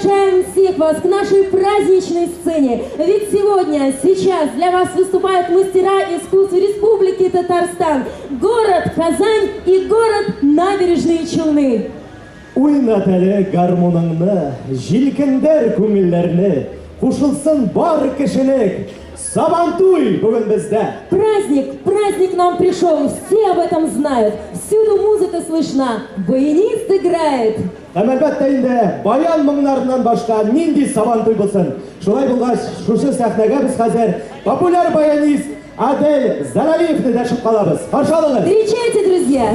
приглашаем всех вас к нашей праздничной сцене. Ведь сегодня, сейчас для вас выступают мастера искусств Республики Татарстан, город Казань и город Набережные Челны. Уйнат әле гармуныңны, җилкендер күңелләрне, кушылсын бар кешелек. Сабантуй бүген бездә! Праздник, праздник к нам пришел, все об этом знают. Всюду музыка слышна, баянист играет. Һәм әлбәттә инде баян моңнарыннан башка нинди Сабантуй булсын. Шулай булгач, шушы сәхнәгә без хәзер популяр баянист Адель Заралиевны дәшеп калабыз. Каршы алыгыз! Встречайте, друзья!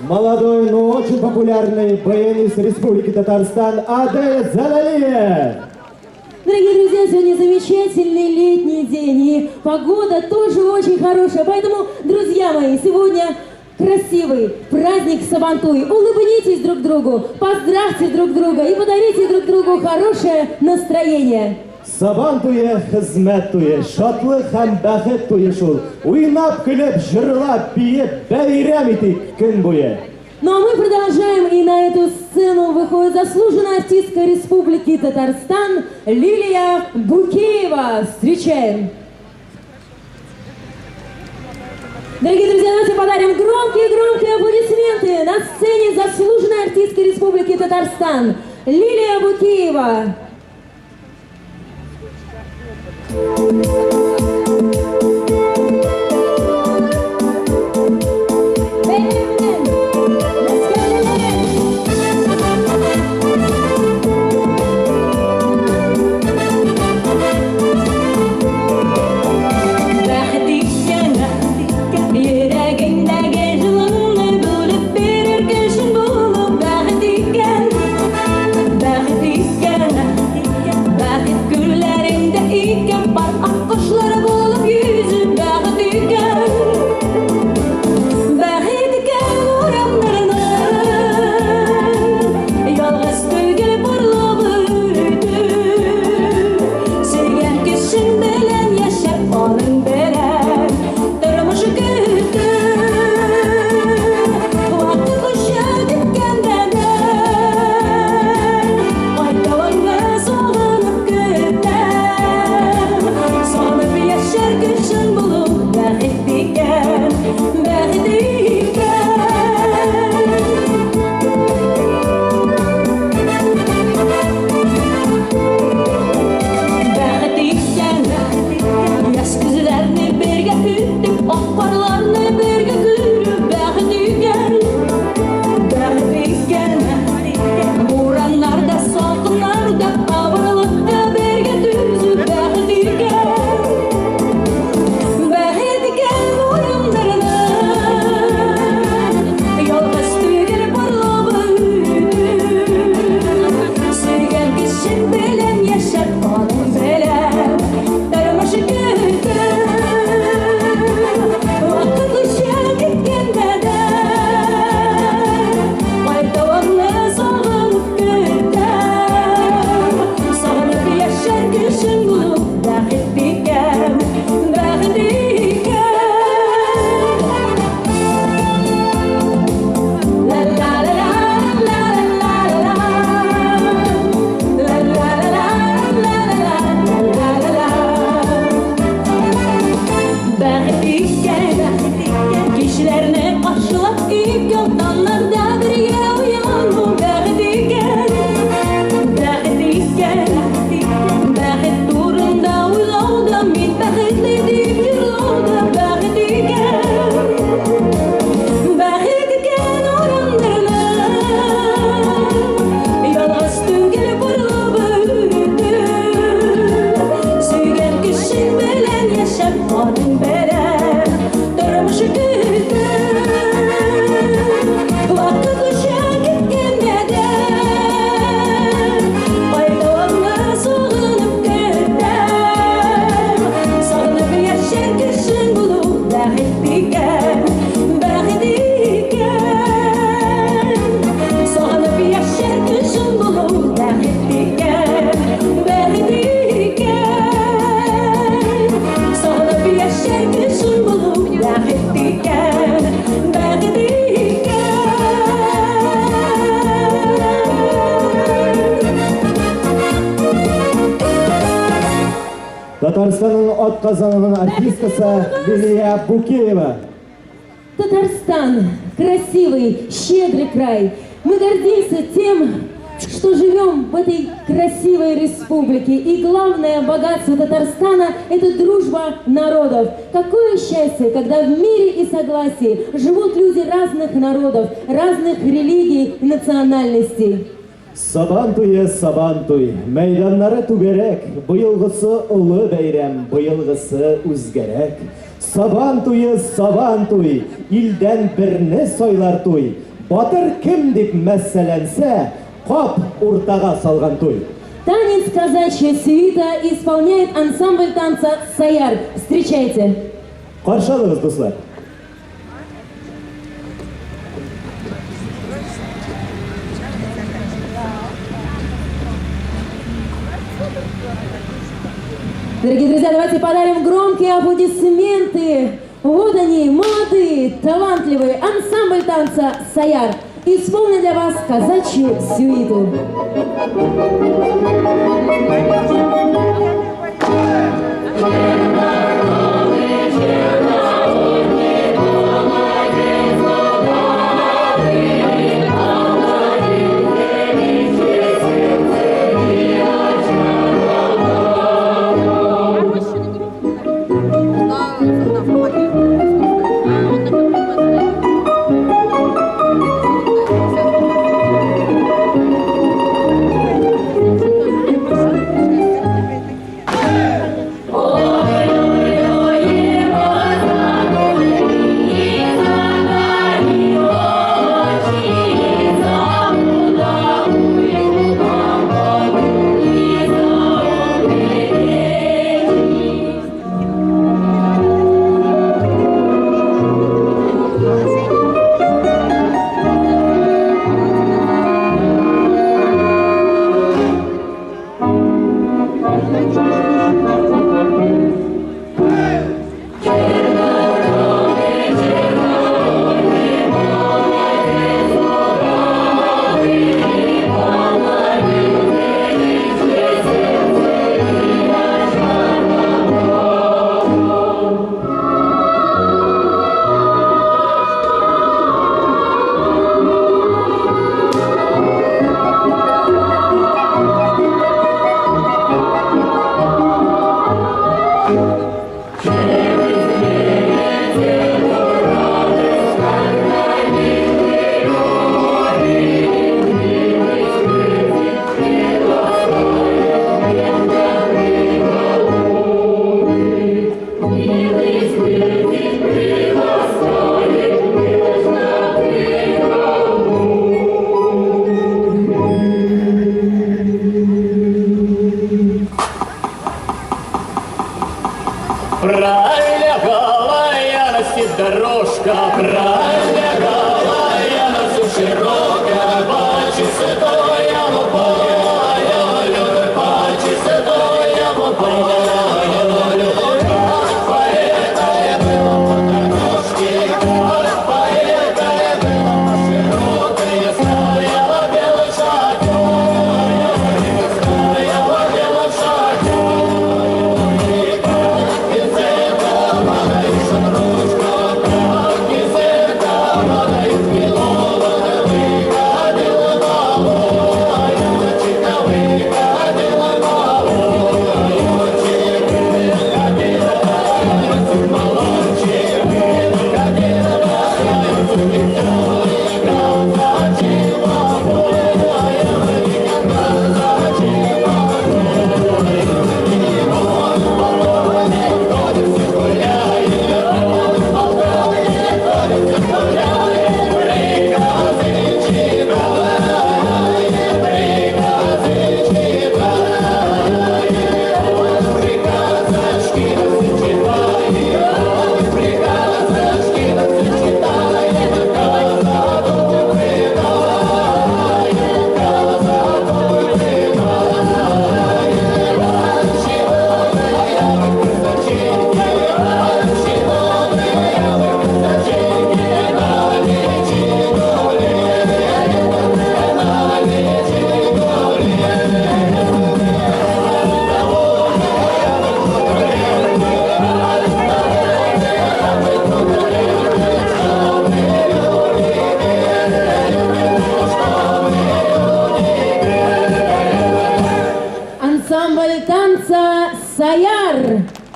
Молодой, но очень популярный баянист Республики Татарстан Адель Залалиев. Дорогие друзья, сегодня замечательный летний день, и погода тоже очень хорошая. Поэтому, друзья мои, сегодня красивый праздник Сабантуй. Улыбнитесь друг другу, поздравьте друг друга и подарите друг другу хорошее настроение. Сабан туе, хезмәт туе, шатлык һәм бәхет туе шул. Уйнап, көлеп, җырлап, биеп, бәйрәм итик көн буе. Ну а мы продолжаем, и на эту сцену выходит заслуженная артистка Республики Татарстан Лилия Букеева. Встречаем! Дорогие друзья, давайте подарим громкие-громкие аплодисменты на сцене заслуженной артистки Республики Татарстан Лилия Букеева. Бәхет икән, йөрәгеңдәге җылыңны бүлеп бирер кешең булу бәхет икән, бәхет икән, бәхет күлләреңдә ике пар аккошлар. Татарстанның атказанган артисткасы Лилия Букеева. Татарстан – красивый, щедрый край. Мы гордимся тем, что живем в этой красивой республике. И главное богатство Татарстана – это дружба народов. Какое счастье, когда в мире и согласии живут люди разных народов, разных религий и национальностей. Сабан туе, сабан туй, мәйданнары түгәрәк, быелгысы олы бәйрәм, быелгысы үзгәрәк. Сабан туе, сабан туй, илдән берне сайлар туй. Батыр кем дип мәсьәләнсә, кап уртага салган туй. Танец казачья сюита исполняет ансамбль танца «Саяр». Встречайте! Каршы алыгыз, дуслар. Дорогие друзья, давайте подарим громкие аплодисменты. Вот они, молодые, талантливые, ансамбль танца «Саяр». Исполнит для вас казачью сюиту. Ой,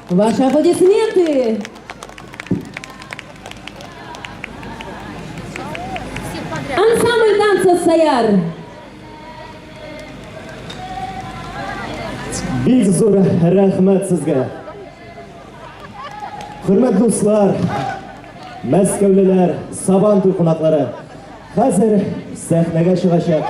Ваши аплодисменты! Ансамбль танца «Саяр». Бик зур рәхмәт сезгә. Хөрмәтле дуслар, мәскәүлеләр, Сабантуй кунаклары. Хәзер сәхнәгә чыгачак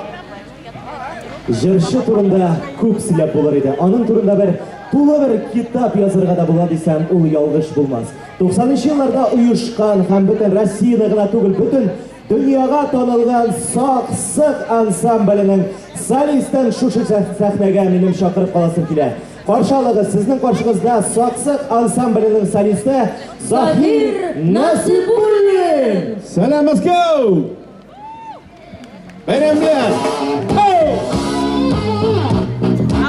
җырчы турында күп сөйләп булыр иде. Аның турында бер тулы бер китап язырга да була дисәм, ул ялгыш булмас. 90 елларда оешкан һәм бөтен Россияда гына түгел, бөтен дөньяга танылган Сак-Сык ансамбленең солистын шушы сәхнәгә минем чакырып каласым килә. Каршы алыгыз, сезнең каршыгызда Сак-Сык ансамбленең солисты Заһир Насибуллин! Сәлам, Мәскәү! Бәйрәм белән! Hey!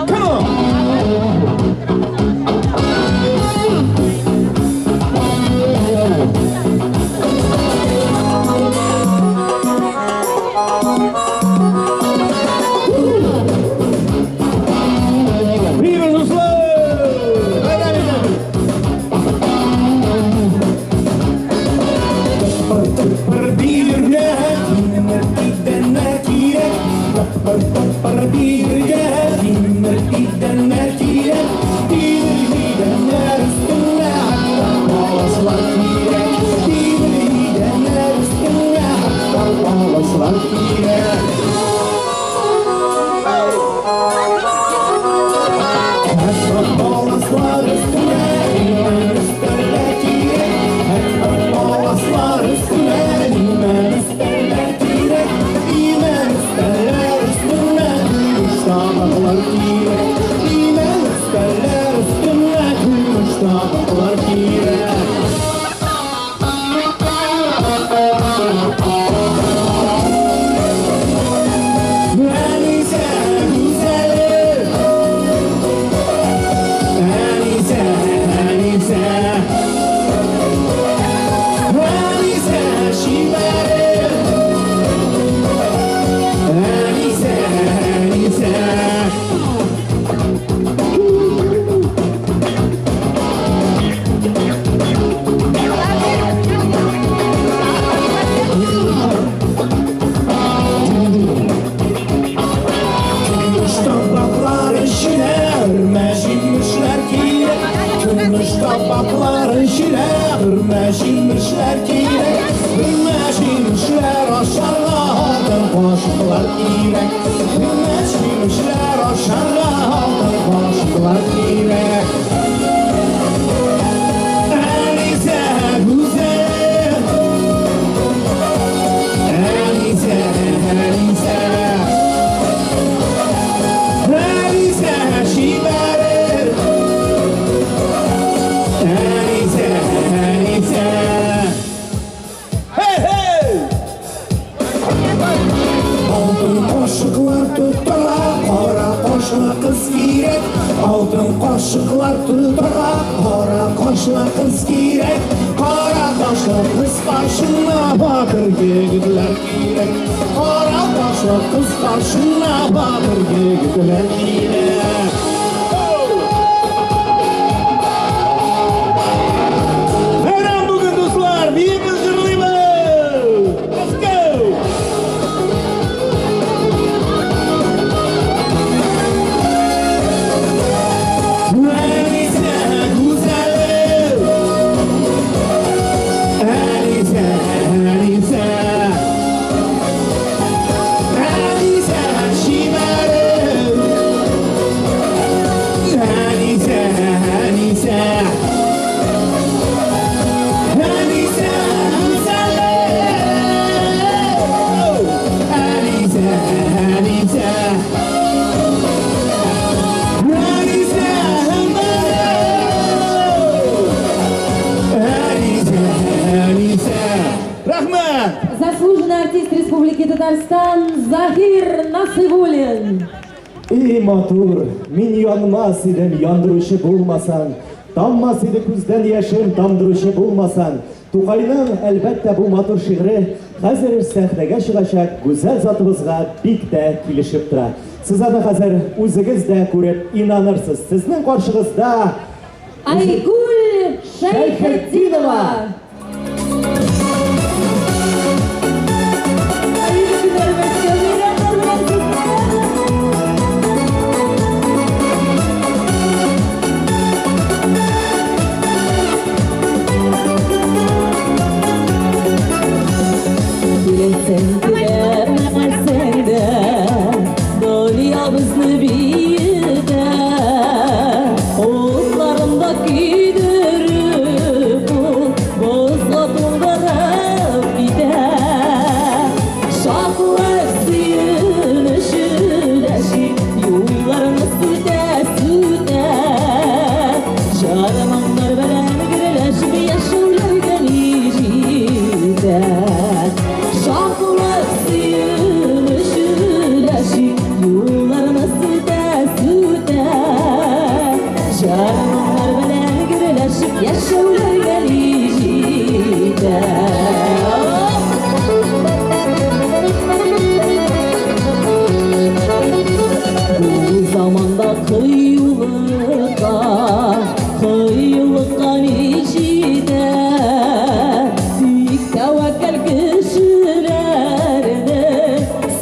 Come on! Привет, дуслар! Бәйрәм итәбез! Тыпыр-тыпыр биергә, тимер идәннәр кирәк. Тыпыр-тыпыр биергә, тимер идәннәр кирәк. Тимер идәннәр өстенә паласлар кирәк. Тимер идәннәр өстенә паласлар кирәк. Паласлар өстенә имән өстәлләр кирәк. Паласлар өстенә имән өстәлләр кирәк. Имән өстәлләр өстенә көмеш табаклар кирәк. Имән өстәлләр өстенә көмеш табаклар кирәк. Әнисә, гүзәлем, Әнисә, Әнисә, Әнисә, чибәрем, Әнисә, Әнисә. Көмеш табаклар эченә өрмә җимешләр кирәк. Көмеш табаклар эченә өрмә җимешләр кирәк. Өрмә җимешләр ашарга алтын кашыклар кирәк. Өрмә җимешләр ашарга алтын кашыклар кирәк. Әнисә, гүзәлем, Әнисә, Әнисә, Әнисә, чибәрем, Әнисә, Әнисә. Hey, hey! Алтын кашыклар тотарга кара кашлы кыз кирәк. Алтын кашыклар тотарга кара кашлы кыз кирәк. Кара кашлы кыз каршына батыр егетләр кирәк. Кара кашлы кыз каршына батыр егетләр кирәк. Бәйрәм бүген, дуслар! Биибез, җырлыйбыз! Let's go! Әнисә, гүзәлем, Әнисә, Әнисә, Әнисә, чибәрем, Әнисә, Әнисә, Әнисә, гүзәлем, Әнисә, Әнисә, Әнисә, Әнисә, Әнисә. Рәхмәт! Заслуженный артист Республики Татарстан Заһир Насыйбуллин. И матур, мин янмас идем, яндыручы булмасаң. Таммас иде күздән яшем, тамдыручы булмасаң. Тукайның, әлбәттә, бу матур шигыре хәзер сәхнәгә чыгачак гүзәл затыбызга бик тә килешеп тора. Сез аны хәзер үзегез дә күреп инанырсыз. Сезнең каршыгызда Айгуль Шәйхетдинова. Хәерле көннәр, Мәскәү, бәйрәмнәр белән сезне! Теләсәң теләмәсәң дә, дөнья безне биетә. Утларында көйдереп, ул бозга туңдырып китә. Шатлык, сөенеч өләшик, юлларны сүтә-сүтә. Җыр-моңнар белән гөрләшеп яшәүләргә ни җитә. Шатлык, сөенеч өләшик, юлларны сүтә-сүтә. Җыр-моңнар белән гөрләшеп яшәүләргә ни җитә. Бу заманда кыюлыкка, кыюлыкка ни җитә? Тик тәвәккәл кешеләрне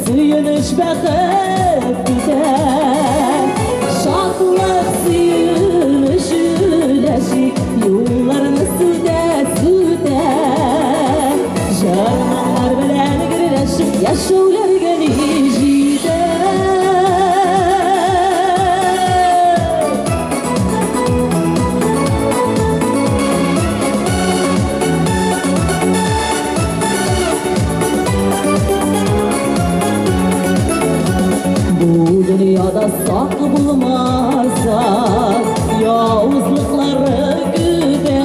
сөенеч, бәхет көтә. Шатлык, сөенеч өләшик, юлларны сүтә-сүтә. Җыр-моңнар белән гөрләшеп яшәүләргә ни җитә? Бу дөньяда сак булмасак, явызлыклары көтә.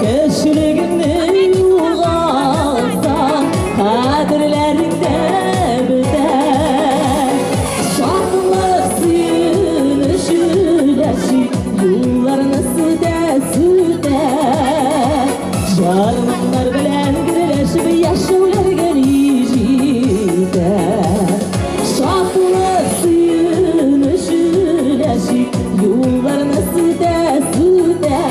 Кешелегеңне югалтсаң, кадерләрең дә бетә. Шатлык, сөенеч өләшик, юлларны сүтә-сүтә. Җыр-моңнар белән гөрләшеп яшәүләргә ни җитә? Шатлык, сөенеч өләшик, юлларны сүтә-сүтә.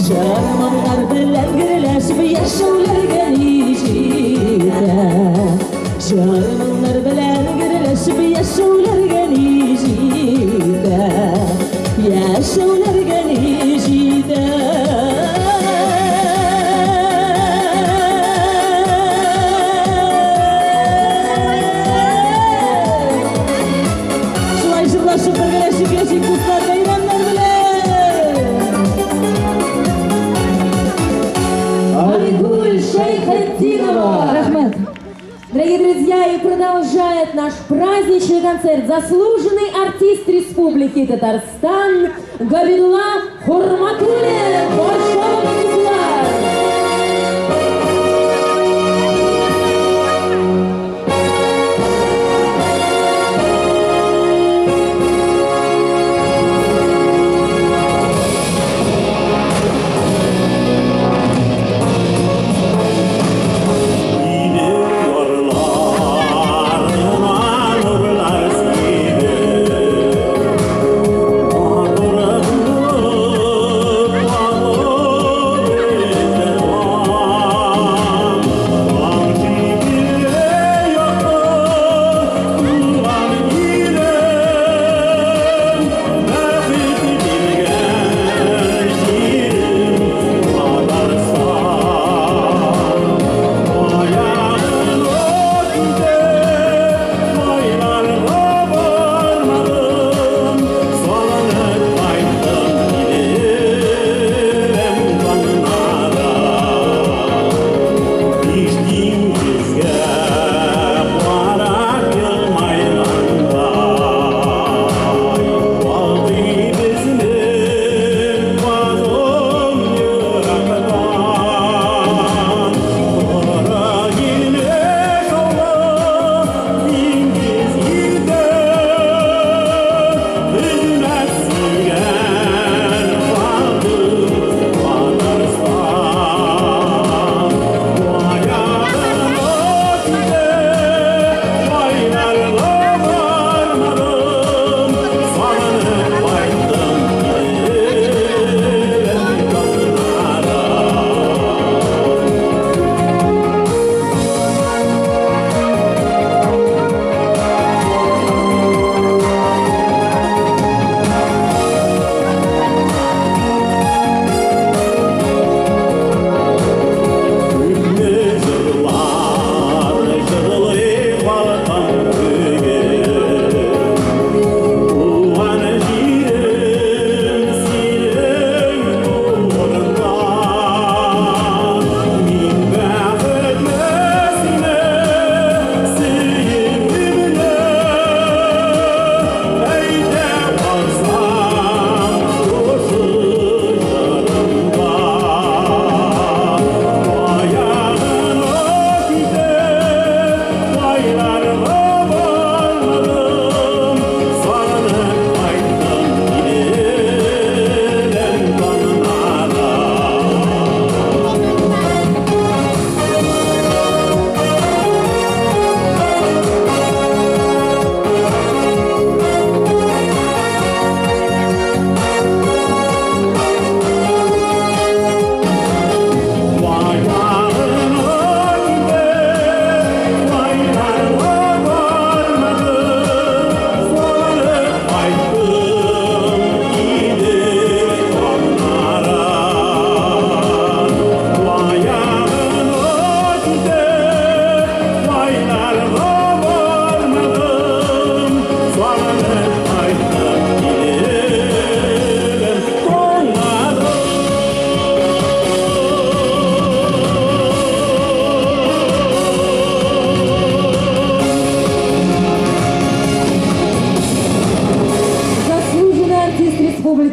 Җыр-моңнар белән гөрләшеп яшәүләргә ни җитә? Җыр-моңнар белән гөрләшеп яшәүләргә ни җитә? Яшәүләргә ни җитә? Шулай җырлашып, бергәләшеп яшик, дуслар, бәйрәмнәр белән! Айгуль Шәйхетдинова. Рәхмәт. Дорогие друзья, и продолжает наш праздничный концерт заслуженный артист Республики Татарстан Габидулла Хурматуллин. Большого дуслар! Идел ярларына нурлар сибеп, матур булып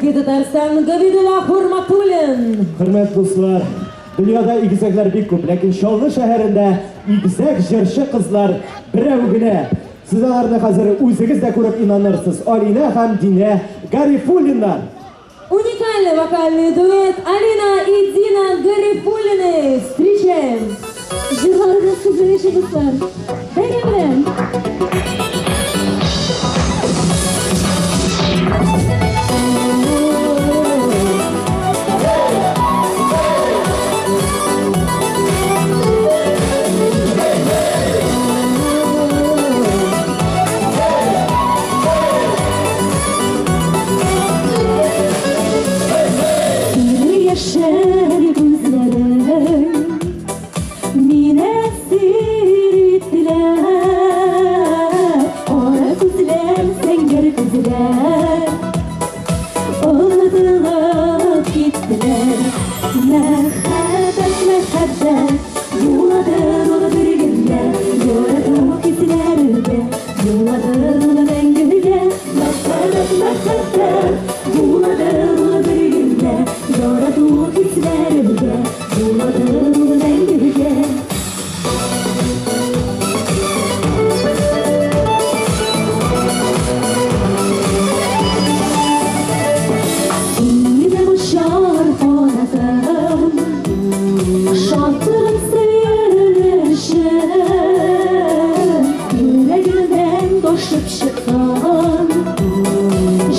Республики Татарстан Габидулла Хурматуллин. Хөрмәтле дуслар, дөньяда игезәкләр бик күп, ләкин Чаллы шәһәрендә игезәк җырчы кызлар берәү генә. Сез аларны хәзер үзегез дә күреп инанырсыз. Алинә һәм Динә Гарифуллиннар. Уникальный вокальный дуэт Алина и Дина Гарифуллины. Встречаем! Җырларыгыз сезнең өчен, дуслар. Бәйрәм белән! Яшәр күзләрең мине әсир иттеләр. Кара күзләр, зәңгәр күзләр онытылып киттеләр. Мәхәббәт, мәхәббәт буладыр ул бер генә, ярату хисләрдә буладыр ул мәңгегә. Мәхәббәт, мәхәббәт буладыр ул бер генә, ярату хисләрдә буладыр ул мәңгегә. Сине очар канатым, шатлыгым, сөенечем, йөрәгемнән ташып чыккан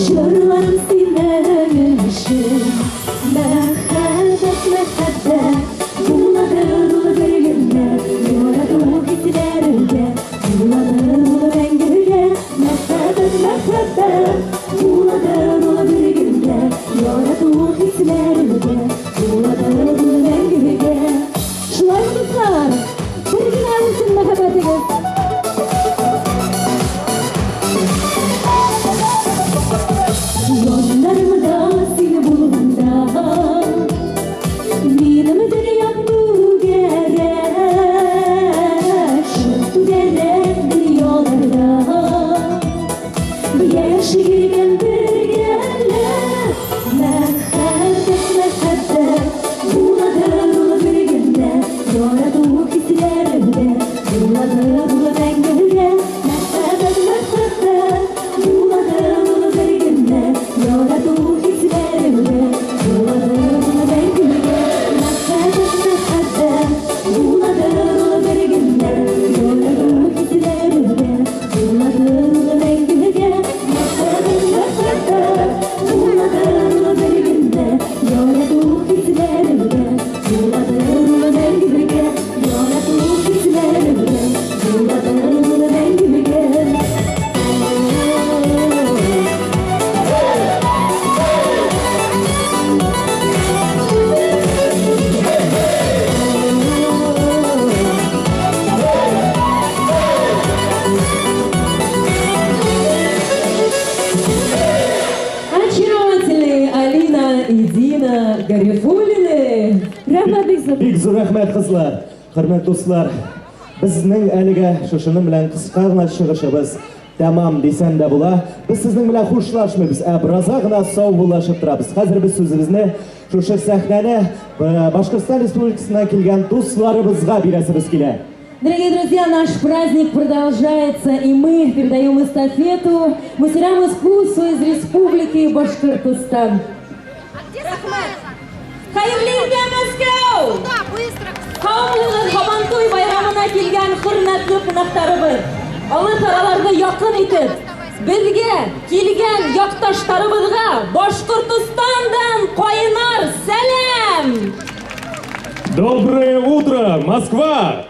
җырларым синең өчен. Мәхәббәт, мәхәббәт буладыр ул бер генә, ярату хисләрендә буладыр ул мәңгегә. Мәхәббәт, мәхәббәт буладыр ул бер генә, ярату хисләрендә буладыр ул мәңгегә. Шулай, дуслар, бер генә булсын мәхәббәтегез. Яннарымда син булганда, минем дөньям түгәрәк, шул түгәрәк дөньяларда яши килгән бергәләп. Мәхәббәт, мәхәббәт буладыр ул бер генә, ярату хисләрендә буладыр ул мәңгегә. Мәхәббәт, мәхәббәт буладыр ул бер генә, ярату хисләрендә буладыр ул мәңгегә. Мәхәббәт, мәхәббәт буладыр ул бер генә, ярату хисләрендә буладыр ул мәңгегә. Мәхәббәт, мәхәббәт буладыр ул бер генә, ярату хисләрендә буладыр ул мәңгегә. Ярату хисләрендә буладыр ул мәңгегә. Очаровательные Алина и Дина Гарифуллины. Рәхмәт бик зур. Бик зур рәхмәт, кызлар. Хөрмәтле дуслар, безнең әлегә шушының белән кыска гына чыгышыбыз тәмам дисәм дә була. Без сезнең белән хушлашмыйбыз, ә беразга гына саубуллашып торабыз. Хәзер без сүзебезне шушы сәхнәне Башкортстан Республикасыннан килгән дусларыбызга бирәсебез килә. Дорогие друзья, наш праздник продолжается, и мы передаем эстафету мастерам искусства из Республики Башкортостан. Хәерле иртә, Мәскәү! Һаумыһыгыз, Һабантуй байрамына килгән хөрмәтле кунакларыбыз! Алыс араларны якын итеп, безгә килгән якташларыбызга Башкортостандан кайнар сәлам! Доброе утро, Москва!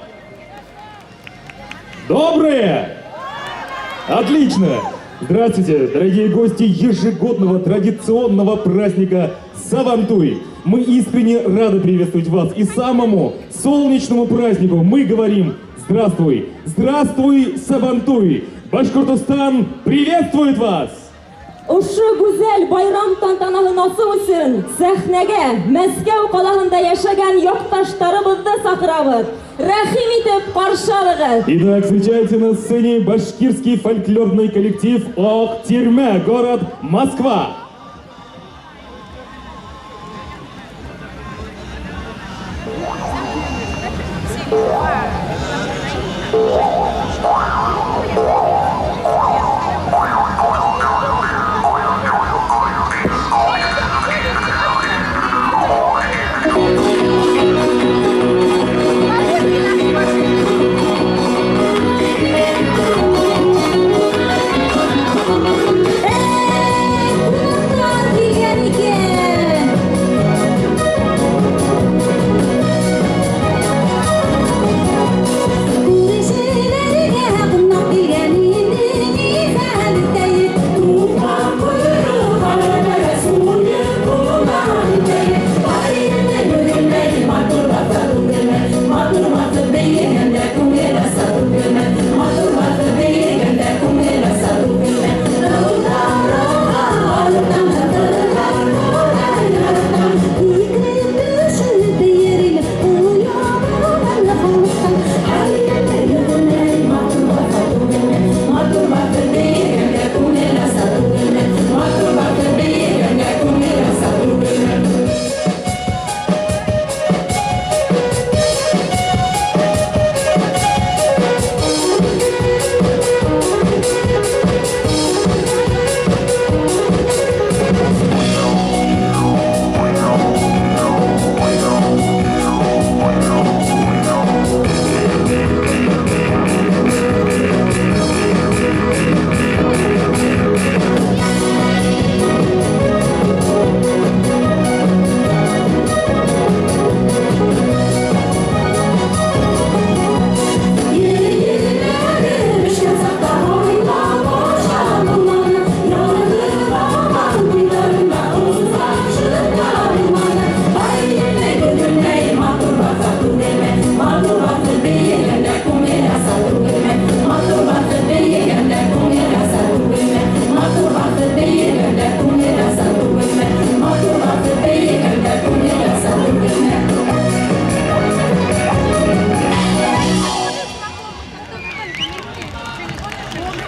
Доброе! Отлично! Здравствуйте, дорогие гости ежегодного традиционного праздника Сабантуй! Мы искренне рады приветствовать вас и самому солнечному празднику мы говорим: здравствуй! Здравствуй, Сабантуй! Башкортостан приветствует вас! Ошо гүзәл байрам тантанаһын асыу өсөн сәхнәгә Мәскәү ҡалаһында йәшәгән яҡташтарыбыҙҙы саҡырабыҙ. Рәхим итеп ҡаршы алығыҙ. Итак, встречайте на сцене башкирский фольклорный коллектив «Ак Тирмә», город Москва. Тау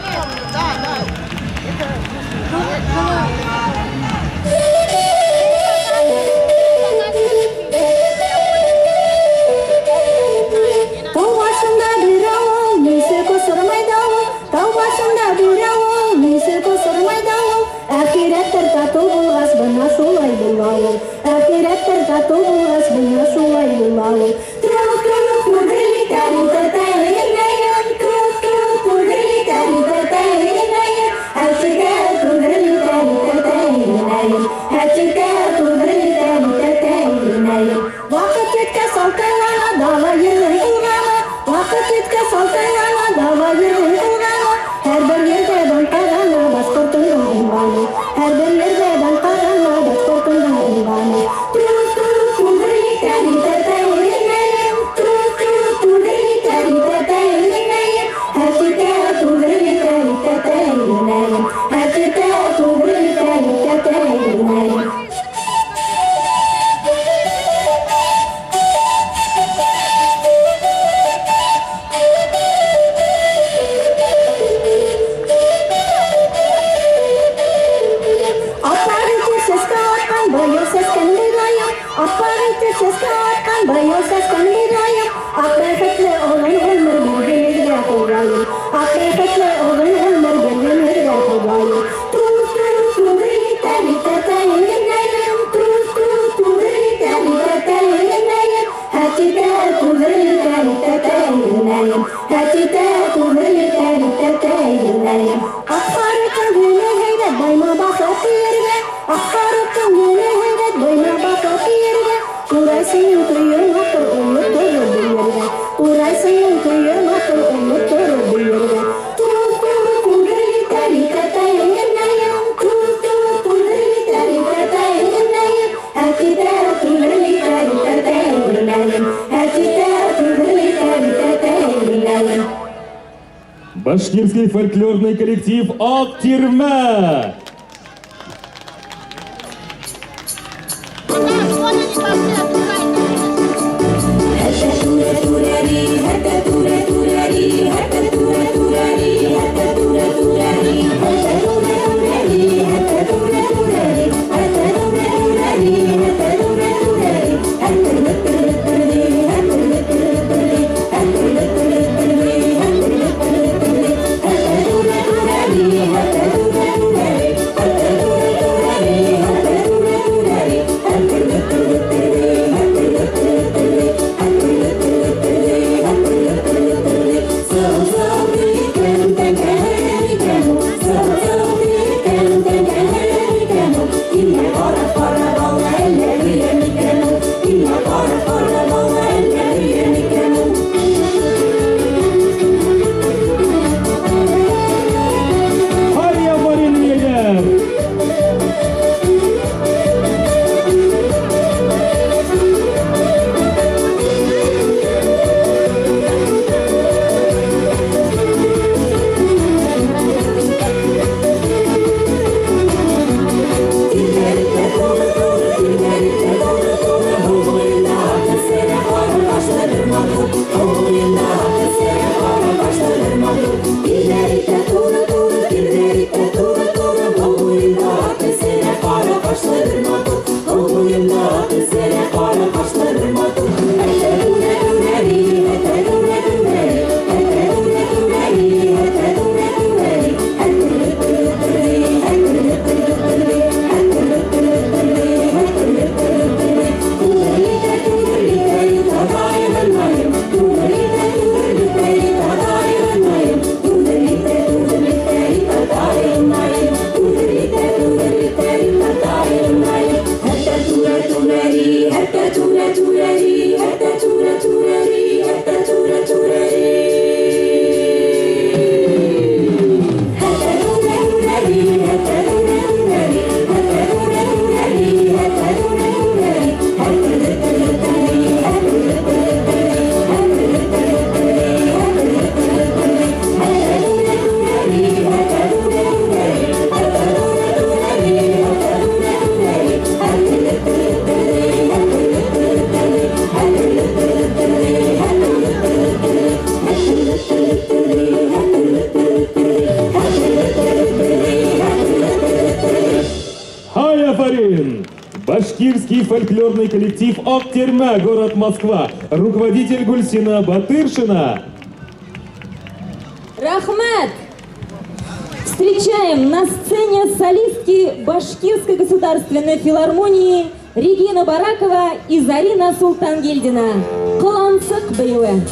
башында бер авыл, нисе косырмай давыл. Тау башында бер авыл, нисе косырмай давыл. Әхирәттер тату булгач, бына шулай була ул. Әхирәттер тату булгач, бына шулай була ул. Вакыт җиткәч алтайлана, дала җирнең булганы. Вакыт җиткәч алтайлана, дала җирнең булганы. Һәрбер җирдә дан казана, башкортның уңганы. Һәрбер җирдә дан казана, башкортның уңганы. Аппақ итеп сәскә аткан, быел сәскән бедаем. Аппақ итеп сәскә аткан, быел сәскән бедаем. Ак бәхетле озын гомер биргәнегә Ходаем. Ак бәхетле озын гомер биргәнегә Ходаем. Акбарыктың гөле һәйбәт, байма баҫып ергә. Акбарыктың гөле һәйбәт, байма баҫып ергә. Турайсының көйө матур, улы торор бер ергә. Турайсының көйө матур, улы торор бер ергә. Башкирский фольклорный коллектив «Актирмә». Башкирский фольклорный коллектив «Актермә», город Москва. Руководитель Гульсина Батыршина. Рәхмәт! Встречаем на сцене солистки Башкирской государственной филармонии Регина Баракова и Зарина Султангильдина. Кылансык биюе.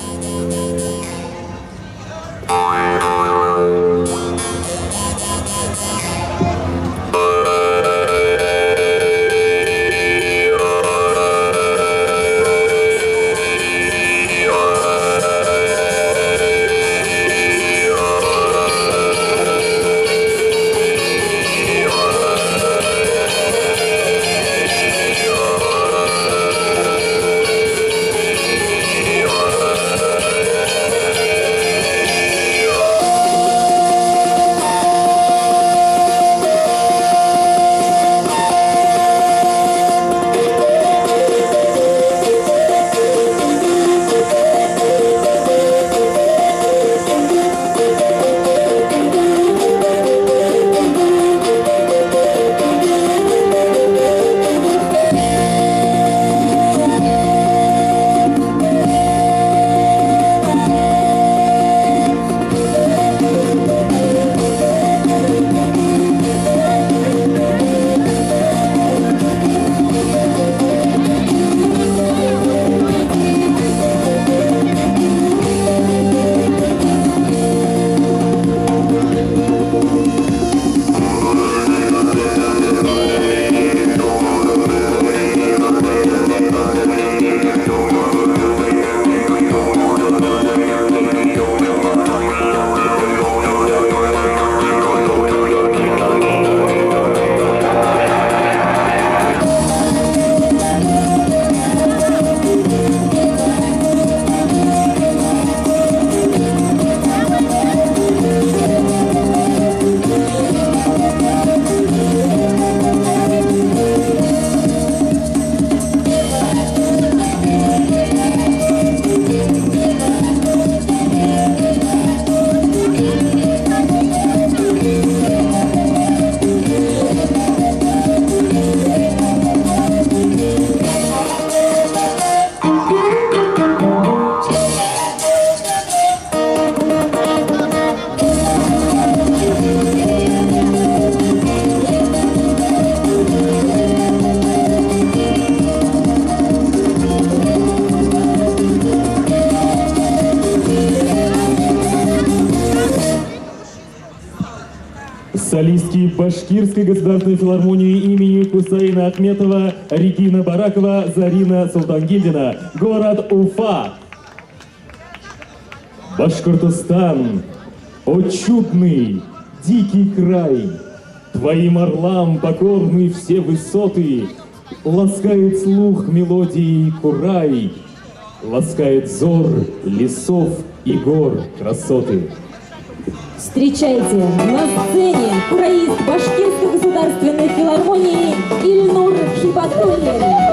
Солистки Башкирской государственной филармонии имени Хусаина Ахметова Регина Баракова, Зарина Султангильдина. Город Уфа. Башкортостан, о чудный, дикий край, твоим орлам покорны все высоты, ласкает слух мелодии курай, ласкает взор лесов и гор красоты. Встречайте на сцене кураист Башкирской государственной филармонии Ильнур Хибатуллин.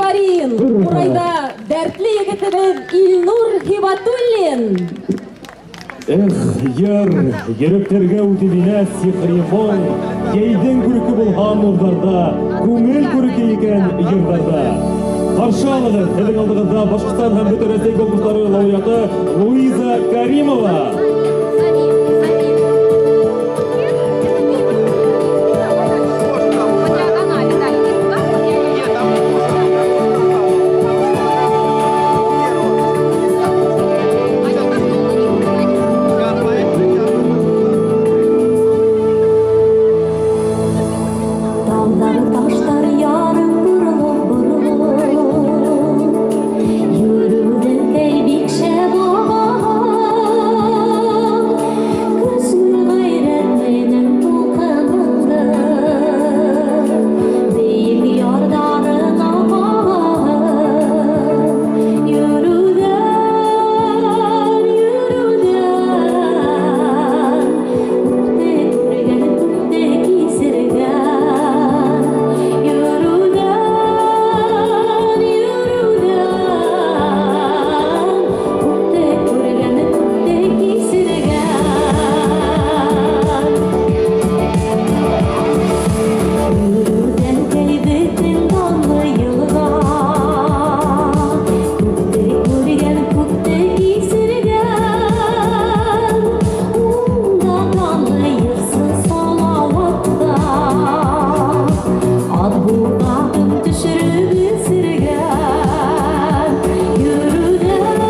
Афәрин! Курайда дәртле егетебез Илнур Һибатуллин. Эх, йыр, йөрәкләргә үтеп инә сихри моң, Йәйдең күрке булган нурдарда, күңел күрке икән йырдарда. Каршы алыгыз, һезнең алдыгызда Башкортстан һәм бөтен Рәсәй конкурслары лауреаты Луиза Каримова. Тауҙар, таштар ярып боролоп боролоп Йөрөүҙән бик шәп Көслө ғәйрәт менән тулҡыныңды Бейек ярҙарыңа ҡағып Йөрөүҙән, йөрөүҙән Күпте күргән, күпте кисергән Йөрөүҙән, йөрөүҙән Күпте күргән, күпте кисергән Йөрөүҙән бөтөн данлы йылға Күпте күргән, күпте кисергән Унда данлы йырсы Салауатта Ат буғатын төшөрөп үҫергән Йөрөүҙән,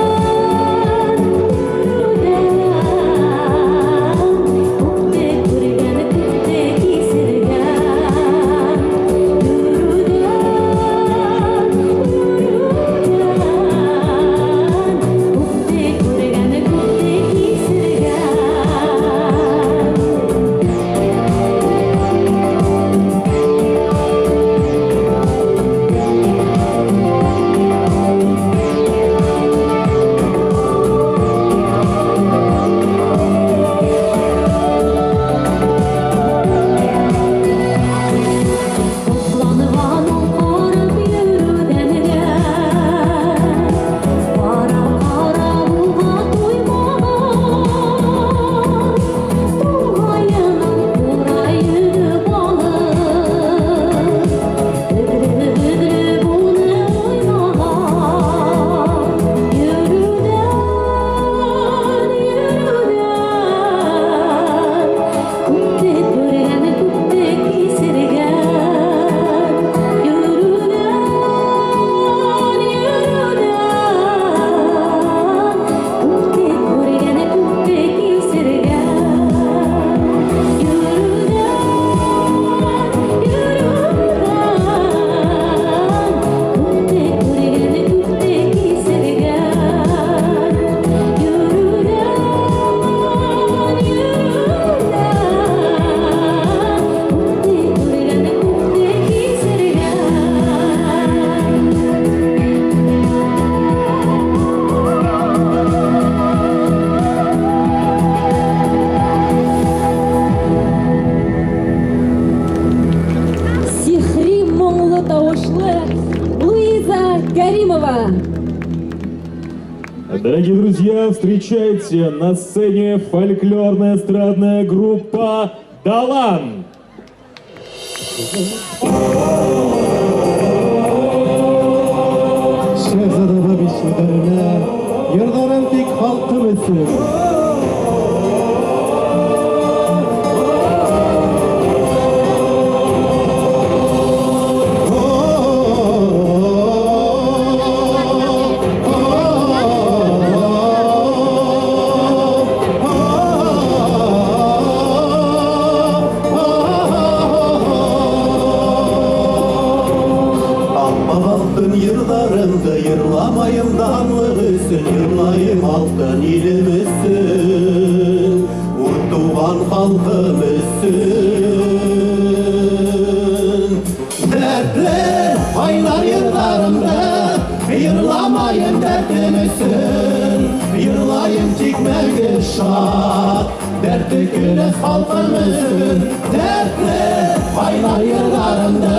йөрөүҙән Күпте күргән, күпте кисергән Йөрөүҙән, йөрөүҙән Күпте күргән, күпте кисергән. Топланған ул ҡарап йөрөүҙәнгә Ҡара-ҡара уға туймаған Туғайының ҡурайы балып Өҙлөп-өҙлөп уны уйнаған Йөрөүҙән, йөрөүҙән Күпте күргән, күпте кисергән Йөрөүҙән, йөрөүҙән Күпте күргән, күпте кисергән Йөрөүҙән, йөрөүҙән Күпте күргән, күпте кисергән Йөрөүҙән, йөрөүҙән Күпте күргән, күпте кисергән. Сихри моңлы тавышлы Луиза Каримова. Дорогие друзья, встречайте на сцене фольклорная эстрадная группа «Далан». Şehzade Babişlerine Yırdarım tek halkım için. Amma altın yıllarımda yırlamayım danlı üsün, yırlayım altın ilim üsün, Untuğan halkım üsün. Dertler aylar yıllarımda, yırlamayım dertim üsün, yırlayım tikmegi şad, dertli güneş halkım üsün. Dertler aylar yıllarımda,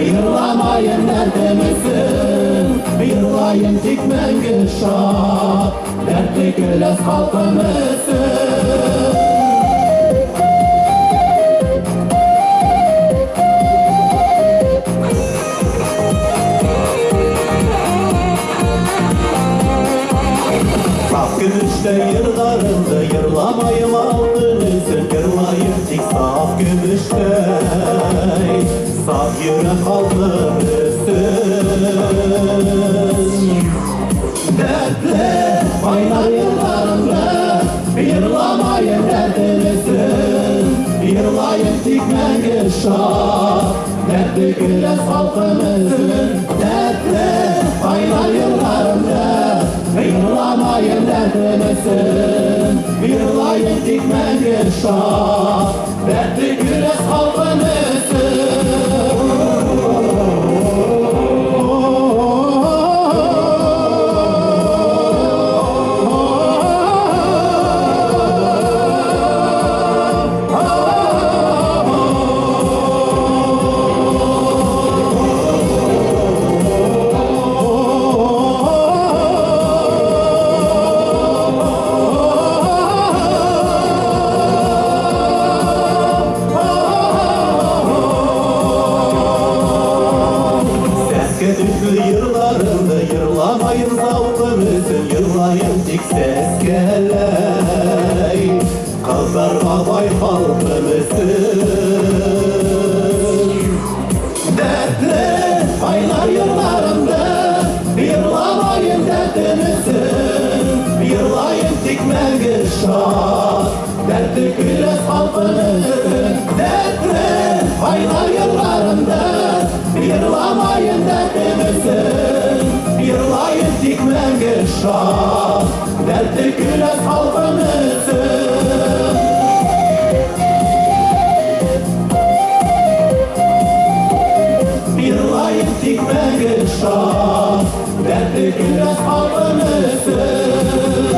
yırlamayın. дәртем өчен, йырлайым тик мәңге шат, дәртле көләс халкым өчен. Саф көмештәй йырларымды йырламайым алтын өчен, йырлайым тик саф көмештәй, саф йөрәк халкым өчен. Дәртле кайнар йырларымды йырламайым дәртем өчен, йырлайым тик мәңге шат, дәртле көләс халкым өчен. Дәртле кайнар йырларымды йырламайым дәртем өчен, йырлайым тик мәңге шат, дәртле көләс халкым өчен. Сәскә төсле йырларымды йырламайым зауқым өчен, йырлайым тик сәскәләй, кызларга бай халкым өчен. Дәртле кайнар йырларымды йырламайым дәртем өчен, йырлайым тик мәңге шат, дәртле көләс халкым өчен. Дәртле кайнар йырларымды йырламайым дәртем өчен, йырлайым тик мәңге шат, дәртле көләс халкым өчен. Йырлайым тик мәңге шат, дәртле көләс халкым өчен.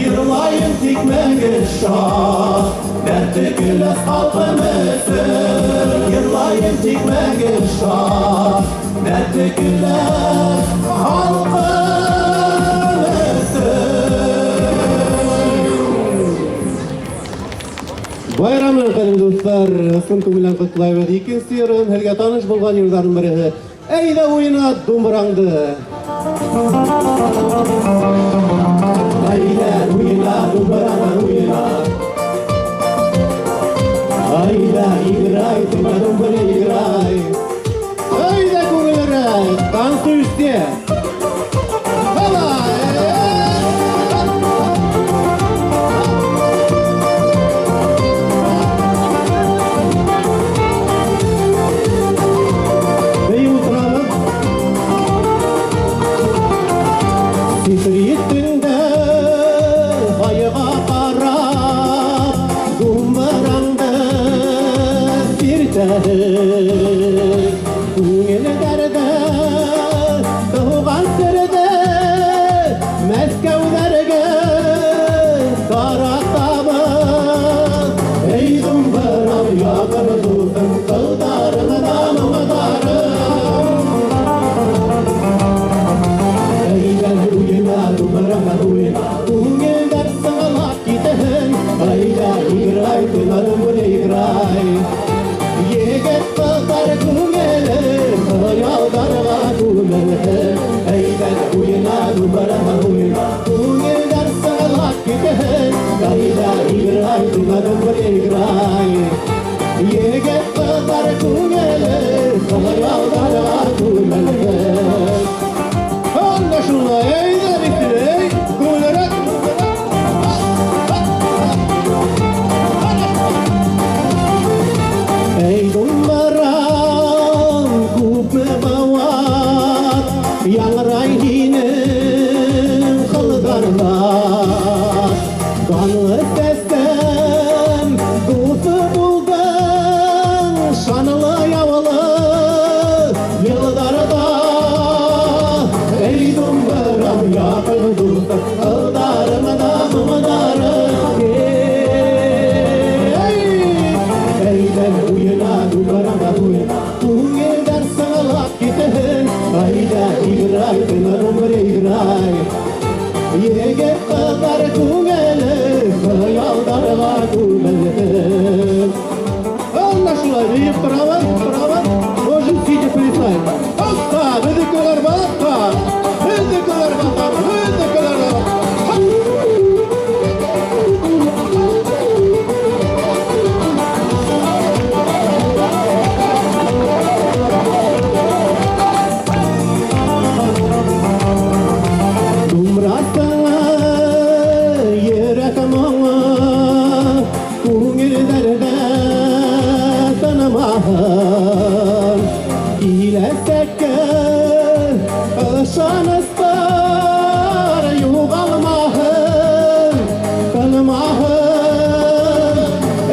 Йырлайым тик мәңге шат, дәртле көләс халкым өчен. Йырлайым тик мәңге шат, дәртле көләс халкым өчен. Байрам белән, кадерле дуслар, ысын күңелдән котлайбыз. Икенче йырын һеҙгә таныш булган йырҙарҙың береһе. Әйҙә уйна думбыраңды. Әйҙә уйна думбыраңды уйна. Әйҙә играй, ты на думбыре играй. Әйҙә күңеллерәк, танцуй все. Бейіп ултырабыҙ. Сифриттеңдә айға ҡарап, думбыраңды сиртәһең. Күңелдәрҙә тыуған серҙе Мәскәүҙәргә таратабыҙ. Эй, думбырам, яҡын дуҫым, ҡылдарыңда моңдарым. Әйҙә уйна, думбыраңда уйна, күңелдәр сыңлап китһен. Әйҙә играй, ты на думбыре играй. Егет уйна, күңелдәр сыңлап китһен. Айда играй, ты на думбре играй. Егет кызлар күңеле хыялдарга күмелһен. Ана шулай биеп торабыз, торабыз. Можем сидя плясать. Опа, безнекеләр батка. Безнекеләр батка, безнекеләр батка. Думрасыңа йөрәк моңы күңелләрдә тынмаһын. Киләсәккә ышаныслар югалмаһын, тынмаһын.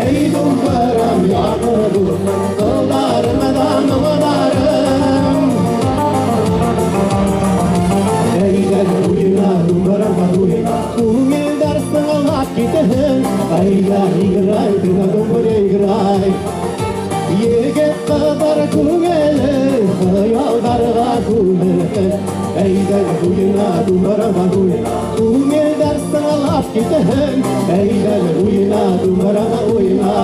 Эй, думбырам, якты булсын кылларымда моңнарым. Әйдә уйна, думбырама уйна, күңелдәр сыңлап китһен. Айда играй, ты на думбре играй. Егет кызлар күңеле хыялдарга күмелһен. Әйдә уйна, думбырама уйна, күңелдәр сыңлап китһен. Әйдә уйна, думбырама уйна.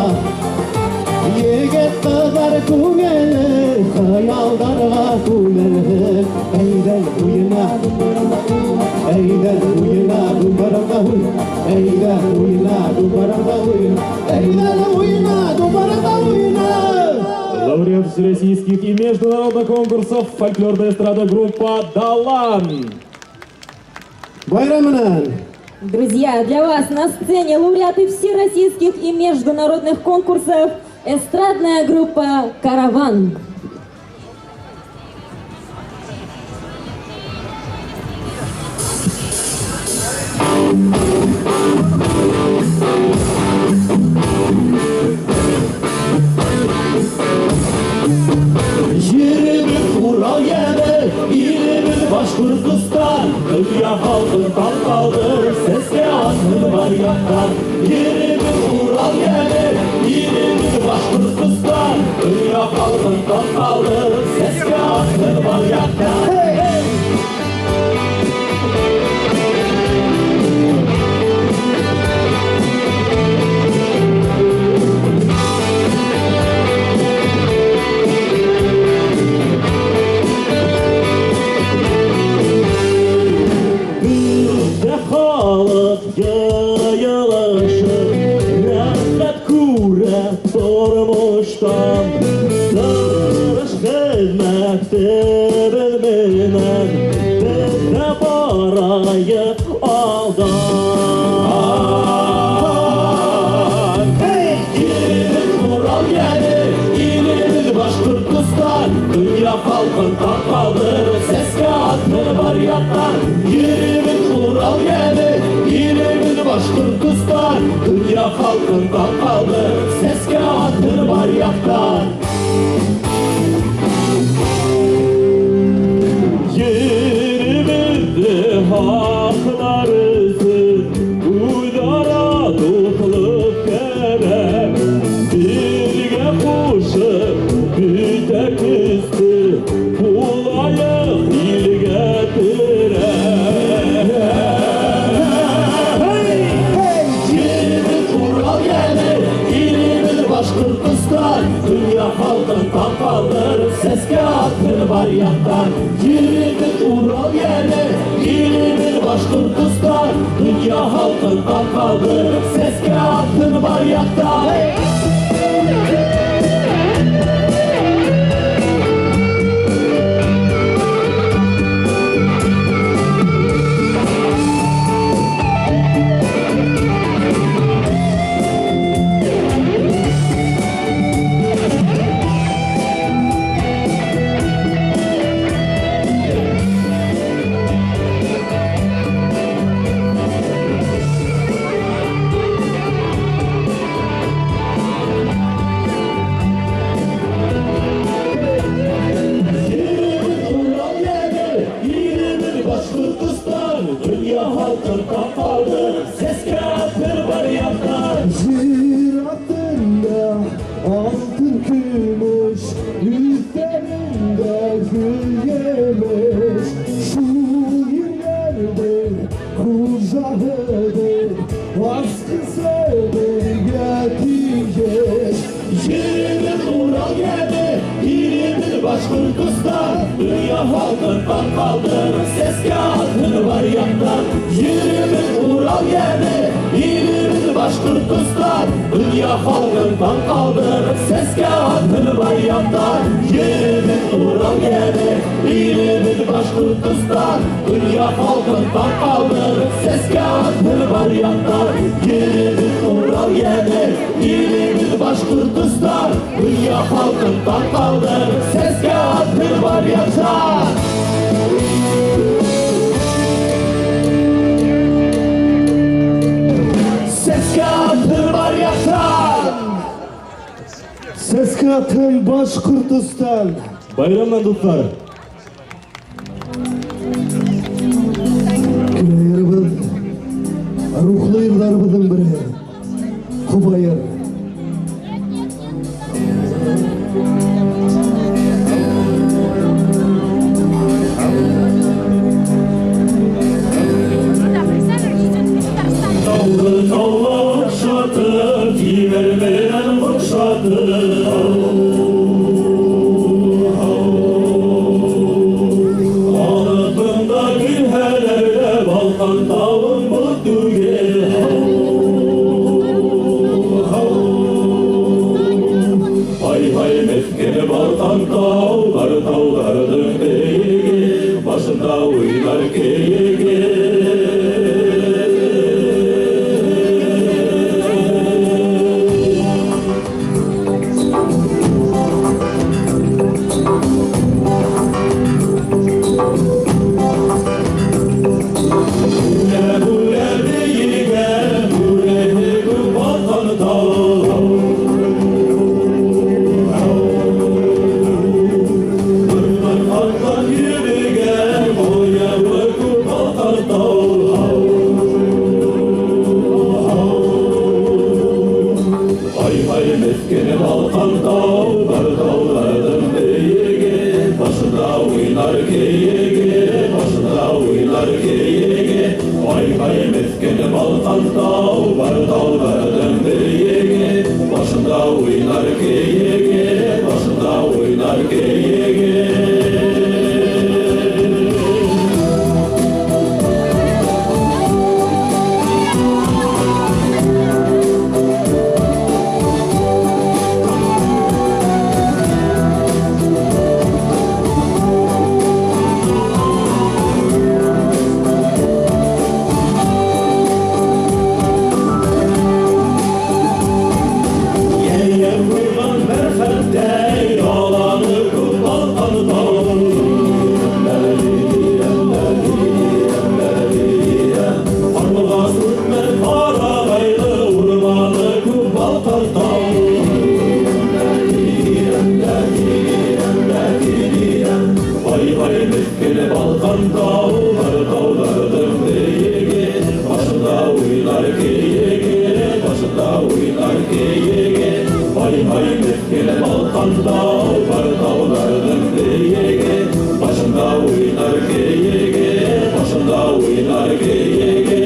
Егет кызлар күңеле хыялдарга күмелһен. Әйдә уйна, думбырама уйна, әйдә уйна, думбырама уйна, әйдә уйна, думбырама уйна, әйдә уйна, думбырама уйна. Лауреат всероссийских и международных конкурсов фольклорная эстрада группа «Далан». Байрам белән! Друзья, для вас на сцене лауреаты всероссийских и международных конкурсов эстрадная группа «Караван». Җиребез Урал яме, илебез Башкортостан, дөнья халкын таң калдырып, сәскә атсын бар яктан. Җиребез Урал яме, илебез Башкортостан, дөнья халкын таң калдырып, сәскә атсын бар яктан. Бездә халык җыелышып, рәхәт күрә тормыштан. Тырыш хезмәтебез белән бездә бараек алдан. Илебез Урал яме, илебез Башкортостан, дөнья халкын таң калдырып, сәскә атсын бар яктан. Илебез Урал яме, илебез Башкортостан, дөнья халкын таң калдырып, сәскә атсын бар яктан. Җиребездә хаклар өчен үзара дуслык кәрәк. Бергә кушып, бөтә көчне булаек илгә терәк. Җиребез Урал яме, илебез Башкортостан, дөнья халкын таң калдырып, сәскә атсын бар яктан. Җиребез Урал яме, илебез Башкортостан, дөнья халкын таң калдырып, сәскә атсын бар яктан. Халкын таң калдырып, сәскә атын бар яктан. Yerimiz Ural яме, илебез Башкортостан. Дөнья халкын таң калдырып, сәскә атын бар яктан. Yerimiz Ural яме, илебез Башкортостан. Дөнья халкын таң калдырып, сәскә атын бар яктан. Yerimiz Ural яме, илебез Башкортостан. Дөнья халкын таң калдырып, сәскә атын бар яктан. Сәскә атын бар яктан. Сәскә атын Башкортостан. Байрамнан, дуслар! Көннәребез, рухлы елларыбызның бере. Кубайыр. Таулы таулы охшатып, тимер белән охшатып. Анытында гөлһәләрдә балкан тавың булып түгел. Ай-һай, мескен балкан тау, бар тауларның биеге, башында уйнар киеге. Бүлә биегә, бүлә күк балкан тау. Бырмар атлан йөрегән, буявы күк балкан тау. Ай-һай, мескен балкан тау, бар тауларның биеге, башында уйнар киеге, башында уйнар киеге. Ай-һай, мескен балкан тау, бар тауларның биеге, башында уйнар киеге, башында уйнар киеге. Yeye kuygan merhemde yalanı күк балкан тау. Карлыга сүтмән карагайлы урманы күк балкан тау. Ай-һай, мескен балкан тау, бар тауларның биеге, башында уйнар киеге, башында уйнар киеге. Ай-һай, мескен балкан тау, бар тауларның биеге, башында уйнар киеге, башында уйнар киеге.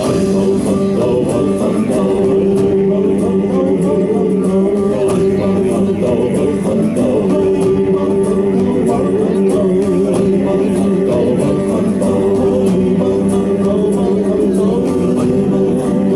Ай, балкан тау, балкан тау, балкан тау, балкан тау, ай, балкан тау, балкан тау, балкан тау, ай, балкан тау, балкан тау, балкан тау, балкан тау, ай, балкан тау,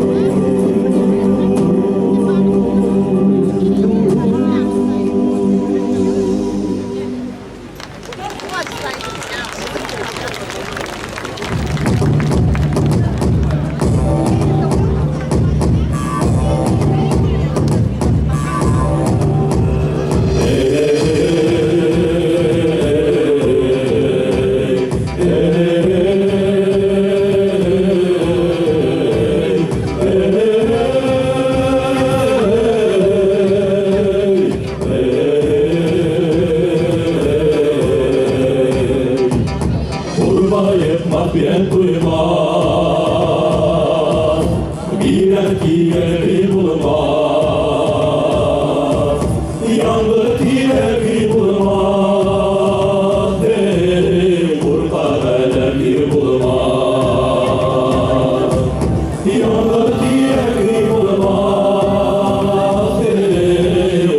Kurba yıkmak bir duymaz, Girer tiyeri bulmaz, Yandı tiyeri bulmaz, Derim kurka bir bulmaz, Yandı tiyeri bulmaz, Derim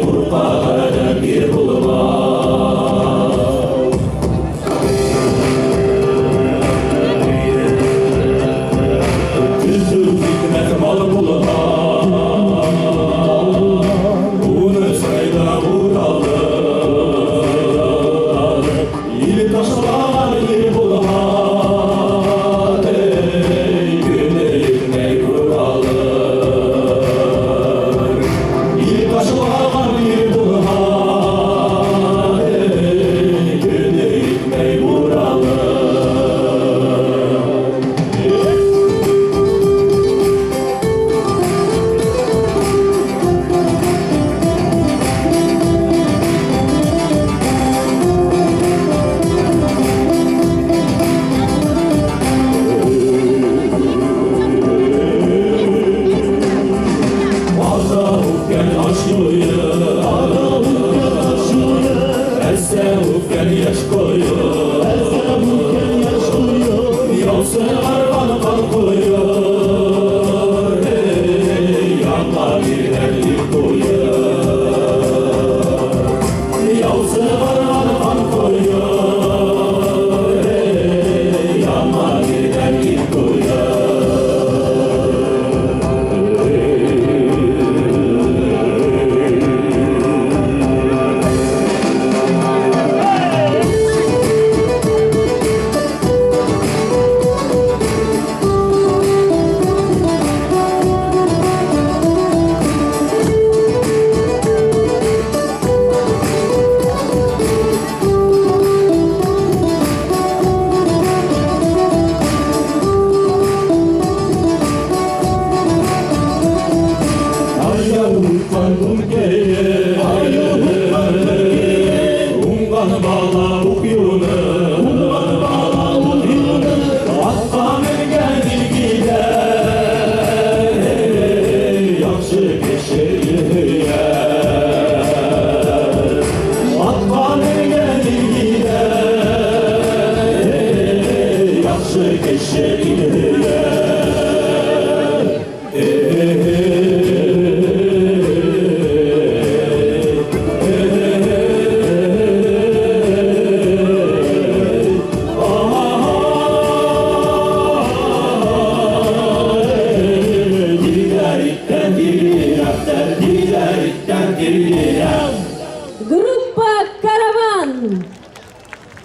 Группа «Караван».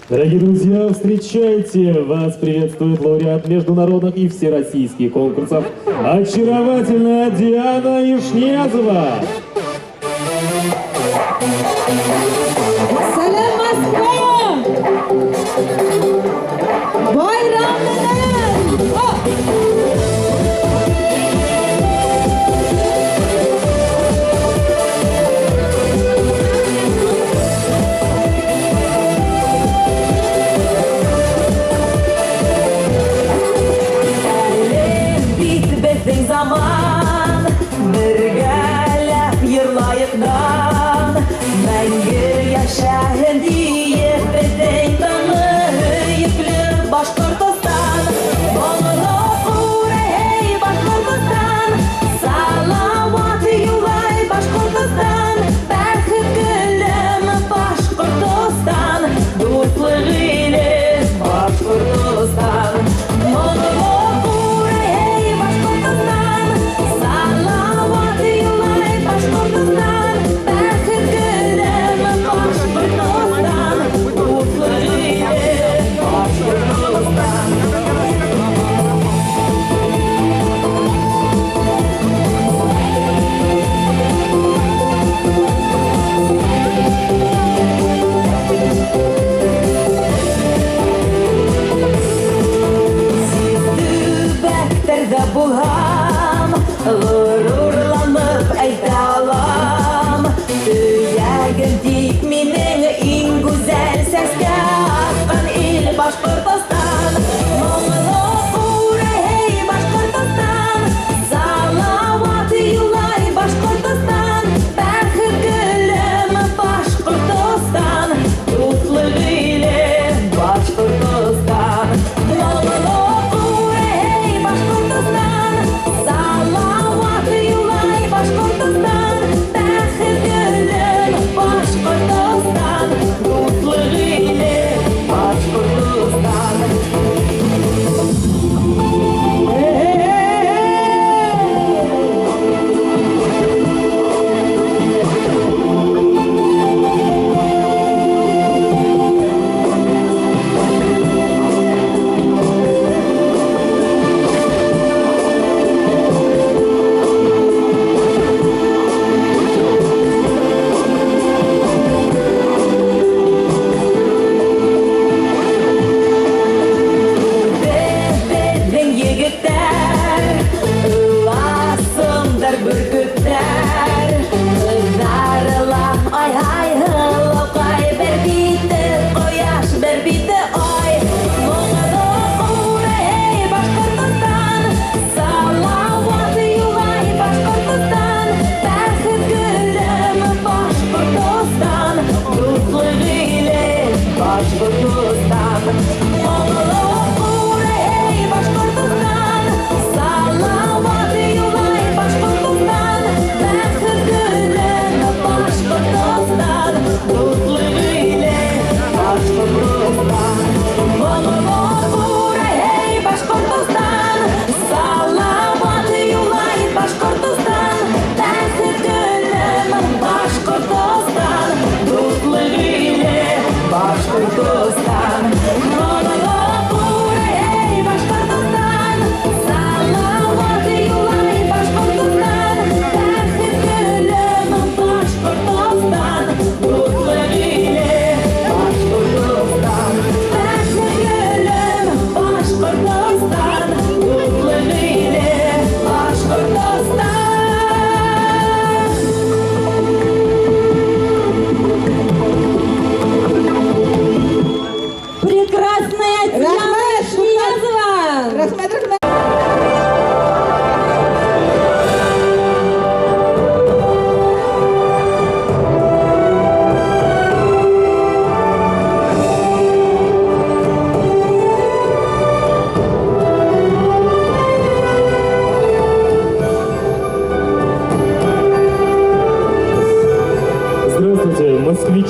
Дорогие друзья, встречайте! Вас приветствует лауреат международных и всероссийских конкурсов очаровательная Диана Ишнезова! Сәлам, Москва! Байрам менән! Әле бит безнең заман, бергәләп йырлаек дан. Мәңге яшәһен диеп безнең данлы һөекле Башкортостан. Моңлы күрәй Башкортостан, Салават юлай Башкортостан, бәхет гөлем Башкортостан, дуслык иле Башкортостан. Моңлы күрәй Башкортостан, Салават юлай Башкортостан, бәхет гөлем Башкортостан, дуслык иле Башкортостан. Төбәктәрдә булһам, горурланып әйтә алам. Төягем тик минең иң гүзәл сәскә аткан ил Башкортостан. Моңлы күрәй Башкортостан, Салават юлай Башкортостан, бәхет гөлем Башкортостан, дуслык иле Башкортостан. Моңлы күрәй Башкортостан, Салават юлай Башкортостан,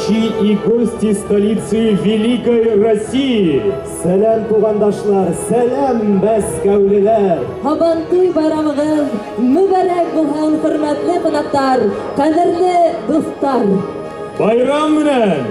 Москвичи и гости столицы Великой России! Сәлам, тугандашлар, сәлам, мәскәүлеләр! Һабантуй байрамыгыз мөбарәк булһын, хөрмәтле кунаклар, кадерле дуслар! Байрам белән!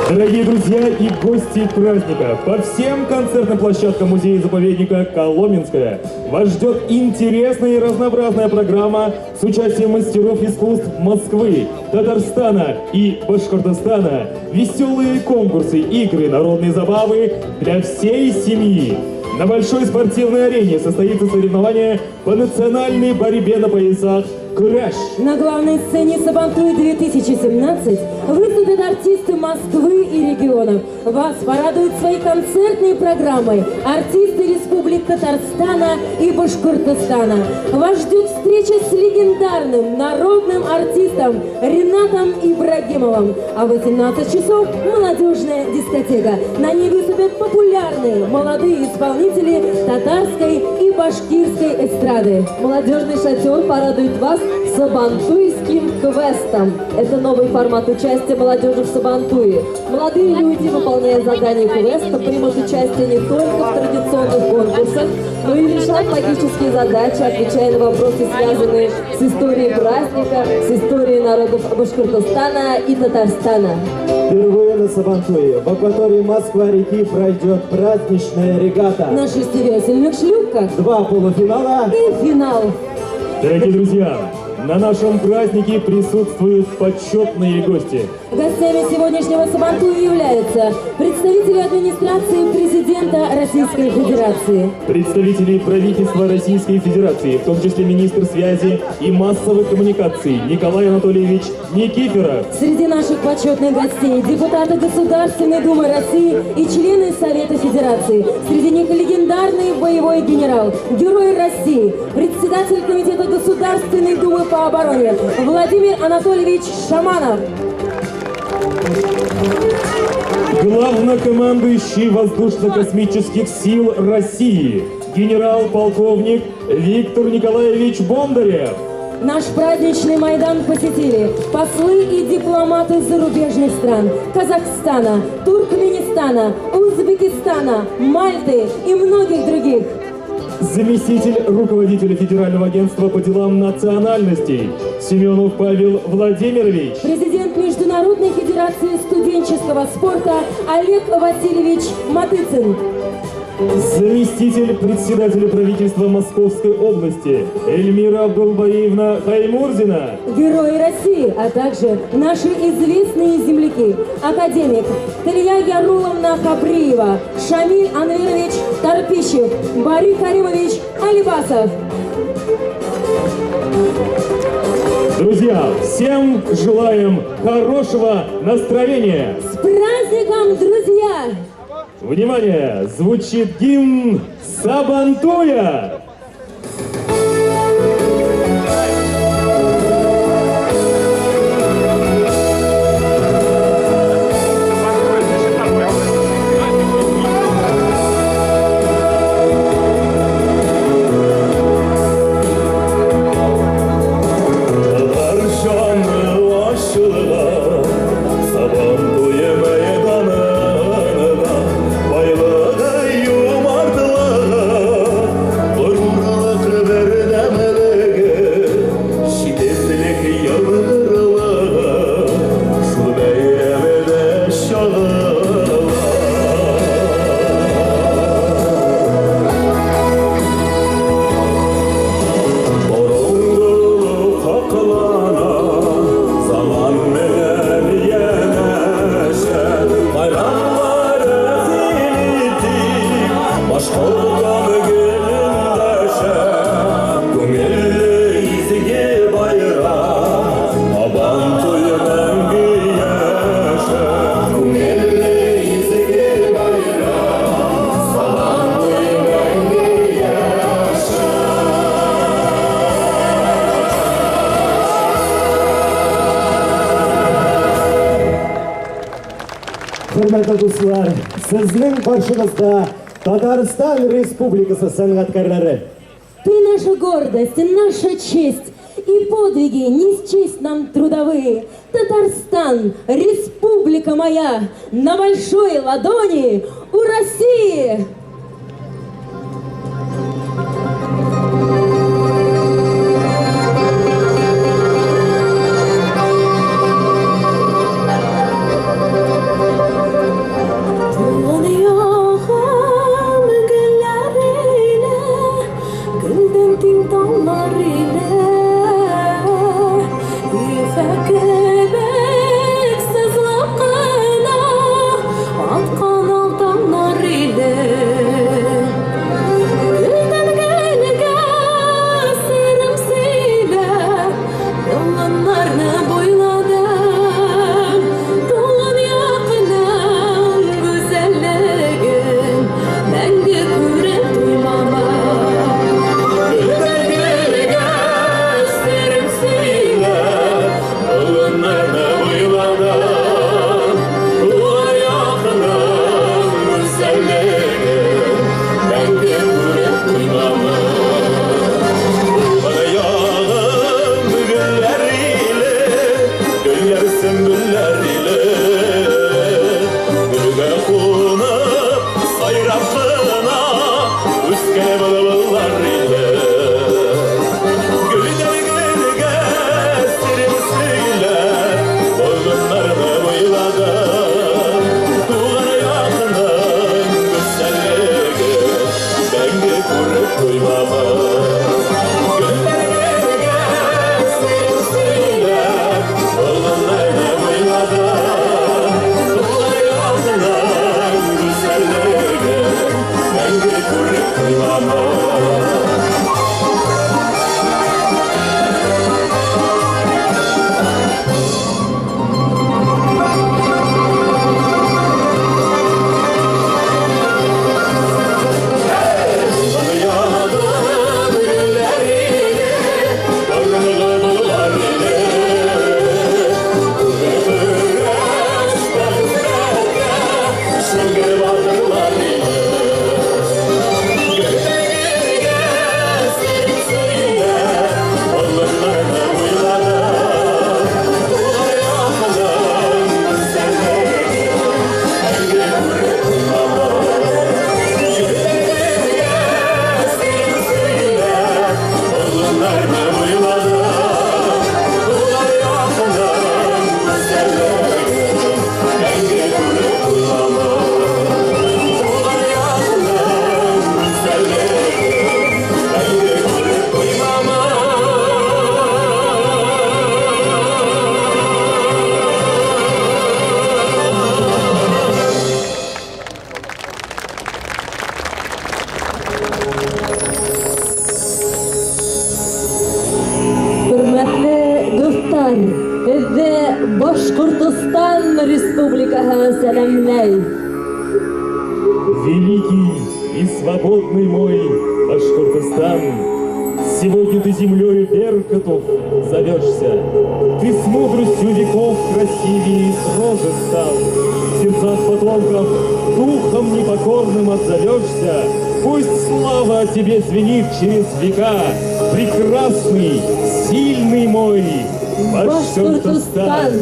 Дорогие друзья и гости праздника, по всем концертным площадкам музея-заповедника Коломенское вас ждет интересная и разнообразная программа с участием мастеров искусств Москвы, Татарстана и Башкортостана, веселые конкурсы, игры, народные забавы для всей семьи. На большой спортивной арене состоится соревнование по национальной борьбе на поясах «Кураж». На главной сцене Сабантуй-2017 выступят артисты Москвы и регионов. Вас порадуют своей концертной программой артисты Республик Татарстана и Башкортостана. Вас ждет встреча с легендарным народным артистом Ренатом Ибрагимовым. А в 18 часов молодежная дискотека. На ней выступят популярные молодые исполнители татарской и башкирской эстрады. Молодежный шатер порадует вас сабантуйским квестом. Это новый формат участия молодежи в Сабантуе. Молодые люди, выполняя задания квеста, примут участие не только в традиционных конкурсах, но и решат логические задачи, отвечая на вопросы, связанные с историей праздника, с историей народов Башкортостана и Татарстана. Впервые на Сабантуе в акватории Москва-реки пройдет праздничная регата. На шестивесельных шлюпках. Два полуфинала и финал. Дорогие друзья, на нашем празднике присутствуют почетные гости. Гостями сегодняшнего Сабантуя являются представители администрации президента Российской Федерации, представители правительства Российской Федерации, в том числе министр связи и массовых коммуникаций Николай Анатольевич Никифоров. Среди наших почетных гостей депутаты Государственной Думы России и члены Совета Федерации. Среди них легендарный боевой генерал, герой России, председатель Комитета Государственной Думы по обороне Владимир Анатольевич Шаманов. Главнокомандующий воздушно-космических сил России, генерал-полковник Виктор Николаевич Бондарев. Наш праздничный Майдан посетили послы и дипломаты зарубежных стран: Казахстана, Туркменистана, Узбекистана, Мальты и многих других. Заместитель руководителя Федерального агентства по делам национальностей Семенов Павел Владимирович. Президент Международной федерации студенческого спорта Олег Васильевич Матыцин. Заместитель председателя правительства Московской области Эльмира Абдулбаевна Хаймурзина. Герои России, а также наши известные земляки: академик Талия Яруловна Хабриева, Шамиль Анвирович Тарпищев, Бари Каримович Алибасов. Друзья, всем желаем хорошего настроения! С праздником, друзья! Внимание! Звучит гимн Сабантуя! Хөрмәтле дуслар, сезнең каршыгызда Татарстан Республикасы сәнгатькәрләре. Ты наша гордость, наша честь. И подвиги не счесть нам трудовые. Татарстан, республика моя, на большой ладони у России! Туган ягым гөлләр иле, Гөлдән тиң таллар иле. Ефәк кебек сызлап кына Аткан ал таңнар иле. Гөлдән гөлгә серем сөйләп, Яланнарны буйладым. Туган якның гүзәллеген Мәңге күреп туймамын. Гөлдән гөлгә серем сөйләп, Болыннарны буйладым. Туган якның гүзәллеген Мәңге күреп туймамын. Туган ягым гөлләр иле, Гөлләр сөмбелләр иле. Гөлгә кунып, сайрап кына Үскән былбыллар иле. Гөлдән гөлгә серем сөйләп, Болыннарны буйладым. Туган якның гүзәллеген Мәңге күреп туймамын. Гөлдән гөлгә серем сөйләп, Болыннарны буйладым. Туган якның гүзәллеген Мәңге күреп туймамын. Туган ягым гөлләр иле, Борынгы Болгар иле. Көрәштә хезмәткә Шәңгер батырлар иле. Гөлдән гөлгә серем сөйләп, Болыннарны буйладым. Туган якның гүзәллеген Мәңге күреп туймамын. Гөлдән гөлгә серем сөйләп, Болыннарны буйладым. Туган якның гүзәллеген Мәңге күреп туймамын. Туган якның гүзәллеген Мәңге күреп туймамын. Хөрмәтле дуслар, һеҙҙе Башҡортостан Республикаһы сәләмләй. Великий и свободный мой Башкортостан, сегодня ты землею Беркутов зовешься. Ты с мудростью веков красивее и строже стал. В сердцах потомков духом непокорным отзовешься. Пусть слава о тебе звенит через века. Прекрасный, сильный мой Башкортостан. Башҡортостан.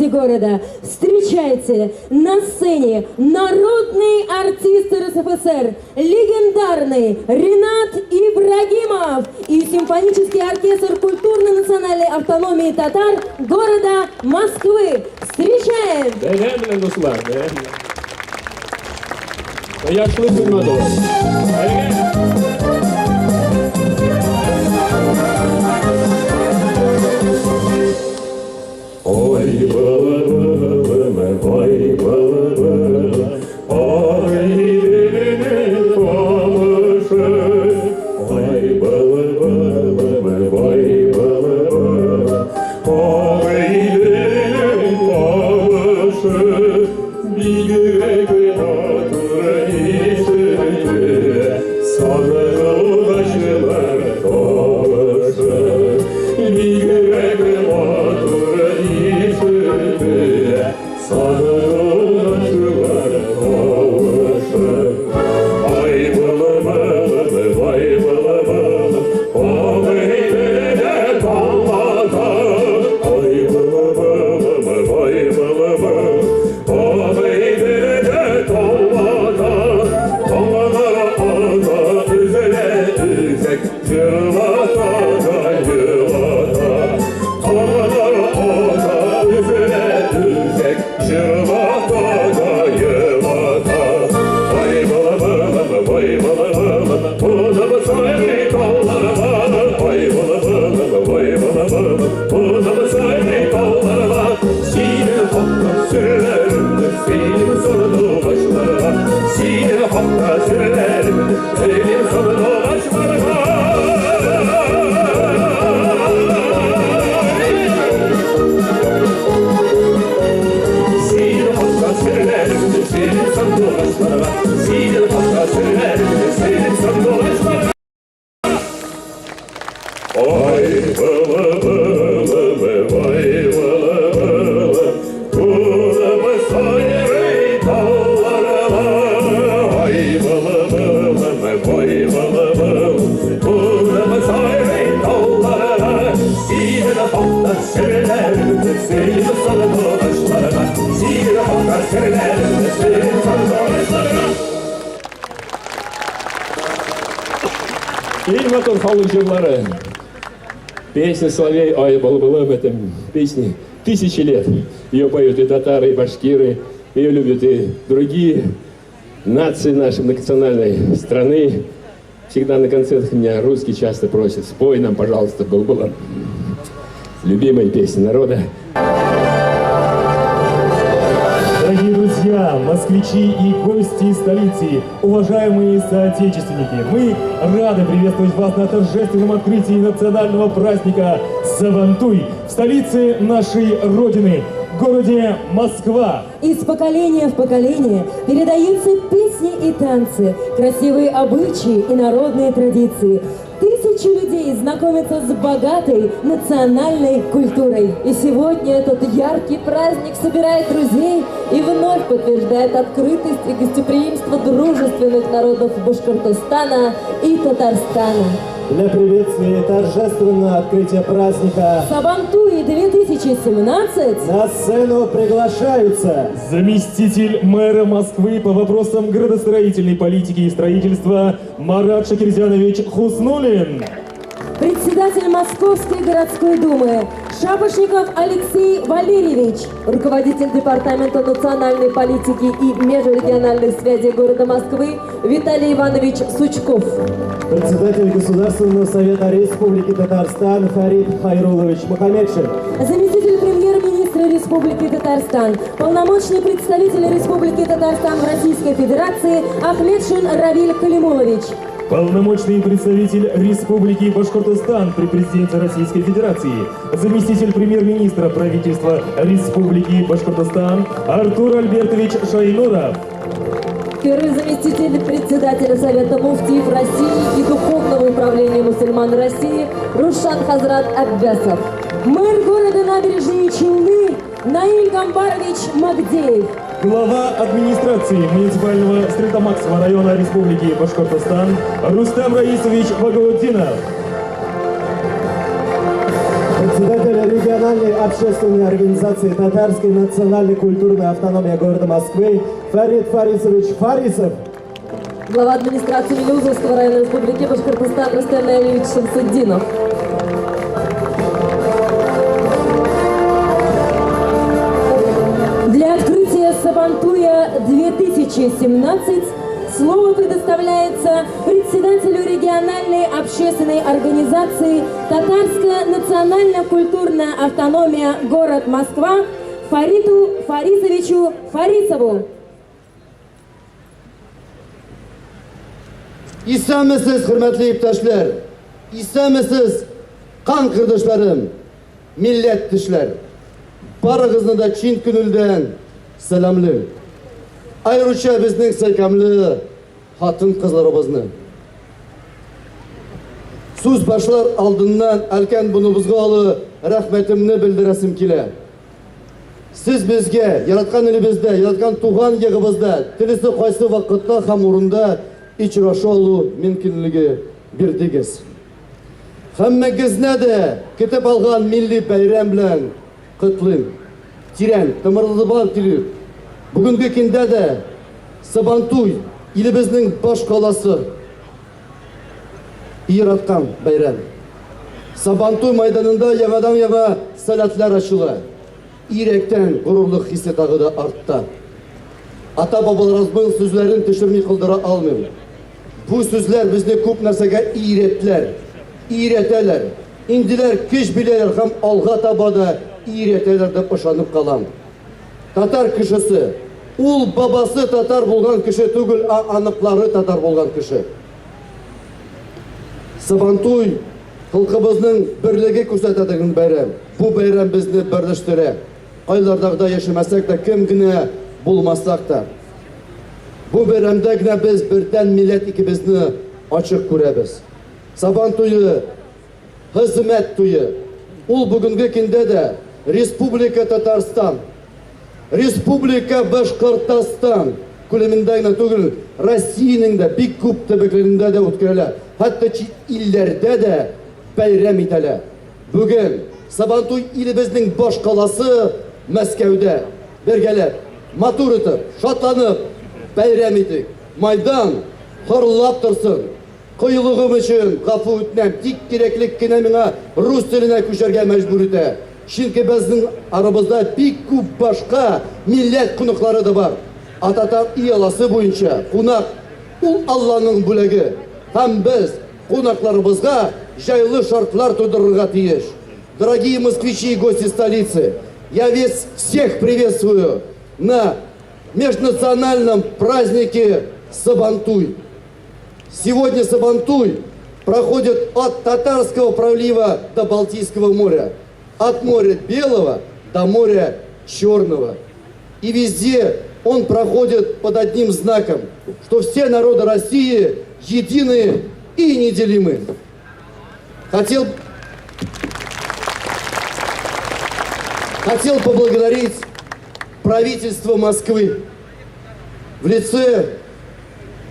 гости города, встречайте на сцене народный артист РСФСР, легендарный Ренат Ибрагимов и симфонический оркестр культурно-национальной автономии татар города Москвы. Встречаем! Бәйрәм белән, дуслар, бәйрәм белән. Кояшлы көн матур. Әлегә Ой, былы-былы, ой, былы-былы, Ай, камышы. Ой, былы-былы, ой, былы-былы, Ай, камышы. Бигрәк матур ишетелә, Сандугачлар тавышы. Бигрәк матур ишетелә, Сандугачлар тавышы. Ай, былы-былы, ай, былы-былы, Ай, таллата. Ай, былы-былы, ай, былы-былы, Ай, таллата. Таллата ата өзелә өзек, Җырлата да елата. Таллата ата өзелә өзек, Җырлата да елата. Ай, былы-былы, ай, былы-былы, Тузып сайрый талларда. Ай, былы-былы, ай, былы-былы, Тузып сайрый талларда. Синең хакта сөйләрем, Синең сандугачларга. Синең хакта сөйләрем, Синең сандугачларга. Синең хакта сөйләрем, Синең сандугачларга. Синең хакта сөйләрем, Синең сандугачларга. Ай, былы-былы, ай, былы-былы, Тузып сайрый талларда. Ай, былы-былы, ай, былы-былы, Тузып сайрый талларда. Синең хакта сөйләрем, Синең сандугачларга. Синең хакта сөйләрем, Синең сандугачларга. Иң матур халык җырлары. Песня «Соловей», ай, былы-былым, это песни тысячи лет. Ее поют и татары, и башкиры, ее любят и другие нации нашей многонациональной страны. Всегда на концертах меня русские часто просят: спой нам, пожалуйста, былы-былым. Любимая песня народа. Дорогие друзья, москвичи и гости столицы, уважаемые соотечественники, мы рады приветствовать вас на торжественном открытии национального праздника Сабантуй в столице нашей Родины, городе Москва. Из поколения в поколение передаются песни и танцы, красивые обычаи и народные традиции. Тысячи людей знакомятся с богатой национальной культурой. И сегодня этот яркий праздник собирает друзей и вновь подтверждает открытость и гостеприимство дружественных народов Башкортостана и Татарстана. Для приветствия и торжественного открытия праздника Сабантуй 2017 на сцену приглашаются заместитель мэра Москвы по вопросам градостроительной политики и строительства Марат Шакирзянович Хуснуллин, председатель Московской городской думы Шапошников Алексей Валерьевич, руководитель департамента национальной политики и межрегиональных связей города Москвы Виталий Иванович Сучков, председатель Государственного совета Республики Татарстан Фарид Хайрулович Мухаметшин, заместитель премьер-министра Республики Татарстан, полномочный представитель Республики Татарстан в Российской Федерации Ахметшин Равиль Калимулович, полномочный представитель Республики Башкортостан при президенте Российской Федерации, заместитель премьер-министра правительства Республики Башкортостан Артур Альбертович Шайнуров, первый заместитель председателя Совета муфтиев России и Духовного управления мусульман России Рушан Хазрат Аббасов, мэр города Набережные Челны Наиль Гамбарович Магдеев, глава администрации муниципального Стерлитамакского района Республики Башкортостан Рустам Раисович Багаутдинов, председатель региональной общественной организации Татарской национальной культурной автономии города Москвы Фарид Фарисович Фарисов. Глава администрации Мелеузовского района Республики Башкортостан Рустем Наилевич Шамсутдинов. Для открытия Сабантуя 2017 слово предоставляется председателю региональной общественной организации Татарская национально-культурная автономия город Москва Фариту Фарисовичу Фарисову. Исәнмесез, хөрмәтле иптәшләр! Исәнмесез, кан кардәшләрем, милләттәшләр! Барыгызны да чын күңелдән сәламлыйм. Аеруча безнең сөйкемле хатын-кызларыбызны. Сүз башлар алдыннан өлкән буыныбызга олы рәхмәтемне белдерәсем килә. Сез безгә яраткан илебездә, яраткан туган ягыбызда, теләсә кайсы вакытта һәм урында очраша алу мөмкинлеге бирдегез. Һәммәгезне дә көтеп алган милли бәйрәм белән котлыйм. Тирән тамырлы килеп, бүгенге көндә дә Сабантуй илебезнең баш каласы яраткан бәйрәм. Сабантуй мәйданында яңадан-яңа сәләтләр ачыла. Йөрәктән горурлык хисе тагы да артта. Ата-бабаларыбызның сүзләрен төшерми калдыра алмыйм. Бу сүзләр безне күп нәрсәгә өйрәттеләр, өйрәтәләр. Инде көч бирәләр һәм алга таба да өйрәтәләр дип ышанып калам. Татар кешесе, ул бабасы татар булган кеше түгел, ә оныклары татар булган кеше. Сабантуй халкыбызның берлеге күрсәтә дигән бәйрәм. Бу бәйрәм безне берләштерә. Кайларда да яшәмәсәк тә, кем генә булмасак та. Бу бәйрәмдә генә без бердән милләт икебезне ачык күрәбез. Сабан туе, хезмәт туе. Ул бүгенге көндә дә Республика Татарстан, Республика Башкортостан күләмендә генә түгел, Россиянең дә бик күп төбәкләрендә дә үткәрелә. Хәтта чит илләрдә дә бәйрәм ителә. Бүген Сабантуй илебезнең баш каласы Мәскәүдә бергәләп, матур итеп, шатланып бәйрәм итик. Майдан гөрләп торсын. Кыюлыгым өчен гафу үтенәм, тик кирәклек кенә миңа рус теленә күчәргә мәҗбүр итә. Чөнки безнең арабызда бик күп башка милләт кунаклары да бар. Ә татар йоласы буенча кунак ул Алланың бүләге. Һәм без кунакларыбызга җайлы шартлар тудырырга тиеш. Дорогие москвичи и гости столицы, я весь всех приветствую на межнациональном празднике Сабантуй. Сегодня Сабантуй проходит от Татарского пролива до Балтийского моря, от моря Белого до моря Черного. И везде он проходит под одним знаком, что все народы России едины и неделимы. Хотел поблагодарить правительство Москвы в лице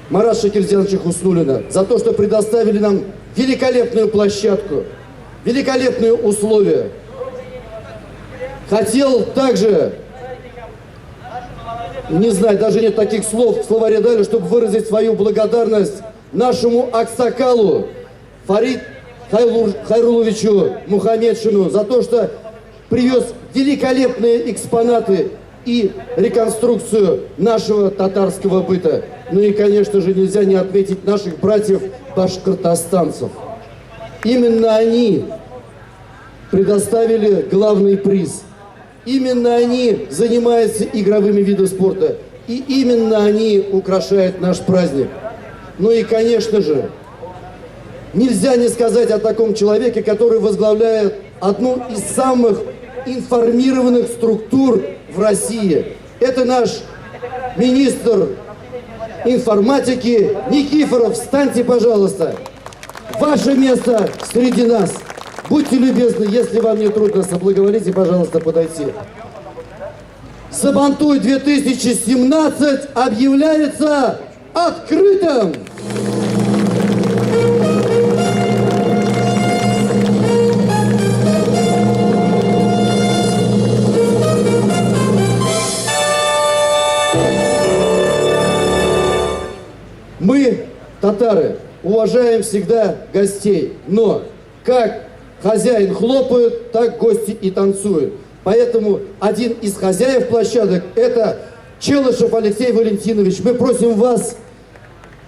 Марата Шакирзяновича Хуснуллина за то, что предоставили нам великолепную площадку, великолепные условия. Хотел также, не знаю, даже нет таких слов в словаре дали, чтобы выразить свою благодарность нашему Аксакалу Фарид Хайруловичу Мухаметшину за то, что привез великолепные экспонаты и реконструкцию нашего татарского быта. Ну и, конечно же, нельзя не отметить наших братьев-башкортостанцев. Именно они предоставили главный приз. Именно они занимаются игровыми видами спорта. И именно они украшают наш праздник. Ну и, конечно же, нельзя не сказать о таком человеке, который возглавляет одну из самых информированных структур в России. Это наш министр информатики Никифоров. Встаньте, пожалуйста. Ваше место среди нас. Будьте любезны, если вам не трудно, соблаговолите, пожалуйста, подойти. Сабантуй 2017 объявляется открытым! Мы, татары, уважаем всегда гостей, но как хозяин хлопает, так гости и танцуют. Поэтому один из хозяев площадок – это Челышев Алексей Валентинович. Мы просим вас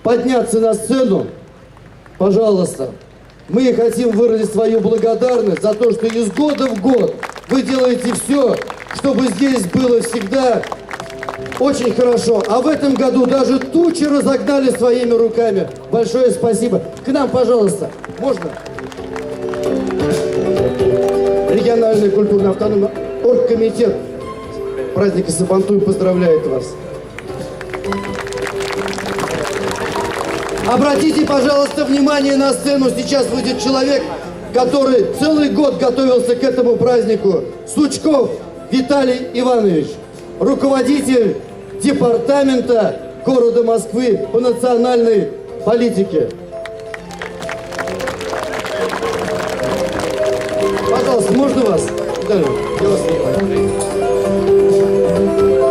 подняться на сцену, пожалуйста. Мы хотим выразить свою благодарность за то, что из года в год вы делаете все, чтобы здесь было всегда очень хорошо. А в этом году даже тучи разогнали своими руками. Большое спасибо. К нам, пожалуйста. Можно? Региональная культурная автономия, оргкомитет праздника Сабантуй поздравляет вас. Обратите, пожалуйста, внимание на сцену. Сейчас выйдет человек, который целый год готовился к этому празднику. Сучков Виталий Иванович, руководитель департамента города Москвы по национальной политике. Пожалуйста, можно вас? Виталий, я вас снимаю.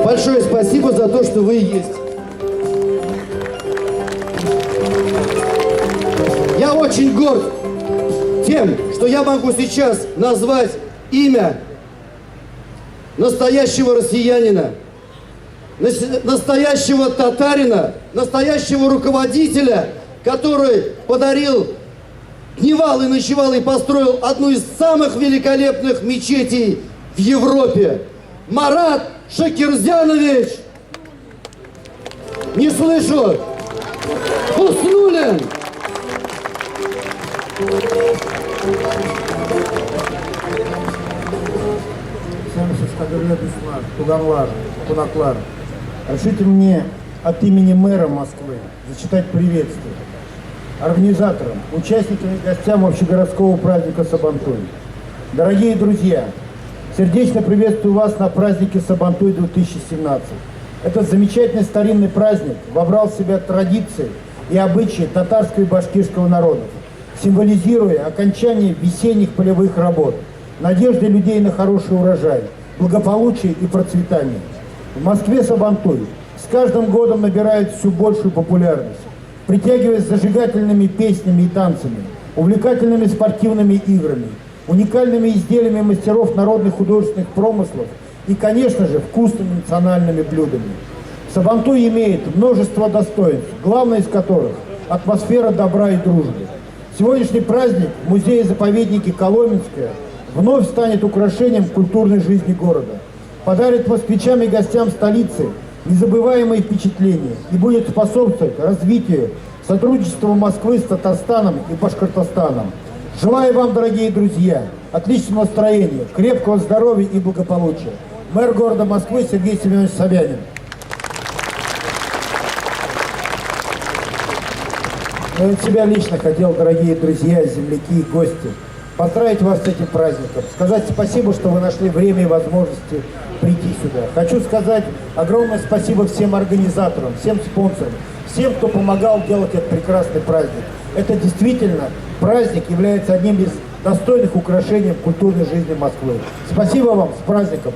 Большое спасибо за то, что вы есть. Я очень горд тем, что я могу сейчас назвать имя настоящего россиянина, настоящего татарина, настоящего руководителя, который подарил дневал и ночевал и построил одну из самых великолепных мечетей в Европе. Марат Шакирзянович! Не слышу! Хуснуллин! Туганлар, кунаклар, разрешите мне от имени мэра Москвы зачитать приветствие организаторам, участникам и гостям общегородского праздника Сабантуй. Дорогие друзья, сердечно приветствую вас на празднике Сабантуй 2017. Этот замечательный старинный праздник вобрал в себя традиции и обычаи татарского и башкирского народов, символизируя окончание весенних полевых работ, надежды людей на хороший урожай, благополучие и процветание. В Москве Сабантуй с каждым годом набирает все большую популярность, притягивая зажигательными песнями и танцами, увлекательными спортивными играми, уникальными изделиями мастеров народных художественных промыслов и, конечно же, вкусными национальными блюдами. Сабантуй имеет множество достоинств, главное из которых – атмосфера добра и дружбы. Сегодняшний праздник в музее-заповеднике Коломенское вновь станет украшением культурной жизни города, подарит москвичам и гостям столицы незабываемые впечатления и будет способствовать развитию сотрудничества Москвы с Татарстаном и Башкортостаном. Желаю вам, дорогие друзья, отличного настроения, крепкого здоровья и благополучия. Мэр города Москвы Сергей Семенович Собянин. Но от себя лично хотел, дорогие друзья, земляки и гости, поздравить вас с этим праздником, сказать спасибо, что вы нашли время и возможности прийти сюда. Хочу сказать огромное спасибо всем организаторам, всем спонсорам, всем, кто помогал делать этот прекрасный праздник. Это действительно праздник является одним из достойных украшений культурной жизни Москвы. Спасибо вам, с праздником.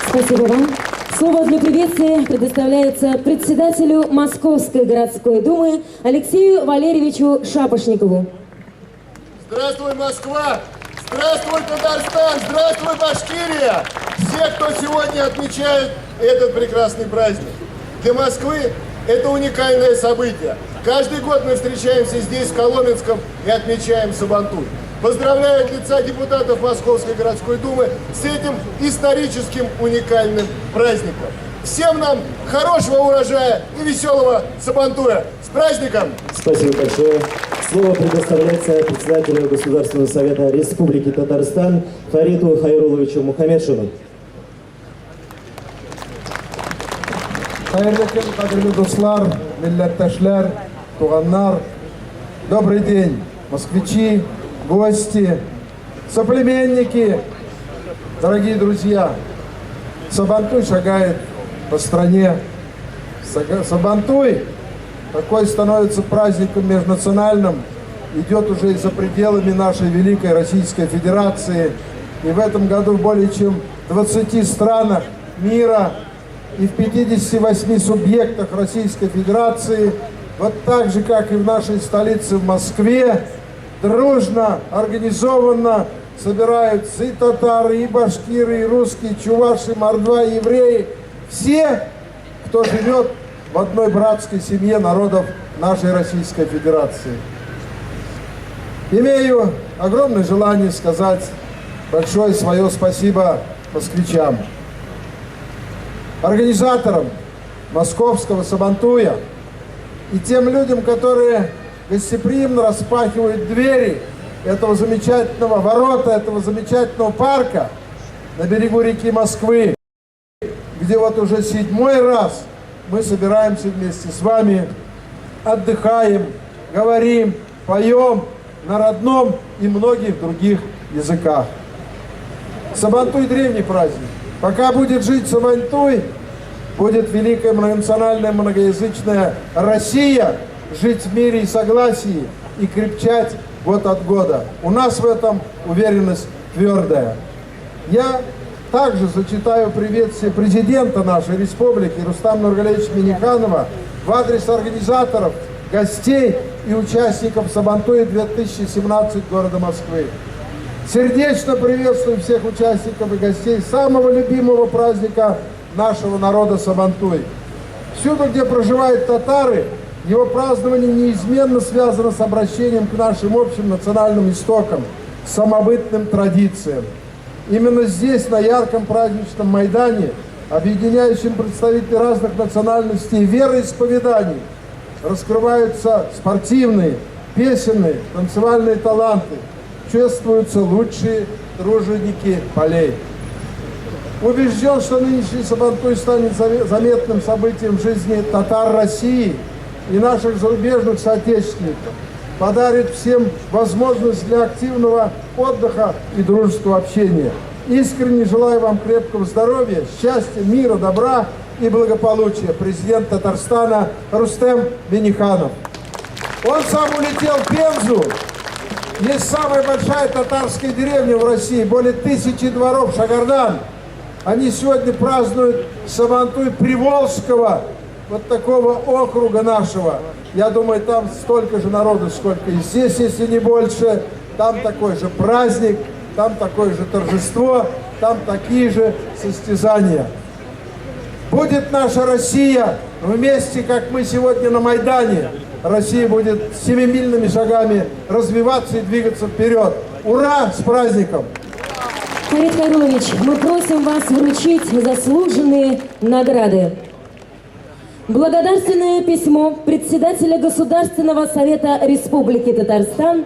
Спасибо вам. Слово для приветствия предоставляется председателю Московской городской думы Алексею Валерьевичу Шапошникову. Здравствуй, Москва! Здравствуй, Татарстан! Здравствуй, Башкирия! Все, кто сегодня отмечает этот прекрасный праздник. Для Москвы это уникальное событие. Каждый год мы встречаемся здесь, в Коломенском, и отмечаем Сабантуй. Поздравляю от лица депутатов Московской городской думы с этим историческим уникальным праздником. Всем нам хорошего урожая и веселого Сабантуя. С праздником! Спасибо большое. Слово предоставляется председателю Государственного совета Республики Татарстан Фариту Хайруловичу Мухаметшину. Хәерле көн, кадерле дуслар, милләттәшләр, туганнар. Добрый день, москвичи, гости, соплеменники, дорогие друзья. Сабантуй шагает по стране. Сабантуй такой становится праздником межнациональным, идет уже и за пределами нашей великой Российской Федерации. И в этом году в более чем 20 странах мира и в 58 субъектах Российской Федерации, вот так же, как и в нашей столице в Москве, дружно, организованно собираются и татары, и башкиры, и русские, и чуваши, мордва, и евреи. Все, кто живет в одной братской семье народов нашей Российской Федерации. Имею огромное желание сказать большое свое спасибо москвичам, организаторам московского Сабантуя и тем людям, которые гостеприимно распахивают двери этого замечательного ворота, этого замечательного парка на берегу реки Москвы, где вот уже 7-й раз мы собираемся вместе с вами, отдыхаем, говорим, поем на родном и многих других языках. Сабантуй – древний праздник. Пока будет жить Сабантуй, будет великая многонациональная, многоязычная Россия жить в мире и согласии и крепчать год от года. У нас в этом уверенность твердая. Я также зачитаю приветствие президента нашей республики Рустама Нургалиевича Минниханова в адрес организаторов, гостей и участников Сабантуя 2017 города Москвы. Сердечно приветствую всех участников и гостей самого любимого праздника нашего народа Сабантуй. Всюду, где проживают татары, его празднование неизменно связано с обращением к нашим общим национальным истокам, самобытным традициям. Именно здесь, на ярком праздничном Майдане, объединяющем представителей разных национальностей и вероисповеданий, раскрываются спортивные, песенные, танцевальные таланты, чествуются лучшие труженики полей. Убежден, что нынешний Сабантуй станет заметным событием в жизни татар России и наших зарубежных соотечественников, подарит всем возможность для активного отдыха и дружеского общения. Искренне желаю вам крепкого здоровья, счастья, мира, добра и благополучия. Президент Татарстана Рустем Минниханов. Он сам улетел в Пензу. Есть самая большая татарская деревня в России, более 1000 дворов, Шагардан. Они сегодня празднуют Сабантуй Приволжского, вот такого округа нашего. Я думаю, там столько же народу, сколько и здесь, если не больше. Там такой же праздник, там такое же торжество, там такие же состязания. Будет наша Россия вместе, как мы сегодня на Майдане. Россия будет семимильными шагами развиваться и двигаться вперед. Ура! С праздником! Фарид Хайруллович, мы просим вас вручить заслуженные награды. Благодарственное письмо председателя Государственного совета Республики Татарстан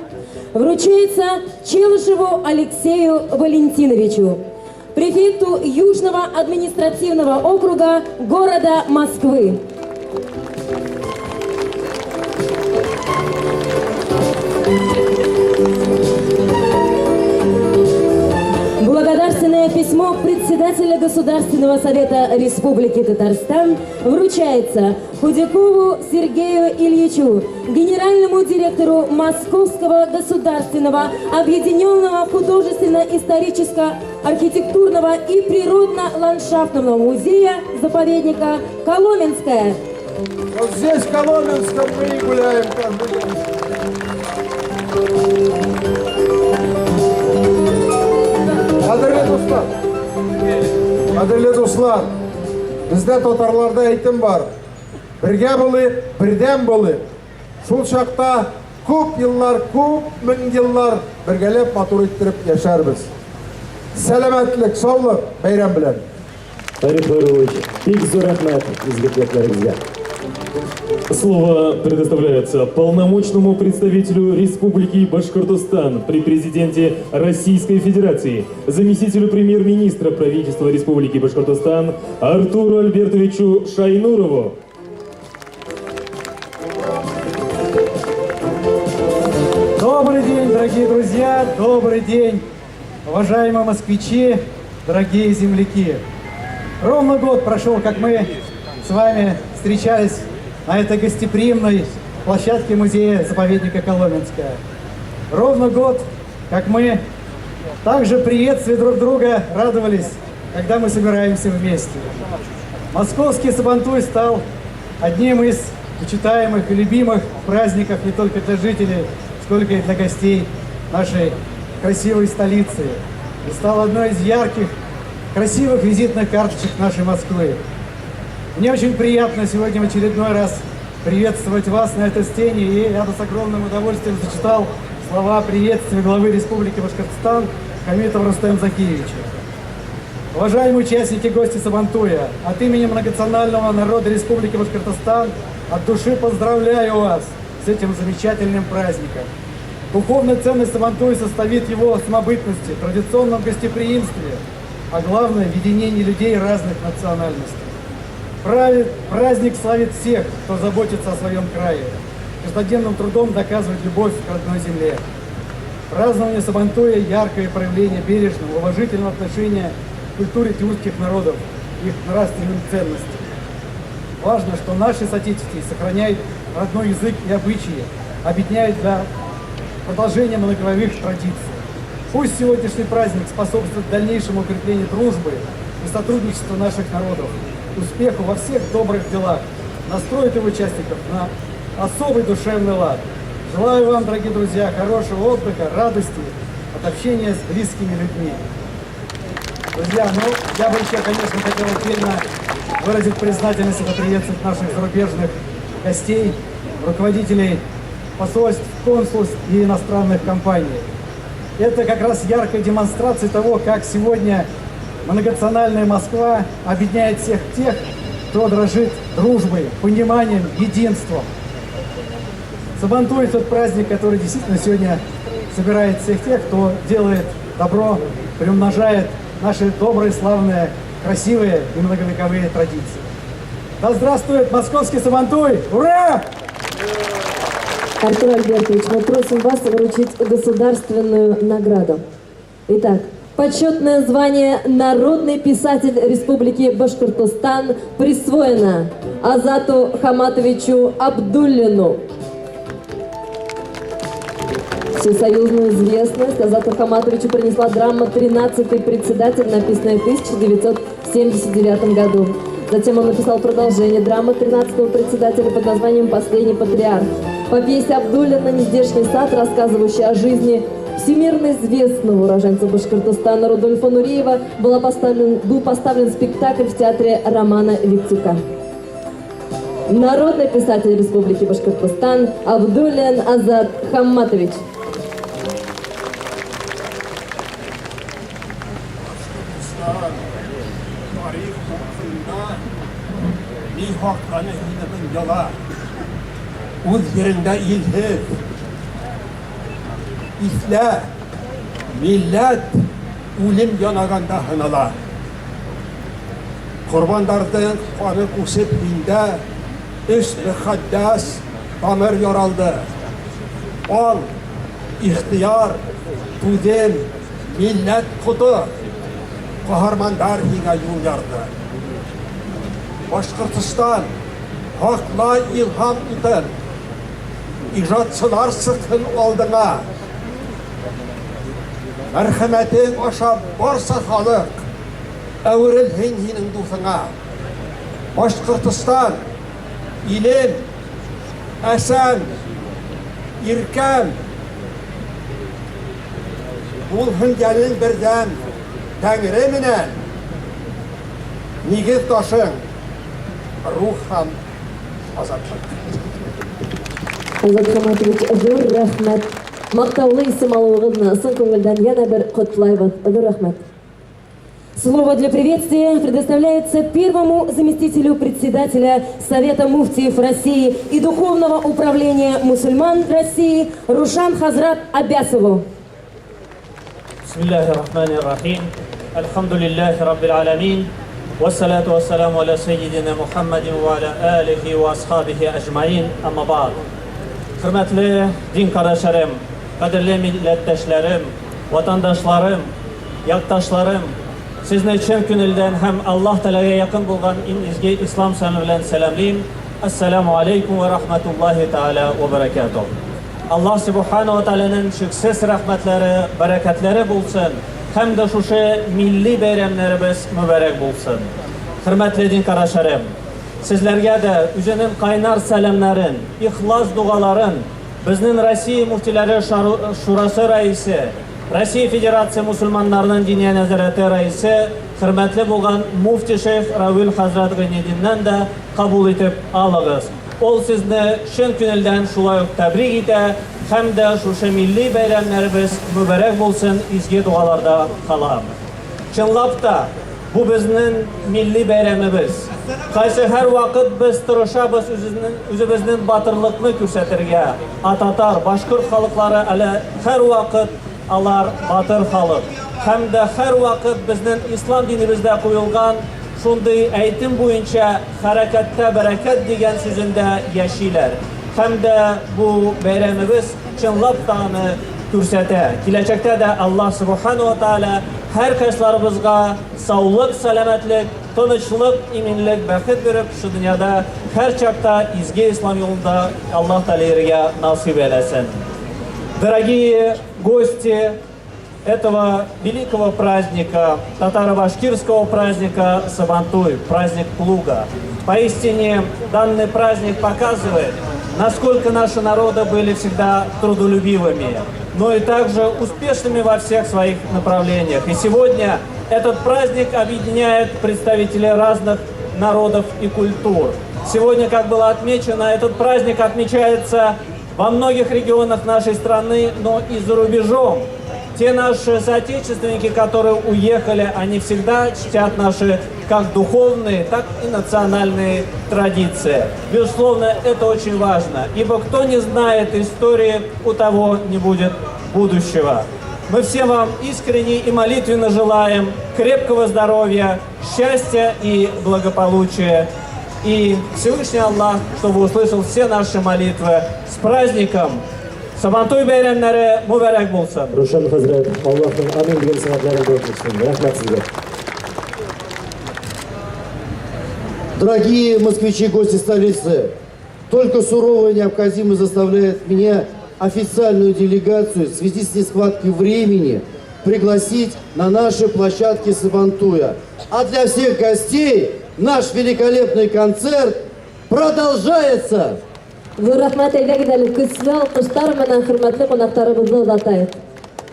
вручается Челышеву Алексею Валентиновичу, префекту Южного административного округа города Москвы. Благодарственное письмо председателя Государственного совета Республики Татарстан вручается Худякову Сергею Ильичу, генеральному директору Московского государственного объединенного художественно-историческо-архитектурного и природно-ландшафтного музея-заповедника Коломенское. Вот здесь, в Коломенском, мы и гуляем каждый день. Кадерле дуслар, кадерле дуслар, бездә татарларда әйтем бар. Бергә булыйк, бердәм булыйк. Шул чакта күп еллар, күп мең еллар бергәләп матур иттереп яшәрбез. Сәламәтлек, саулык, бәйрәм белән. Фарид Хайруллович, бик зур рәхмәт изге теләкләрегезгә. Слово предоставляется полномочному представителю Республики Башкортостан при президенте Российской Федерации, заместителю премьер-министра правительства Республики Башкортостан Артуру Альбертовичу Шайнурову. Добрый день, дорогие друзья, добрый день, уважаемые москвичи, дорогие земляки. Ровно год прошел, как мы с вами встречались на этой гостеприимной площадке музея-заповедника Коломенское. Ровно год, как мы также приветствуя друг друга, радовались, когда мы собираемся вместе. Московский Сабантуй стал одним из почитаемых и любимых праздников не только для жителей, сколько и для гостей нашей красивой столицы. И стал одной из ярких, красивых визитных карточек нашей Москвы. Мне очень приятно сегодня в очередной раз приветствовать вас на этой сцене, и я с огромным удовольствием зачитал слова приветствия главы Республики Башкортостан Хамитова Рустема Закиевича. Уважаемые участники и гости Сабантуя, от имени многонационального народа Республики Башкортостан от души поздравляю вас с этим замечательным праздником. Духовная ценность Сабантуя состоит в его самобытности, традиционном гостеприимстве, а главное – в единении людей разных национальностей. Праздник славит всех, кто заботится о своем крае, каждодневным трудом доказывает любовь к родной земле. Празднование Сабантуя – яркое проявление бережного, уважительного отношения к культуре тюркских народов, их нравственным ценностям. Важно, что наши соотечественники сохраняют родной язык и обычаи, объединяют для продолжения многовековых традиций. Пусть сегодняшний праздник способствует дальнейшему укреплению дружбы и сотрудничества наших народов, успеху во всех добрых делах, настроит его участников на особый душевный лад. Желаю вам, дорогие друзья, хорошего отдыха, радости от общения с близкими людьми. Друзья, ну, я бы еще, конечно, хотел отдельно выразить признательность и поприветствовать наших зарубежных гостей, руководителей посольств, консульств и иностранных компаний. Это как раз яркая демонстрация того, как сегодня многонациональная Москва объединяет всех тех, кто дорожит дружбой, пониманием, единством. Сабантуй – тот праздник, который действительно сегодня собирает всех тех, кто делает добро, приумножает наши добрые, славные, красивые и многовековые традиции. Да здравствует московский Сабантуй! Ура! Артур Альбертович, мы просим вас вручить государственную награду. Итак, почетное звание «Народный писатель Республики Башкортостан» присвоено Азату Хаматовичу Абдуллину. Всесоюзную известность Азату Хаматовичу принесла драма «Тринадцатый председатель», написанная в 1979 году. Затем он написал продолжение драмы «Тринадцатого председателя» под названием «Последний патриарх». По пьесе Абдуллина «Нездешний сад», рассказывающий о жизни всемирно известного уроженца Башкортостана Рудольфа Нуриева, был поставлен спектакль в театре Романа Виктюка. Народный писатель Республики Башкортостан Абдуллин Азат Хамматович. Үҙ ерендә илһеҙ. Иҫлә, милләт үлем янағанда һынала. Ҡорбандарҙың ҡаны күсеп һиндә өс мөҡәддәс тамыр яралды. Аң, ихтыяр, түҙем, милләт ҡото. Ҡаһармандар һиңә юл ярҙы. Башҡортостан, һаҡла илһам утын, ижадсылар сыҡһын алдыңа. Мәрхәмәтең аша барса халыҡ әүерелһен һинең дуҫыңа. Башҡортостан, илем, әсәм, иркәм, булһын йәнең берҙәм, тәңре менән, нигеҙ ташың, рух һәм азатлыҡ. Азат Хаматович, ҙур рәхмәт. Маҡтаулы исем алыуығыҙны ысын күңелдән йәнә бер ҡотлайбыҙ. Ҙур рәхмәт. Слово для приветствия предоставляется первому заместителю председателя Совета муфтиев России и Духовного управления мусульман России Рушан Хазрат Абясову. بسم الله الرحمن الرحيم الحمد لله رب العالمين والصلاة والسلام على سيدنا محمد وعلى آله وأصحابه أجمعين أما بعد Хөрмәтле дин кардәшләрем, кадерле милләттәшләрем, ватандашларым, якташларым, сезне чын күңелдән һәм Аллаһ Тәгаләгә якын булган иң изге ислам сәламе белән сәламлим. Ассаламу алейкум ва рахматуллахи тааля ва баракатух. Аллаһ Субхана ва Тааляның чиксез рәхмәтләре, бәрәкәтләре булсын һәм дә шушы милли бәйрәмнәребез мөбарәк булсын. Хөрмәтле дин карашарым, сезләргә дә үзенең кайнар сәламнәрен, ихлас дугаларын безнең Россия муфтиләре шурасы рәисе, Россия Федерация мусульманнарының диния нәзарәте рәисе, хөрмәтле булган муфти шейх Равил хәзрәт Гайнетдиннән дә кабул итеп алыгыз. Ул сезне чын күңелдән шулай ук тәбрик итә һәм дә шушы милли бәйрәмнәребез мөбарәк булсын изге дугаларда кала. Чынлап та, бу безнең милли бәйрәмебез. Кайсы һәрвакыт без тырышабыз үзезнең, үзебезнең батырлыкны күрсәтергә. Ә татар, башкорт халыклары әле һәрвакыт алар батыр халык. Һәм дә һәрвакыт безнең ислам динебездә куелган шундый әйтем буенча хәрәкәттә бәрәкәт дигән сүзендә яшиләр. Һәм дә бу бәйрәмебез чынлап та аны күрсәтә. Киләчәктә дә Аллаһ Субхану ва Тааля һәркайсыларыбызга саулык, сәламәтлек, тынычлык, иминлек, бәхет биреп, шу дөньяда һәрчакта изге ислам юлында Аллаһ Тәгалә йөрергә насыйп әйләсен. Дорогие гости этого великого праздника, татаро-башкирского праздника Сабантуй, праздник плуга. Поистине, данный праздник показывает, насколько наши народы были всегда трудолюбивыми, но и также успешными во всех своих направлениях. И сегодня этот праздник объединяет представителей разных народов и культур. Сегодня, как было отмечено, этот праздник отмечается во многих регионах нашей страны, но и за рубежом. Те наши соотечественники, которые уехали, они всегда чтят наши как духовные, так и национальные традиции. Безусловно, это очень важно, ибо кто не знает истории, у того не будет будущего. Мы всем вам искренне и молитвенно желаем крепкого здоровья, счастья и благополучия. И Всевышний Аллах, чтобы услышал все наши молитвы. С праздником! Сабантуй бәйрәмнәре мөбарәк булсын! Рушан хәзрәт, Аллаһның амин дигән сәгатьләрен булсын. Рәхмәт сезгә. Дорогие москвичи, гости столицы, только суровая необходимость заставляет меня официальную делегацию в связи с нехваткой времени пригласить на наши площадки Сабантуя. А для всех гостей наш великолепный концерт продолжается! Зур рәхмәт, әйдәгез әле көчле алкышлар белән хөрмәтле кунакларыбызны озатайык.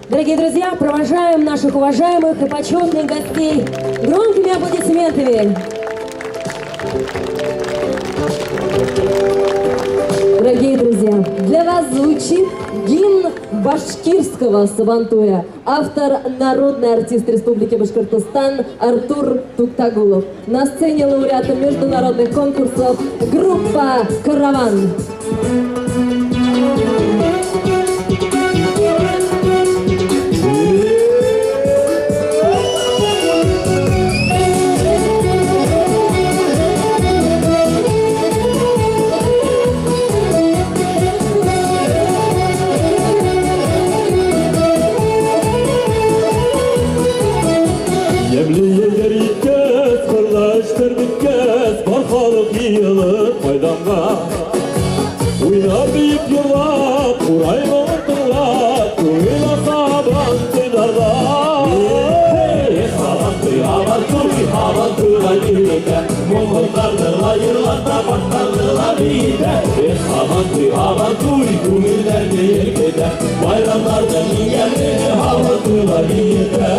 Дорогие друзья, провожаем наших уважаемых и почетных гостей громкими аплодисментами. Дорогие друзья, для вас звучит гимн башкирского Сабантуя. Автор – народный артист Республики Башкортостан Артур Туктагулов. На сцене лауреата международных конкурсов группа «Караван». Ямьле җәйләр җиткәч, кырлы эшләр беткәч, бар халык җыелып мәйданга. Уйнап, биеп, җырлап, курай моңын тыңлап, күңел ача Сабантуйларда. Сабантуй, Сабантуй, Сабантуйга йөртә, моңлыларны ла җырлата, башларны ла биетә. Сабантуй, Сабантуй, күңелләрне иркетә, байрамнарның иң ямьле Сабантуйлар җитә.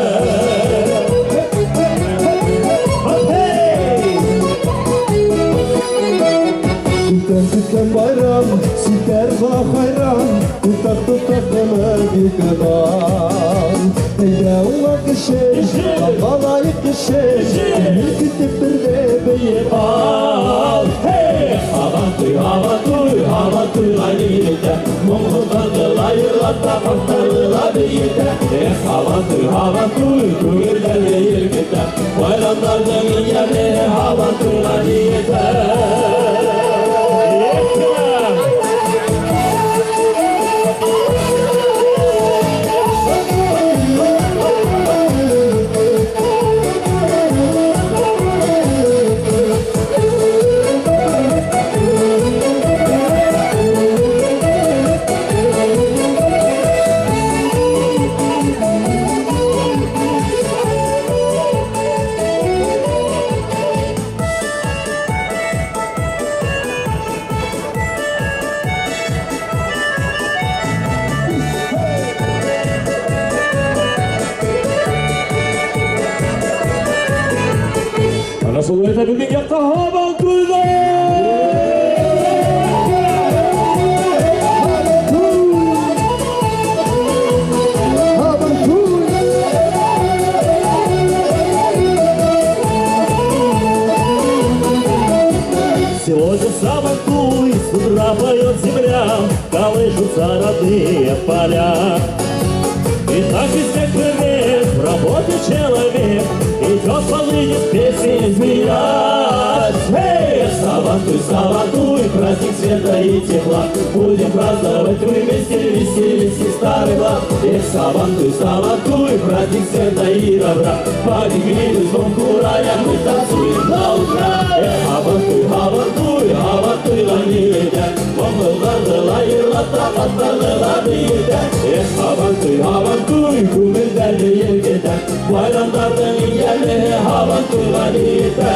Күптән көткән байрам, сүтәр хайран, Тотак тотак кылып йокыдан. Әйдә уңа кеше, лаек кеше, Күңел көтеп бергә биеп ал. Сабантуй, Сабантуй, Сабантуйга җитә, моңлыларны ла җырлата, картларны ла биетә. Сабантуй, Сабантуй, күңелләрне иркетә, байрамнарның иң ямьле Сабантуйга җитә. Шулай да безнең якта Һабантуйда! Сегодня Сабантуй, с утра поет земля, колышутся родные поля. И так везде привет, в работе человек, идет по лыне с песней изменять. Эй, Сабантуй, Сабантуй, праздник света и тепла, будем праздновать мы вместе, веселись и старый благ. Эх, Сабантуй, Сабантуй, праздник света и добра, по гимну звон курая мы танцуем до утра. Эх, Һабантуй, һабантуй, һабантуйга нигә, бомбалардыла йырлата, атлардыла биетә. Эх, һабантуй, һабантуй, күңелләрне елкетә, байрамнарның яме һабантуйга нигә.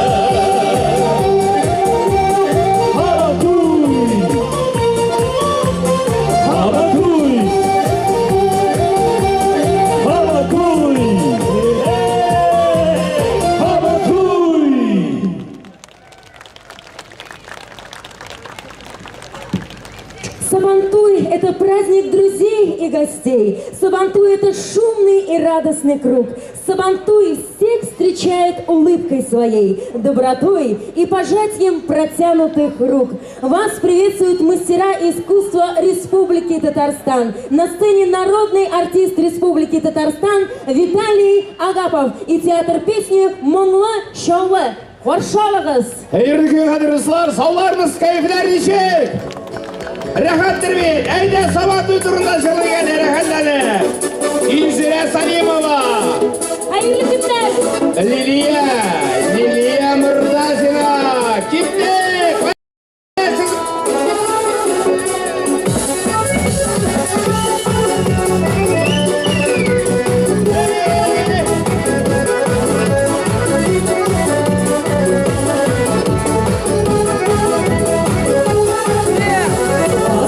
Һабантуй! Һабантуй! Һабантуй! Һабантуй! Сабантуй – это праздник друзей и гостей. Сабантуй – это шумный и радостный круг. Сабантуй всех встречает улыбкой своей, добротой и пожатием протянутых рук. Вас приветствуют мастера искусства Республики Татарстан. На сцене народный артист Республики Татарстан Виталий Агапов и театр песни «Моңлы Чаллы». Каршы алыгыз! Хәерле көн, кадерле дуслар, саулармыз, кәефләр ничек? Рәхәттер бит. Әйдә, Сабантуй турында җырлыйк әле, рәхәтләнеп. Инзирә Салимова. Хәерле көннәр! Лилия, Лилия Мурзазина. Киттек!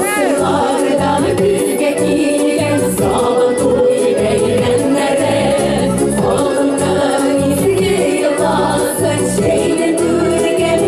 Асырлардан безгә килгән Сабантуй бәйрәмнәре, халкымның изге йоласын җәйнең күркәм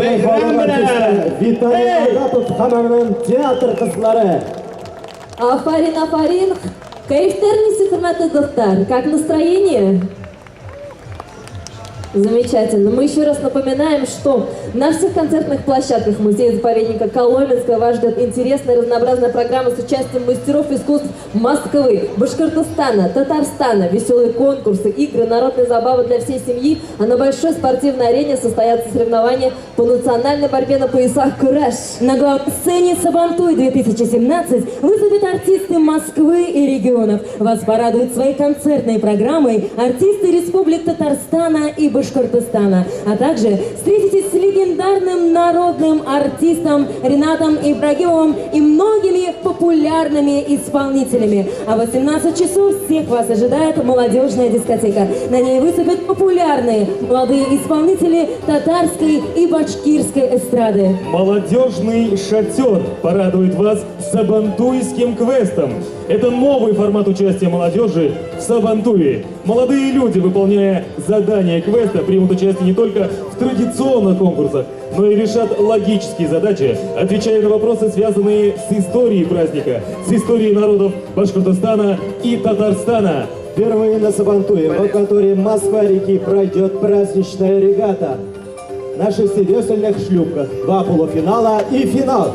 Татарстанның Бәйрәм халык белән! артисты Виталий Агапов һәм аның театр кызлары. Афарин, афарин! Кәефләр ничек, хөрмәтле дуслар? Как настроение? Замечательно. Мы еще раз напоминаем, что на всех концертных площадках музея-заповедника Коломенского вас ждет интересная разнообразная программа с участием мастеров искусств Москвы, Башкортостана, Татарстана, веселые конкурсы, игры, народные забавы для всей семьи. А на большой спортивной арене состоятся соревнования по национальной борьбе на поясах «Кураж». На главной сцене «Сабантуй-2017» выступят артисты Москвы и регионов. Вас порадуют своей концертной программой артисты Республик Татарстана и Башкортостана. А также встретитесь с легендарным народным артистом Ренатом Ибрагимовым и многими популярными исполнителями. А в 18 часов всех вас ожидает молодежная дискотека. На ней выступят популярные молодые исполнители татарской и башкирской эстрады. Молодежный шатер порадует вас сабантуйским квестом. Это новый формат участия молодежи в Сабантуе. Молодые люди, выполняя задания квеста, примут участие не только в традиционных конкурсах, но и решат логические задачи, отвечая на вопросы, связанные с историей праздника, с историей народов Башкортостана и Татарстана. Впервые на Сабантуе в акватории Москва-реки пройдет праздничная регата. На шестивесельных шлюпках. Два полуфинала и финал.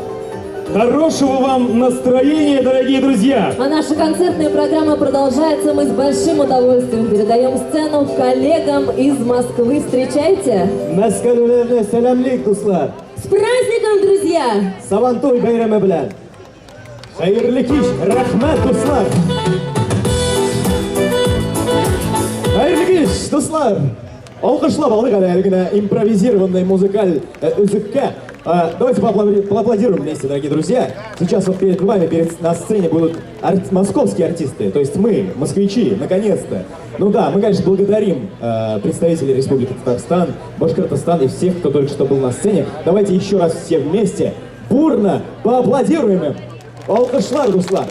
Хорошего вам настроения, дорогие друзья! А наша концертная программа продолжается. Мы с большим удовольствием передаем сцену коллегам из Москвы. Встречайте! Мәскәүлеләрне сәламлик, дуслар! С праздником, друзья! Сабантуй бәйрәме белән! Хәерле кич, рәхмәт, дуслар! Хәерле кич, дуслар! Алкышлап алдык әле әле генә импровизированный музыкаль өзеккә. Давайте поаплодируем вместе, дорогие друзья. Сейчас вот перед вами, на сцене будут московские артисты, то есть мы, москвичи, наконец-то. Ну да, мы, конечно, благодарим представителей Республики Татарстан, Башкортостан и всех, кто только что был на сцене. Давайте еще раз все вместе бурно поаплодируем им. Алкышлар, дуслар.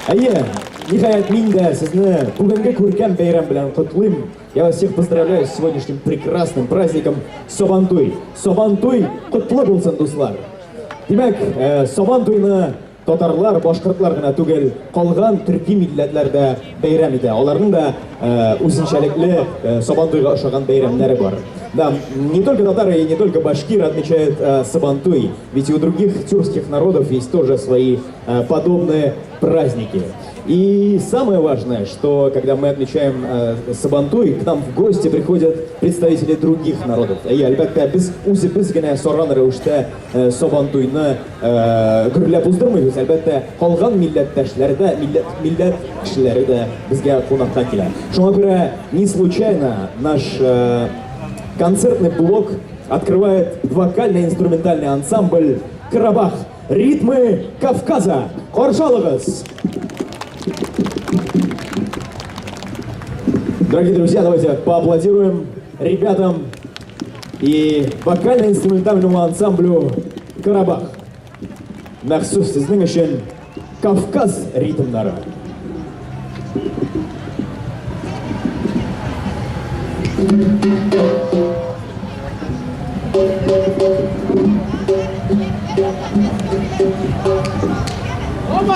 Әйе, ниһаять, мин дә сезне бүгенге күркәм бәйрәм белән котлыйм. Я вас всех поздравляю с сегодняшним прекрасным праздником Сабантуй. Сабантуй котлы булсын, дуслар. Димәк, Сабантуйны татарлар, башкортлар гына түгел, калган төрки милләтләр дә бәйрәм итә. Аларның да үзенчәлекле Сабантуйга охшаган бәйрәмнәре бар. Да, не только татары и не только башкиры отмечают Сабантуй, ведь и у других тюркских народов есть тоже свои подобные праздники. И самое важное, что когда мы отмечаем Сабантуй, к нам в гости приходят представители других народов. И, әлбәттә, без үзебез генә саран рәвештә Сабантуйны гөрләп уздырмыйбыз. Әлбәттә, калган милләттәшләр дә, милләт кешеләре дә безгә кунакка килә. Шуңа күрә не случайно наш концертный блок открывает вокально-инструментальный ансамбль «Карабах. Ритмы Кавказа». Каршы алыгыз! Дорогие друзья, давайте поаплодируем ребятам и вокально-инструментальному ансамблю «Карабах». Махсус сезнең өчен Кавказ ритмнары. Опа!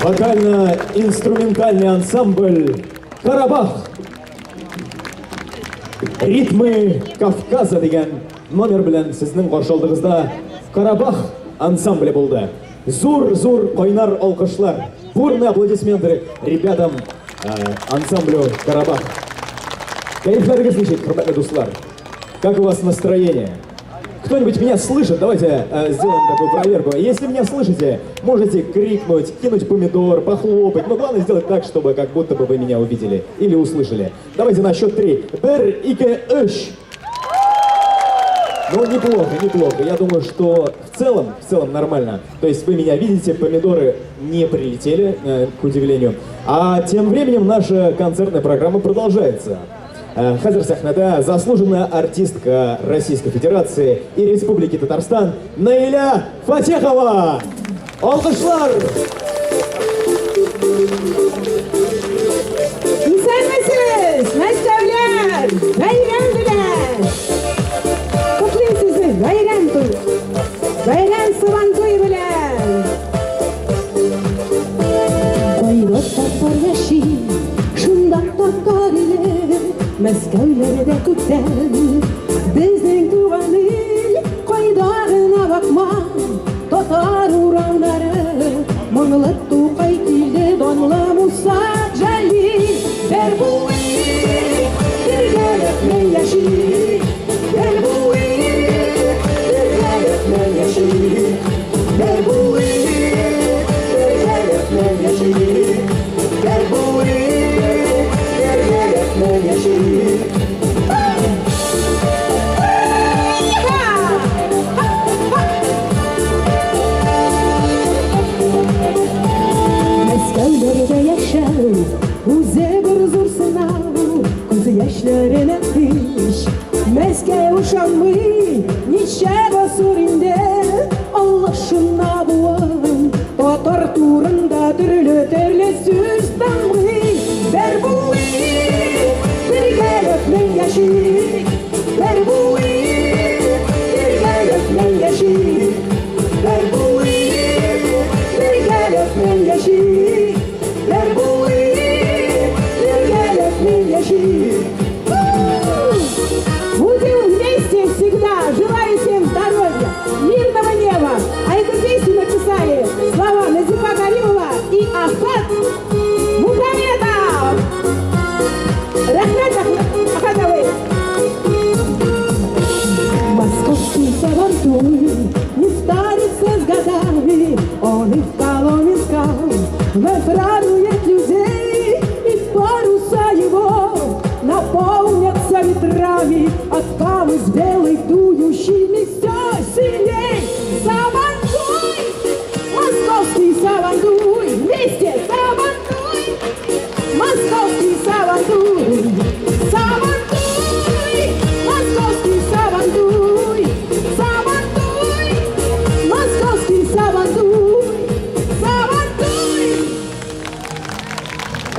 Вокально-инструментальный ансамбль «Карабах». Ритмы Кавказа дигән номер белән сезнең каршы алдыгызда «Карабах» ансамбле булды. Зур-зур кайнар алкышлар, бурные аплодисменты ребятам, ансамблю «Карабах». Кәефләрегез ничек, хөрмәтле дуслар? Как у вас настроение? Кто-нибудь меня слышит? Давайте сделаем такую проверку. Если меня слышите, можете крикнуть, кинуть помидор, похлопать. Но главное сделать так, чтобы как будто бы вы меня увидели или услышали. Давайте на счет 3. Бер, ике, өч. Ну, неплохо, неплохо. Я думаю, что в целом нормально. То есть вы меня видите, помидоры не прилетели, к удивлению. А тем временем наша концертная программа продолжается. Хәзер сәхнәдә заслуженная артистка Российской Федерации и Республики Татарстан Наиля Фатехова. Алкышлар! Исәнмесез, мәскәүләр! Бәйрәм белән! Котлыйм сезне, бәйрәм туй! Бәйрәм Сабантуй белән! Кайда татар яши, шунда татар иле, Мәскәүләрдә күптән безнең туган ил, кайда гына бакма, татар урамнары, моңлы Тукай килде, данлы Муса Җәлил. Бер булыйк, бергәләп яшик, бер булыйк, бергәләп яшик, бер булыйк, бергәләп яшик, бер булыйк, бергәләп яшик. Мәскәүләрдә яшәү үзе бер зур сынау, күз яшьләренә һич Мәскәү ышанмый, ничә гасыр инде Аллашына буын, татар турында төрле-төрле сүз тыңлый. Бер булыйк, бергәләп яшик, бер булыйк, бергәләп яшик, бер булыйк, бергәләп яшик, бер булыйк, бергәләп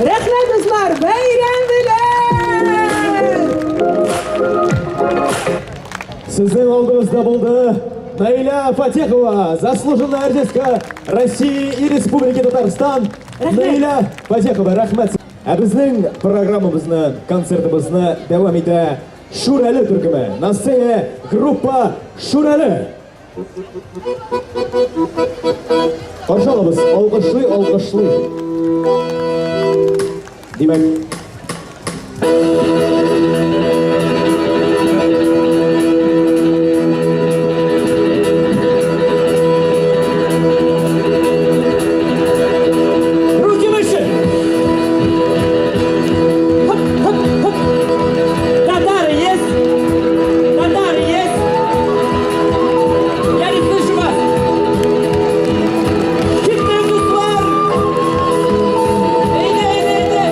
Рәхмәт, дуслар, бәйрәм белән! Сезнең алдыгызда булды Наиля Фатехова, заслуженная артистка России и Республики Татарстан. Наиля Фатехова, рәхмәт. Ә безнең программабызны, концертыбызны дәвам итә Шүрәле төркеме. На сцене группа Шүрәле. Каршы алабыз, алкышлый, алкышлый. Димәк, Руки выше! Хоп, хоп, хоп! Татары есть? Татары есть? Я не слышу вас! Киттек, дуслар! Әйдә, әйдә, әйдә!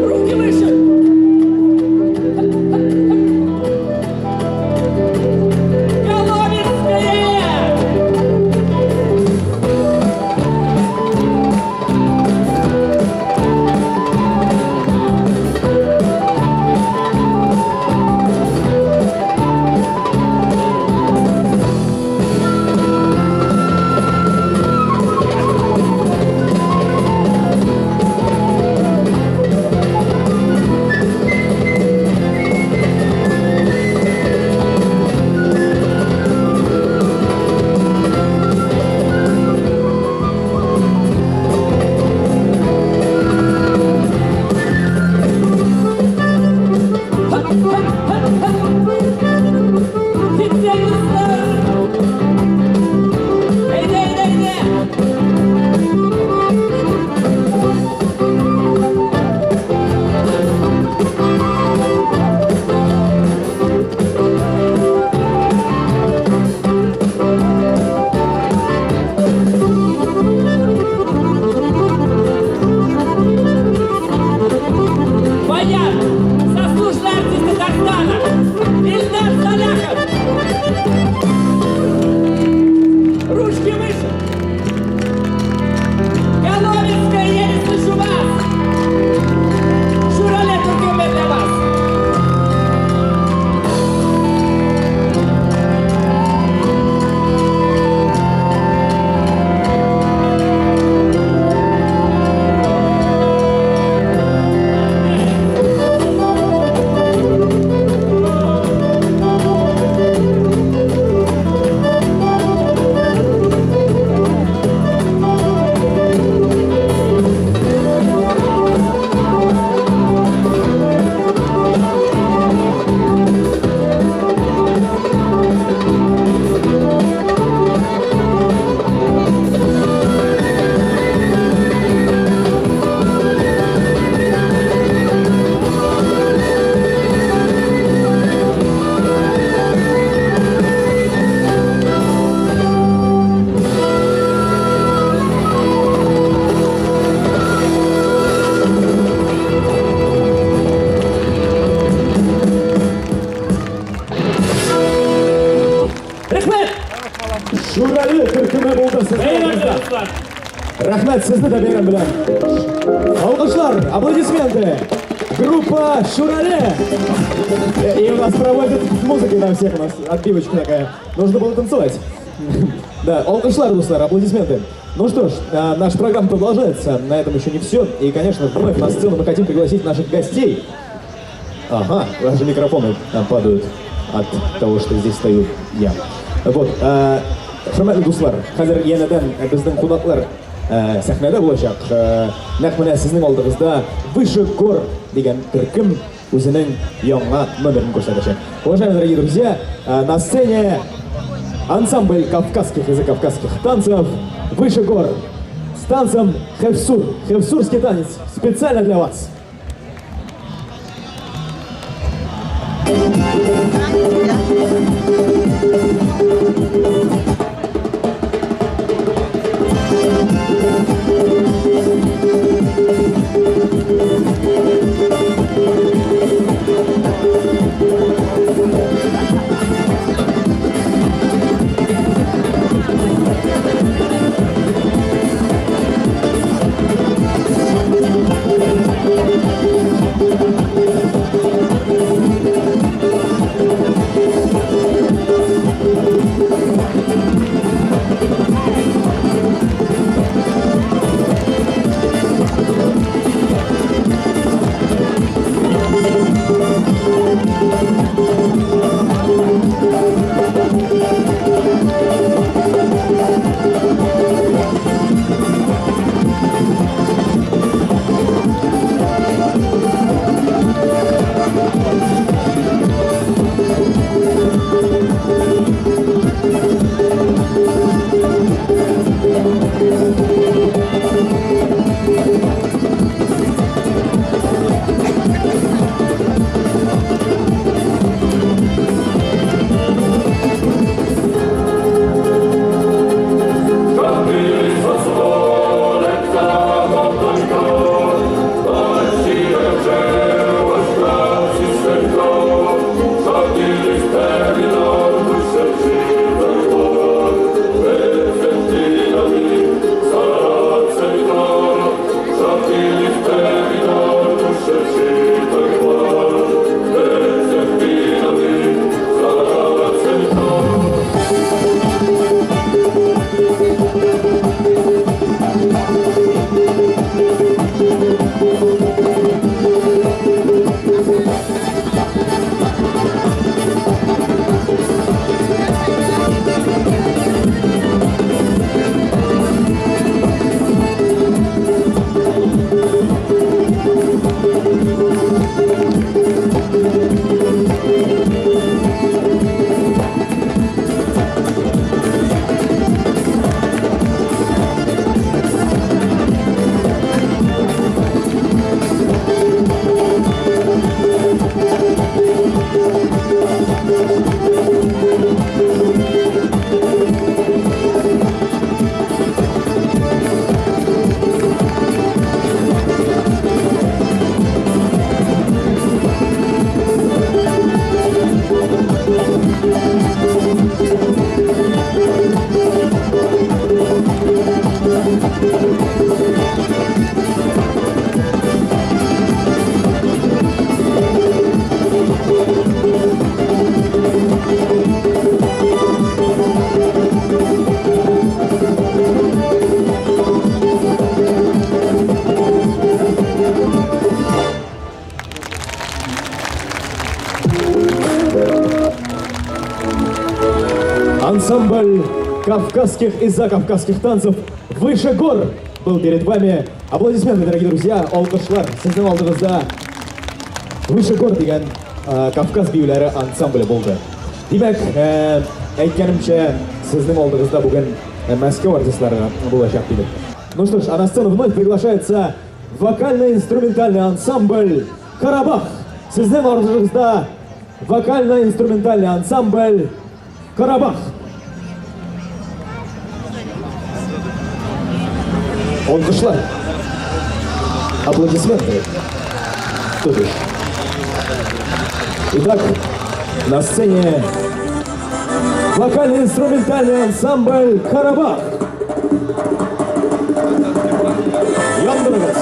Руки выше! Коломенское! Хоп, хоп, хоп, хоп! Киттек, дуслар! Әйдә, әйдә, әйдә! Баян, заслуженный артист Татарстана, Ильдар Саляхов. Ручки выше. Коломенская, я не слышу вас. Шүрәле төркеме для вас. Рәхмәт! Шүрәле төркеме булды сезнең Бәйрәм алдыгызда. дуслар! Рәхмәт, сезне дә бәйрәм белән. Алкышлар, аплодисменты. Группа Шүрәле. И у нас проводят музыку на всех, у нас отбивочка такая. Нужно было танцевать. Да, алкышлар, дуслар, аплодисменты. Ну что ж, наша программа продолжается. На этом еще не все. И, конечно, вновь на сцену мы хотим пригласить наших гостей. Ага, даже микрофоны падают от того, что здесь стою я. Вот, хөрмәтле дуслар, хәзер янәдән безнең кунаклар сәхнәдә булачак. Нәкъ менә сезнең алдыгызда Выше гор дигән төркем үзенең яңа номерын күрсәтәчәк. Уважаемые дорогие друзья, на сцене ансамбль кавказских и закавказских танцев «Выше гор» с танцем «Хевсур». Хевсурский танец специально для вас. Ансамбль кавказских и закавказских танцев «Выше гор» был перед вами. Аплодисменты, дорогие друзья, алкышлар, сезнең алдыгызда «Выше гор» дигән Кавказ биюләре ансамбле булды. Димәк, әйткәнемчә, сезнең алдыгызда бүген Мәскәү артистлары булачак дидек. Ну что ж, а на сцену вновь приглашается вокально-инструментальный ансамбль «Карабах». Сезнең алдыгызда вокально-инструментальный ансамбль «Карабах». Алкышлар. Аплодисменты. Тоже. Итак, на сцене вокально-инструментальный ансамбль «Карабах». Яндырыгыз.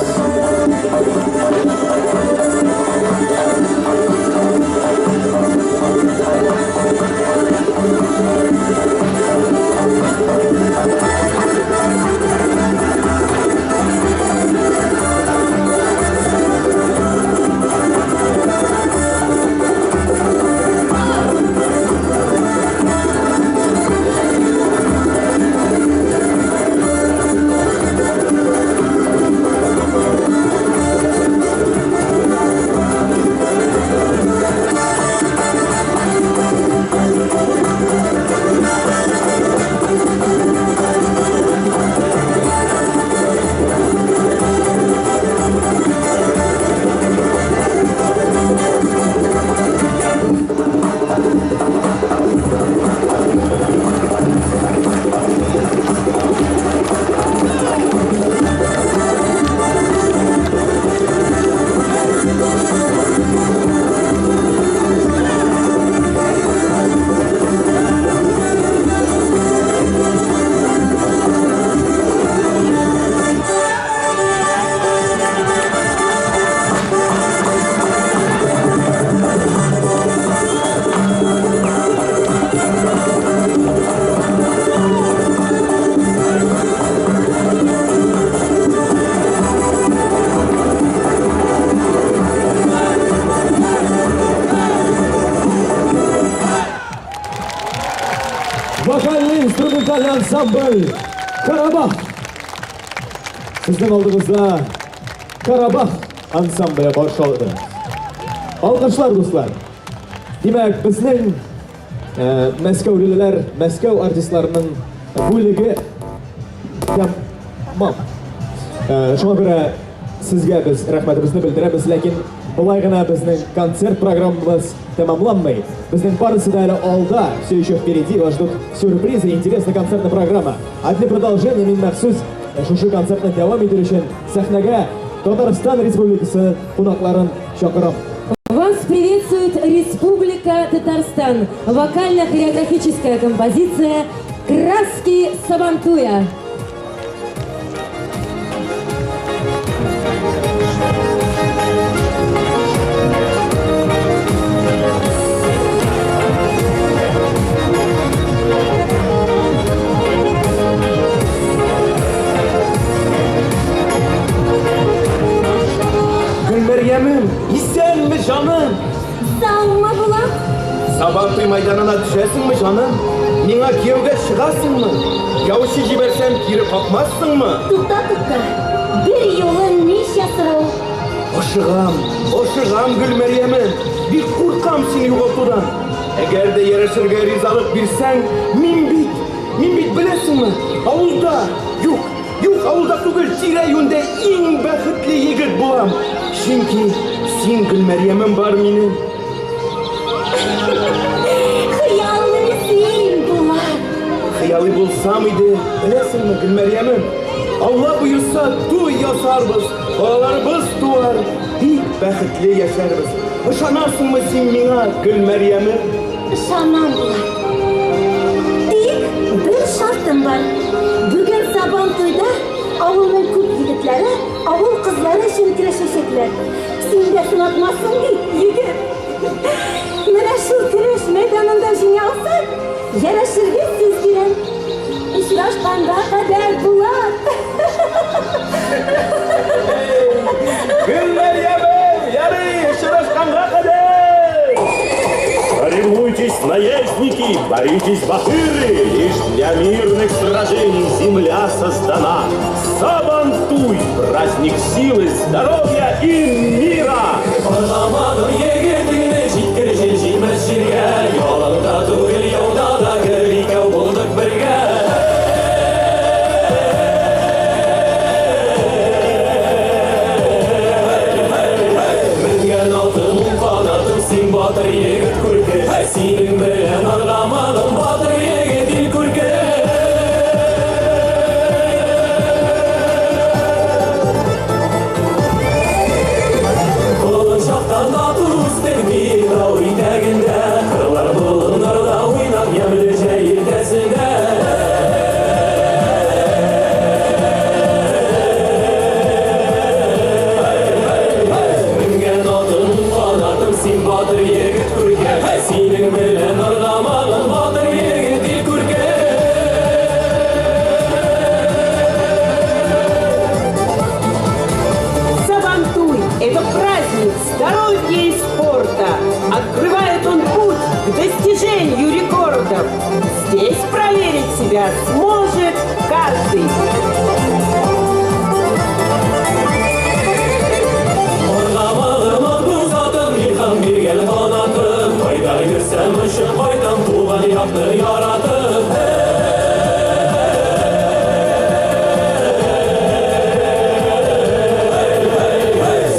Ансамбль Карабах. Сезнең алдыгызда Карабах ансамбле каршы алды. Алкышлар, дуслар. Димәк, безнең э, мәскәүлеләр, Мәскәү артистларының бүлеге тәмам. Э, шуңа күрә сезгә без рәхмәтебезне белдерәбез, ләкин болай гына безнең концерт программабыз тәмамланмый. Безнең барысы да әле алда, все еще впереди, вас ждут сюрпризы, интересная концертная программа. А для продолжения мин махсус шушы концертны дәвам итү өчен сәхнәгә Татарстан Республикасы кунакларын чакырам. Вас приветствует Республика Татарстан. Вокально-хореографическая композиция «Краски Сабантуя». Гөлмәрьямем, исәнме, җаным? Саумы, Булат? Сабантуй мәйданына төшәсеңме, җаным? Миңа кияүгә чыгасыңмы? Яучы җибәрсәм, кире какмассыңмы? Тукта, тукта. Бер юлы ничә сорау? Ашыгам, ашыгам, Гөлмәрьямем. Бик куркам сине югалтудан. Әгәр дә ярәшергә ризалык бирсәң, мин бит, мин бит беләсеңме, авылда, юк, юк, авылда түгел, тирә-юньдә иң бәхетле егет булам. Чөнки син, Гөлмәрьямем бар минем. Хыялый син, Булат. Хыялый булсам иде, беләсеңме, Гөлмәрьямем, Алла боерса, туй ясарбыз, балаларыбыз туар, бик бәхетле яшәрбез. Ышанасыңмы син миңа, Гөлмәрьямем? Ышанам, Булат. Тик бер шартым бар. Бүген Сабантуйда авылның күп егетләре авыл кызлары өчен көрәшәчәкләр. Син дә сынатмассың бит, егет. Менә шул көрәш мәйданында җиңә алсаң, ярәшергә сүз бирәм. Очрашканга кадәр, Булат. Гөлмәрьямем, ярый, очрашканга кадәр! Соревнуйтесь, наездники, боритесь, батыры, лишь для мирных сражений земля создана. Сабантуй, праздник силы, здоровья и мира! Аргамагым егетеңне җиткер җил җитмәс җиргә. Яланда түгел, яуда да гел икәү булдык бергә. Менгән атым, уң канатым, син батыр егет күрке. Синең белән аргамагым, батыр егет ил күрке. Колын чактан тату үстек тау итәгендә. Кырлар болыннарда уйнап ямьле җәй иртәсендә. Менгән атым, уң канатым, син батыр егет күрке. Синең белән аргамагым, батыр егет ил күрке. Сабантуй – это праздник здоровья и спорта. Открывает он путь к достижению рекордов. Здесь проверить себя сможет каждый. Аргамагым, акбүз атым, илһам биргән канатым. Кайда йөрсәм, очып кайтам, туган якны яратып.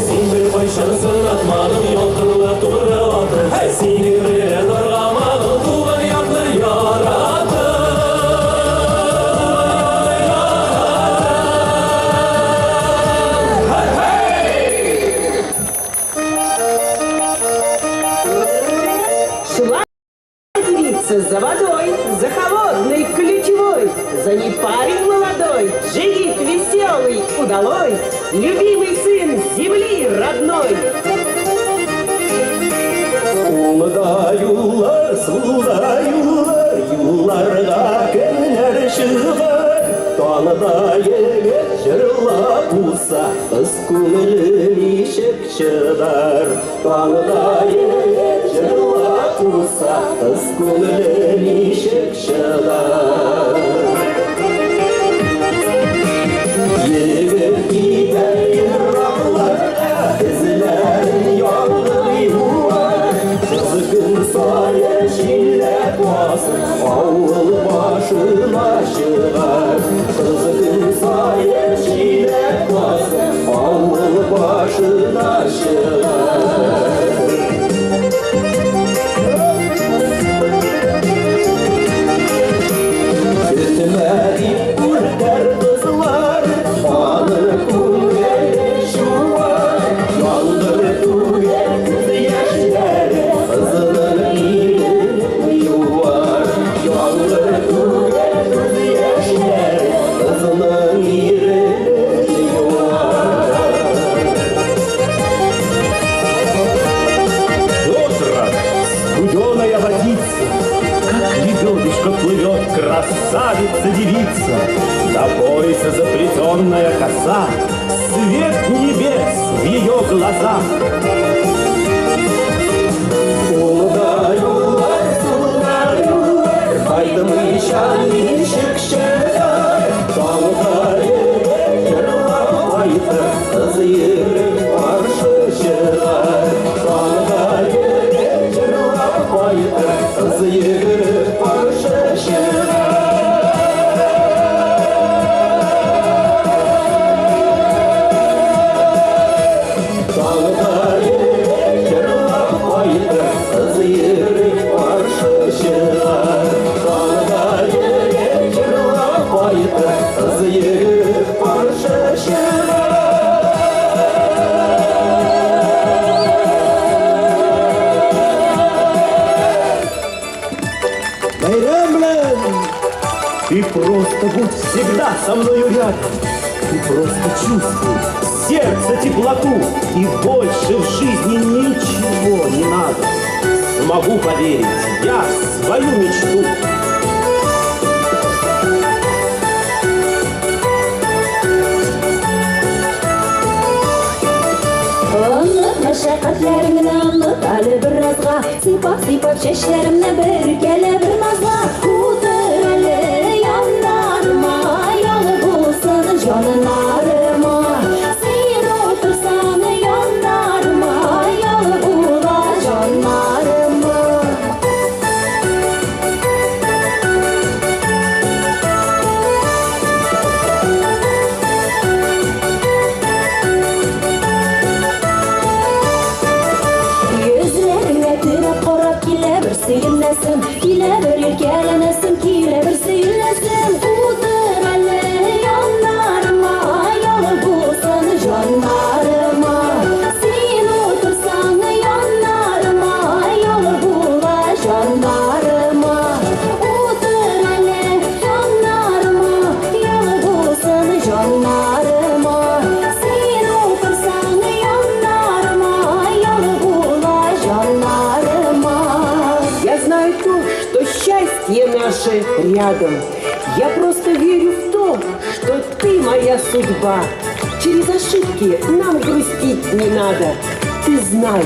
Син беркайчан сынатмадың, ялкынлы тугры атым. Синең белән аргамагым, туган якны яратып. Шла девица за водой, за холодной ключевой. За ней парень молодой, джигит веселый, удалой, любимый сын земли родной. Уңда юллар, сулда юллар, юлларга кемнәр чыгар? Таңда егет җырлап узса, кыз күңеле ничек чыдар? Таңда егет җырлап узса, кыз күңеле ничек чыдар? башына чыгар. Көтмә дип үртәр кызлар, аны күңеле чуар. Яңгыр түгәр күз яшьләре, кызының ирен юар. Яңгыр түгәр күз яшьләре, кызының ирен юар. Озеро, студеная водица, как лебедушка плывет красавица-девица, до пояса заплетенная коса, свет небес в ее глазах. Уңда юллар, сулда юллар, кайтмыйча ничек чыгар? Таңда йөреп җырлап кайтыр, кыз йөреп каршы чыгар. Таңда йөреп җырлап кайтыр, кыз йөгереп каршы чыгар. Таңда йөреп җырлап кайтыр, кыз йөгереп каршы чыгар. Таңда йөреп җырлап кайтыр, кыз йөгереп каршы чыгар. Бәйрәм белән! Ты просто будь всегда со мною рядом. Ты просто чувствуй сердце теплоту, и больше в жизни ничего не надо. Смогу поверить я в свою мечту. Онлык мәшәкатьләреңне оныт әле беразга, Сыйпап-сыйпап чәчләремне бөркәлә бер назга. Утыр әле яннарыма, ялы булсын җаннарыма. Син утырсаң яннарыма, ялы була җаннарыма. Йөзләреңә төреп карап килә бер сөенәсем, килә бер иркәләнәсем, килә бер сөенәсем. Утыр әле яннарыма, ялы булсын җаннарыма. Син утырсаң яннарыма, ялы була җаннарыма. Утыр әле яннарыма, ялы булсын җаннарыма. Син утырсаң яннарыма, ялы була җаннарыма. Я знаю то, что счастье наше рядом. Я просто верю в то, что ты моя судьба. Через ошибки нам грустить не надо. Ты знай,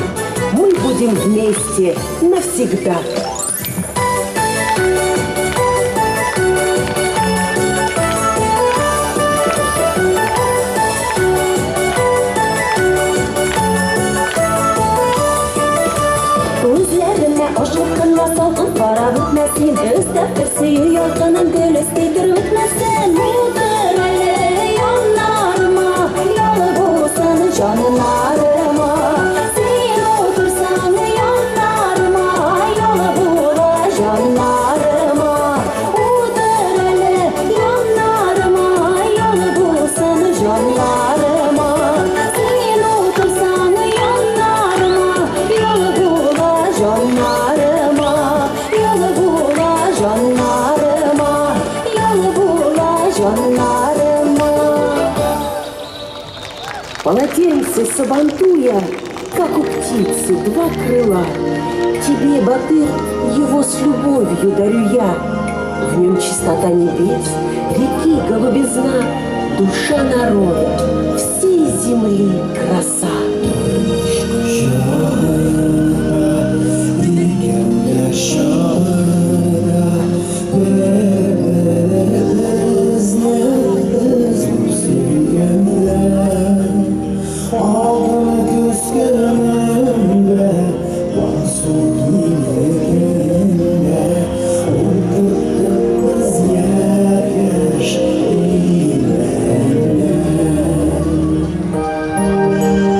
мы будем вместе навсегда. Күзләремә ашыккынма салкын карап үтмәсен, Өстәп бер сөю ялкынын гөл өсти үтмәсен. Утыр әле яннарыма, ялы булсын җаннарыма. Син утырсаң яннарыма, ялы була җаннарыма. Утыр әле яннарыма, ялы булсын җаннарыма. Син утырсаң яннарыма, ялы була җаннарыма. Ялы була җаннарыма, ялы була җаннарыма. Полотенце Сабантуя, как у птицы два крыла. Тебе, Батыр, его с любовью дарю я. В нем чистота небес, реки голубизна, душа народа, всей земли краса. Thank you.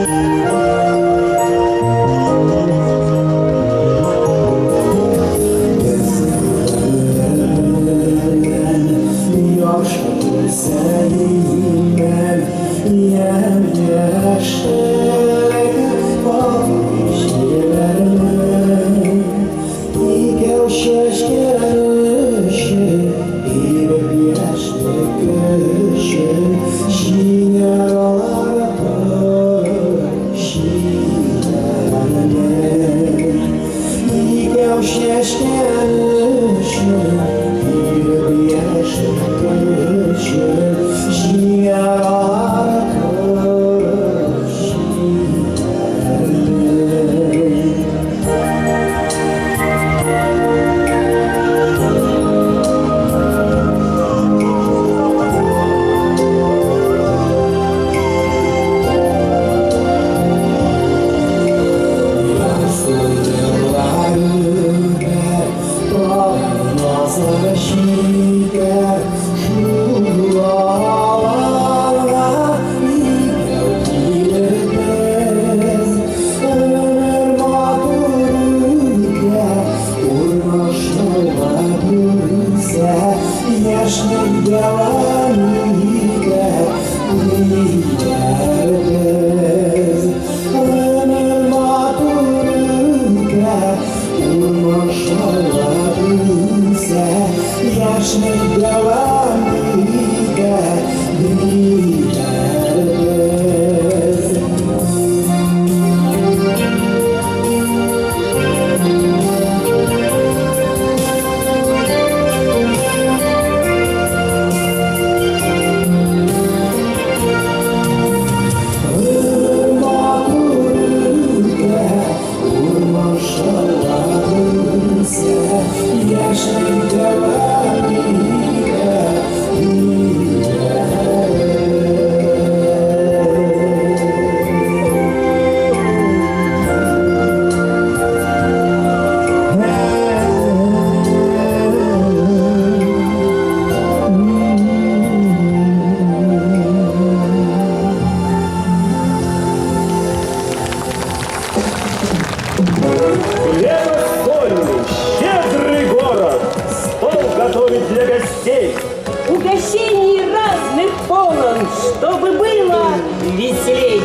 Развлечений разных полон, чтобы было веселей.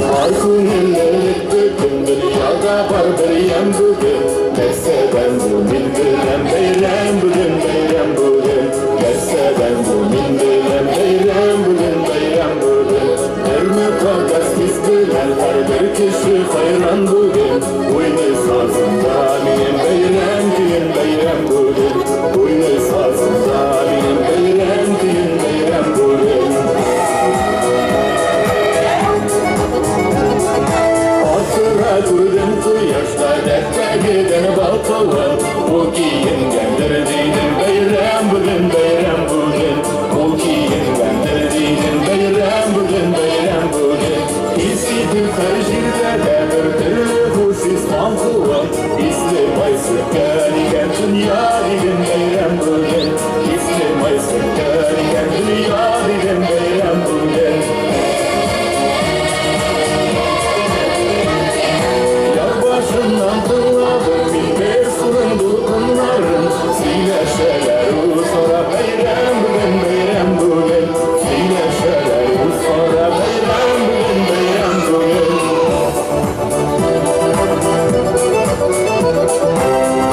Бар күңеллелек бөтен дөньяда бар бер ямь бүген. Нәрсәдән бу мин беләм бәйрәм бүген, бәйрәм бүген. Нәрсәдән бу мин беләм бәйрәм бүген, бәйрәм бүген. Бер мөкатдәс хис белән һәрбер кеше хайран бүген. Уйный сазында минем бәйрәм көен, бәйрәм бүген. Уйный сазында минем бәйрәм көен, бәйрәм бүген. Асыра күрдем кояшта дәрттәгедән балкуын. Ул киенгәндер дидем бәйрәм бүген, бәйрәм бүген. Ул киенгәндер дидем бәйрәм бүген, бәйрәм бүген. Хис итеп һәр җирдә дә бер төрле хуш ис аңкуын. Исле май сөрткән икән дөнья дидем бәйрәм бүген. Исле май сөрткән икән дөнья дидем бәйрәм бүген. Яр башыннан тыңладым мин бер суның дулкыннарын. Сөйләшәләр үзара бәйрәм бүген, бәйрәм бүген. Сөйләшәләр үзара бәйрәм бүген, бәйрәм бүген.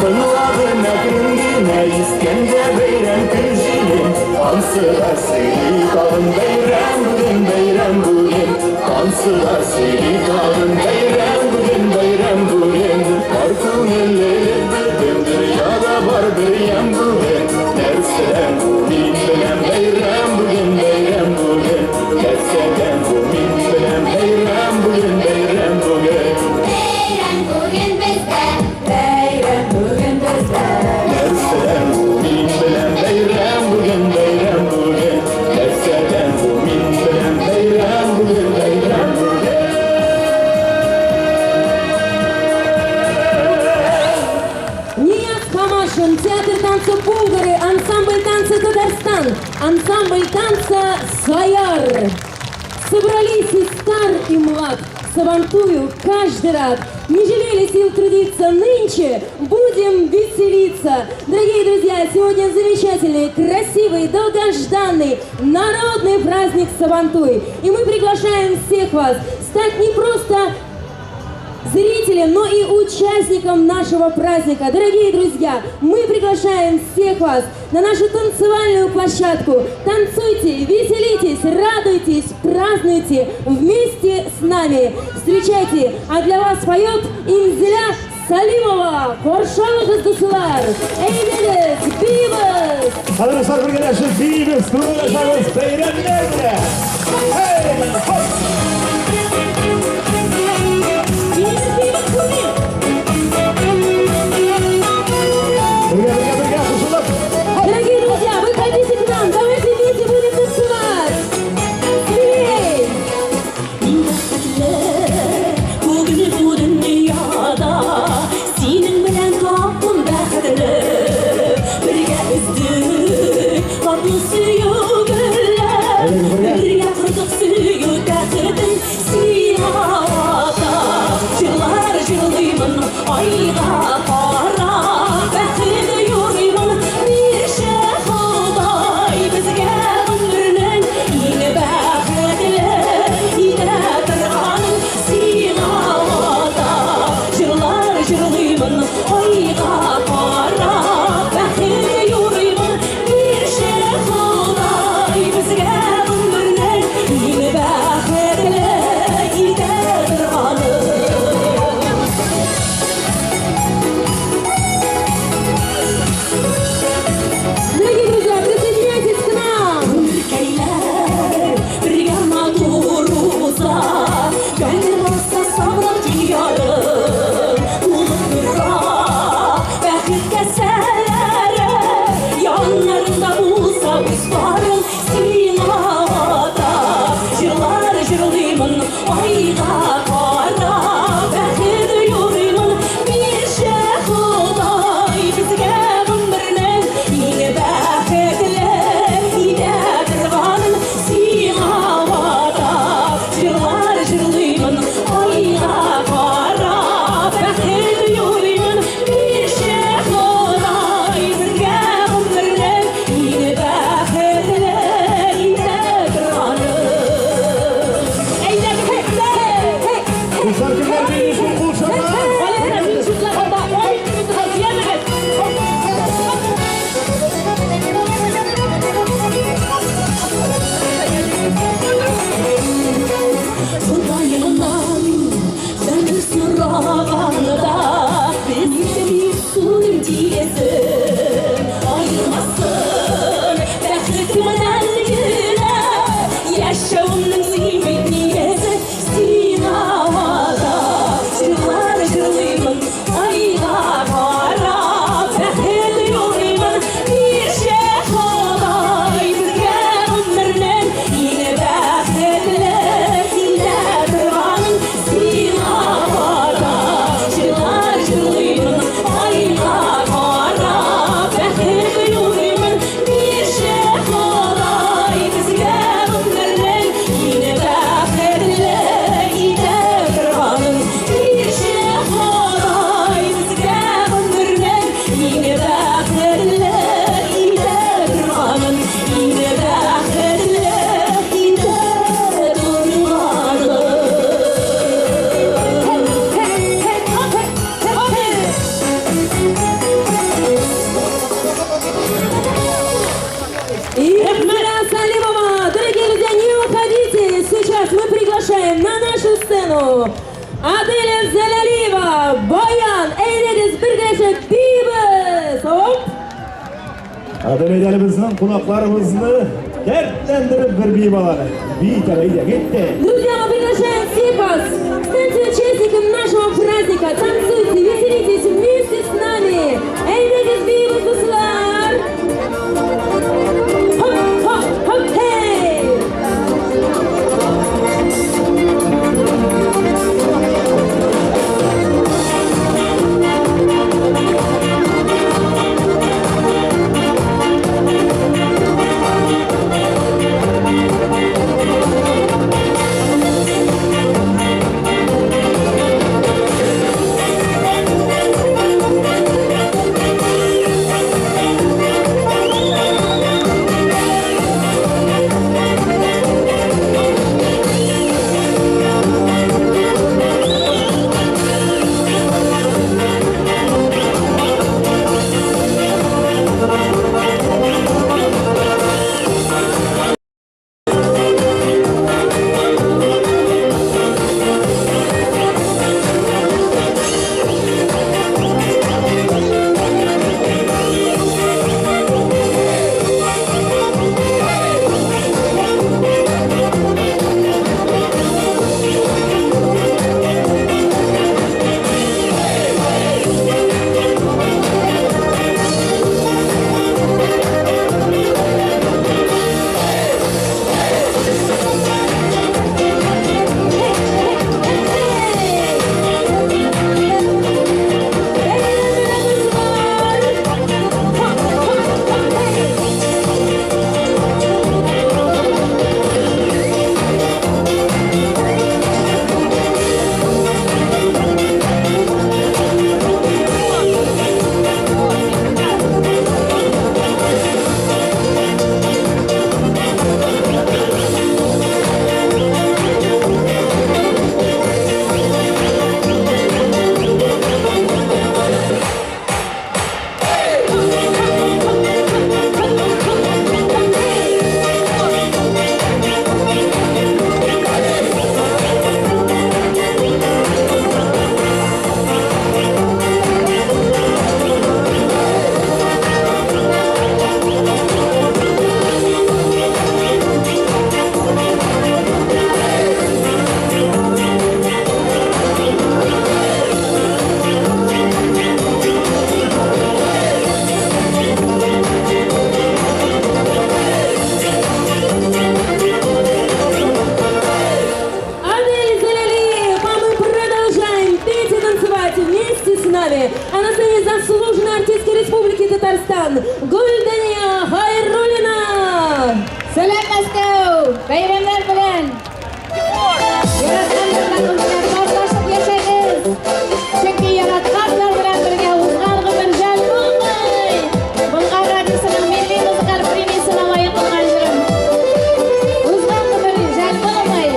Тыңладым әкрен генә искәндә бәйрәм көн җилен. Ансы да сөйли тагын бәйрәм бүген, бәйрәм бүген. Ансы да сөйли тагын бәйрәм бүген, бәйрәм бүген. Бар күңеллелек бөтен дөньяда бар бер ямь бүген. Нәрсәдән бу мин беләм бәйрәм бүген, бәйрәм бүген. Нәрсәдән бу мин беләм бәйрәм бүген, бәйрәм бүген. Бәйрәм бүген бездә, бәйрәм бүген бездә. Нәрсәдән бу мин беләм бәйрәм бүген, бәйрәм бүген. Нәрсәдән бу мин беләм бәйрәм бүген, бәйрәм бүген. Нияз Хамашин, театр танца «Булгары», ансамбль танца «Татарстан», ансамбль танца «Саяр». Собрались и стар, и млад, Сабантую каждый рад. Не жалели сил трудиться нынче, будем веселиться. Дорогие друзья, сегодня замечательный, красивый, долгожданный народный праздник Сабантуй. И мы приглашаем всех вас стать не просто зрителем, но и участником нашего праздника. Дорогие друзья, мы приглашаем всех вас на нашу танцевальную площадку. Танцуйте, веселитесь, радуйтесь, празднуйте вместе с нами. Встречайте, а для вас поет Инзиля Салимова. Каршы дуслар, әйдәгез, биибез! Хәзер бергәләшеп биибез, күңел ачабыз, бәйрәмнәр белән! Һей, хоп! Биибез, биибез, күрмим! Бергә, бергә, бергә, кушылып! Дорогие друзья, выходите к нам, давайте вместе будем танцевать! Смелей! Мин бәхетле бүген бу дөньяда синең белән таптым бәхетне бергә үстек татлы сөю гөлләр бергә кордык сөю тәхетен сиңа атап җырлар җырлыймын айга карап бәхет юрыймын бирче Ходай безгә гомернең иң бәхетле итә торганын сиңа атап җырлар җырлыймын айга карап бәхет юрыймын бирче Ходай безгә гомернең иң бәхетле итә торганын. сцену Аделя Зәләлиева, баян, әйдәгез бергәләшеп биибез! Оп! Аделя, әйдә әле безнең кунакларыбызны дәртләндереп бер биеп алалык. Бит әле, әйдә, китте. Друзья, мы приглашаем всех вас! Станьте участником нашего праздника! Танцуйте, веселитесь вместе с нами! Әйдәгез биибез, дуслар! Хоп, хоп, хоп, хей! Адель Зәләлиев, а мы продолжаем петь и танцевать вместе с нами. А на сцене заслуженная артистка Республики Татарстан Гульдания Хайруллина. Сәлам, Мәскәү! Бәйрәмнәр белән! Яратканнар белән башлашып яшәгез! Чөнки яратканнар белән бергә узган гомер жәл булмый! Болгар радиосының милли музыкаль премиясенә лаек булган җырым. Узган гомер жәл булмый!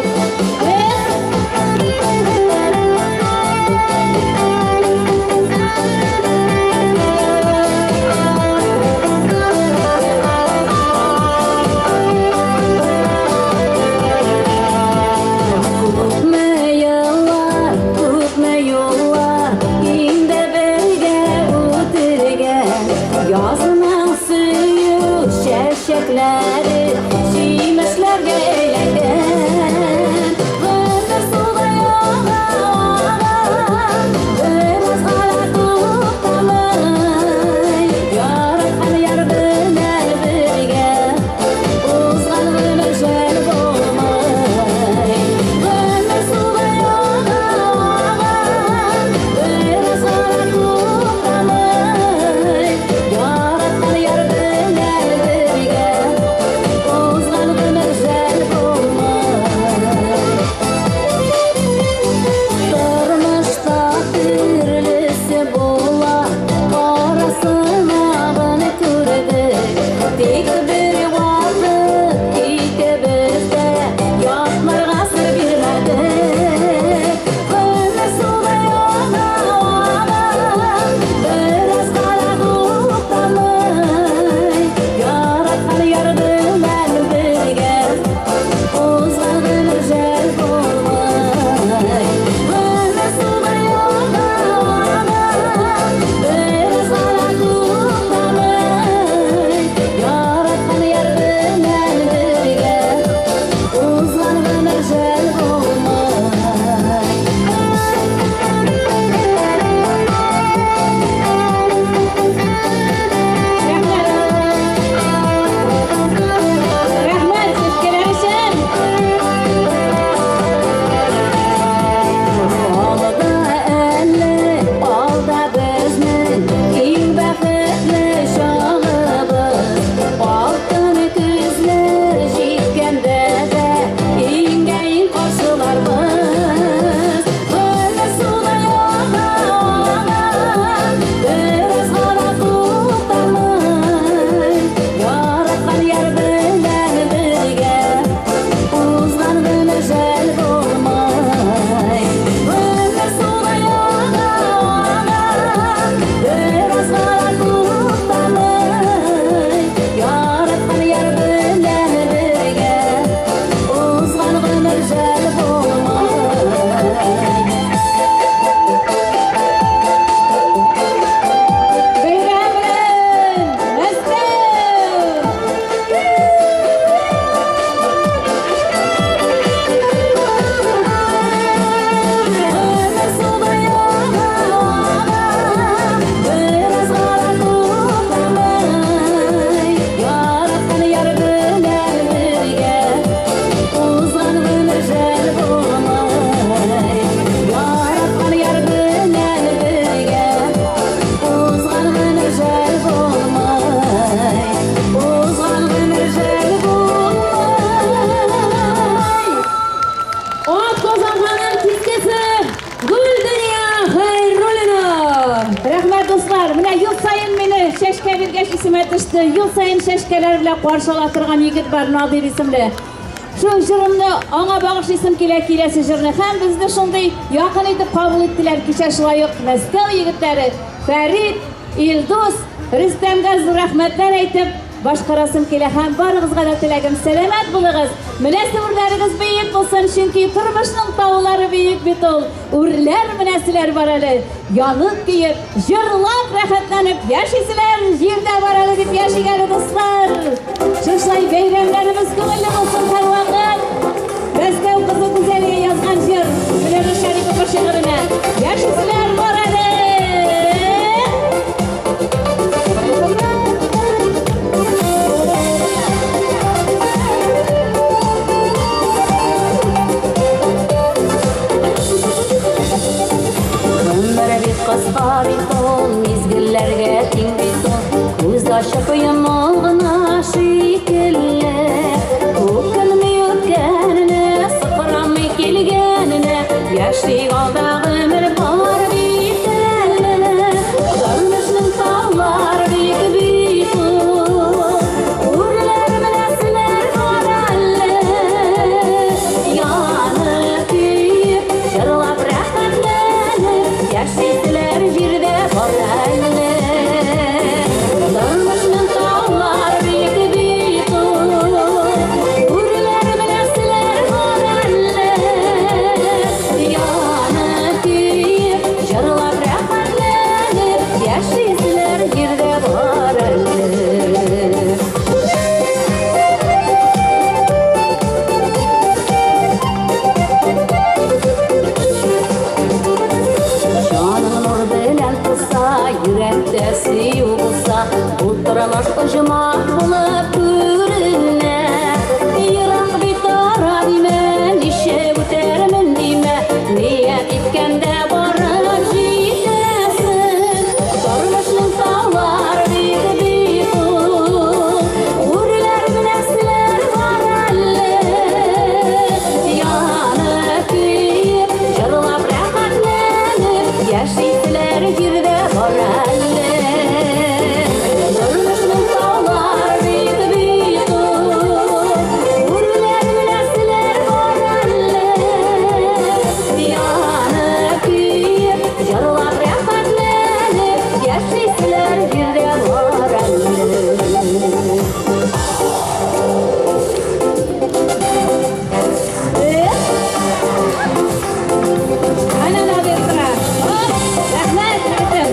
ел саен мине чәчкә биргәч исемә төште. Ел саен чәчкәләр белән каршы ала торган егет бар, Надир исемле. Шул җырымны аңа багышлыйсым килә киләсе җырны. Һәм безне шундый якын итеп кабул иттеләр кичә шулай ук Мәскәү егетләре Фәрит, Илдус, Рөстәмгә зур рәхмәтләр әйтеп, башкарасым килә һәм барыгызга да теләгем сәламәт булыгыз. Менәсе үрләрегез биек булсын, чөнки тормышның таулары биек бит ул. Үрләр менәселәр бар әле. Янып көеп, җырлап рәхәтләнеп яшиселәр җирдә бар әле дип яшик әле, дуслар. Шушылай бәйрәмнәребез күңелле булсын һәрвакыт. Мәскәү кызы Гүзәлия язган җыр Гөләнур Шәрипова шигыренә. Яшиселәр бар әле. Гомер бик кыска бит ул, мизгелләргә тиң бит ул. Күз ачып йома гына шикелле. Үкенми үткәненә, сыкранмый килгәненә. Яшьлек алда гомер бар бит әле. Тормышның таулары биек бит ул. Үрләр менәселәр бар әле. Янып көеп, җырлап рәхәтләнеп, яшиселәр җирдә бар әле. Тормышның таулары биек бит ул. Үрләр менәселәр бар әле. Янып көеп, җырлап рәхәтләнеп, яшиселәр җирдә бар әле. Җаның нур белән тулса, йөрәктә сөю булса, бу тормыш оҗмах булып күренә. Ерак бит ара димә, ничек үтәрмен димә, ният иткәндә барып җитәсең. Тормышның таулары биек бит ул, үрләр менәселәр бар әле. Янып көеп, җырлап рәхәтләнеп, яшиселәр җирдә бар әле. Тормышның таулары биек бит ул, үрләр менәселәр бар әле. Янып көеп, җырлап рәхәтләнеп, яшиселәр җирдә бар әле. Әнә Надир тора. Рәхмәт, егетем.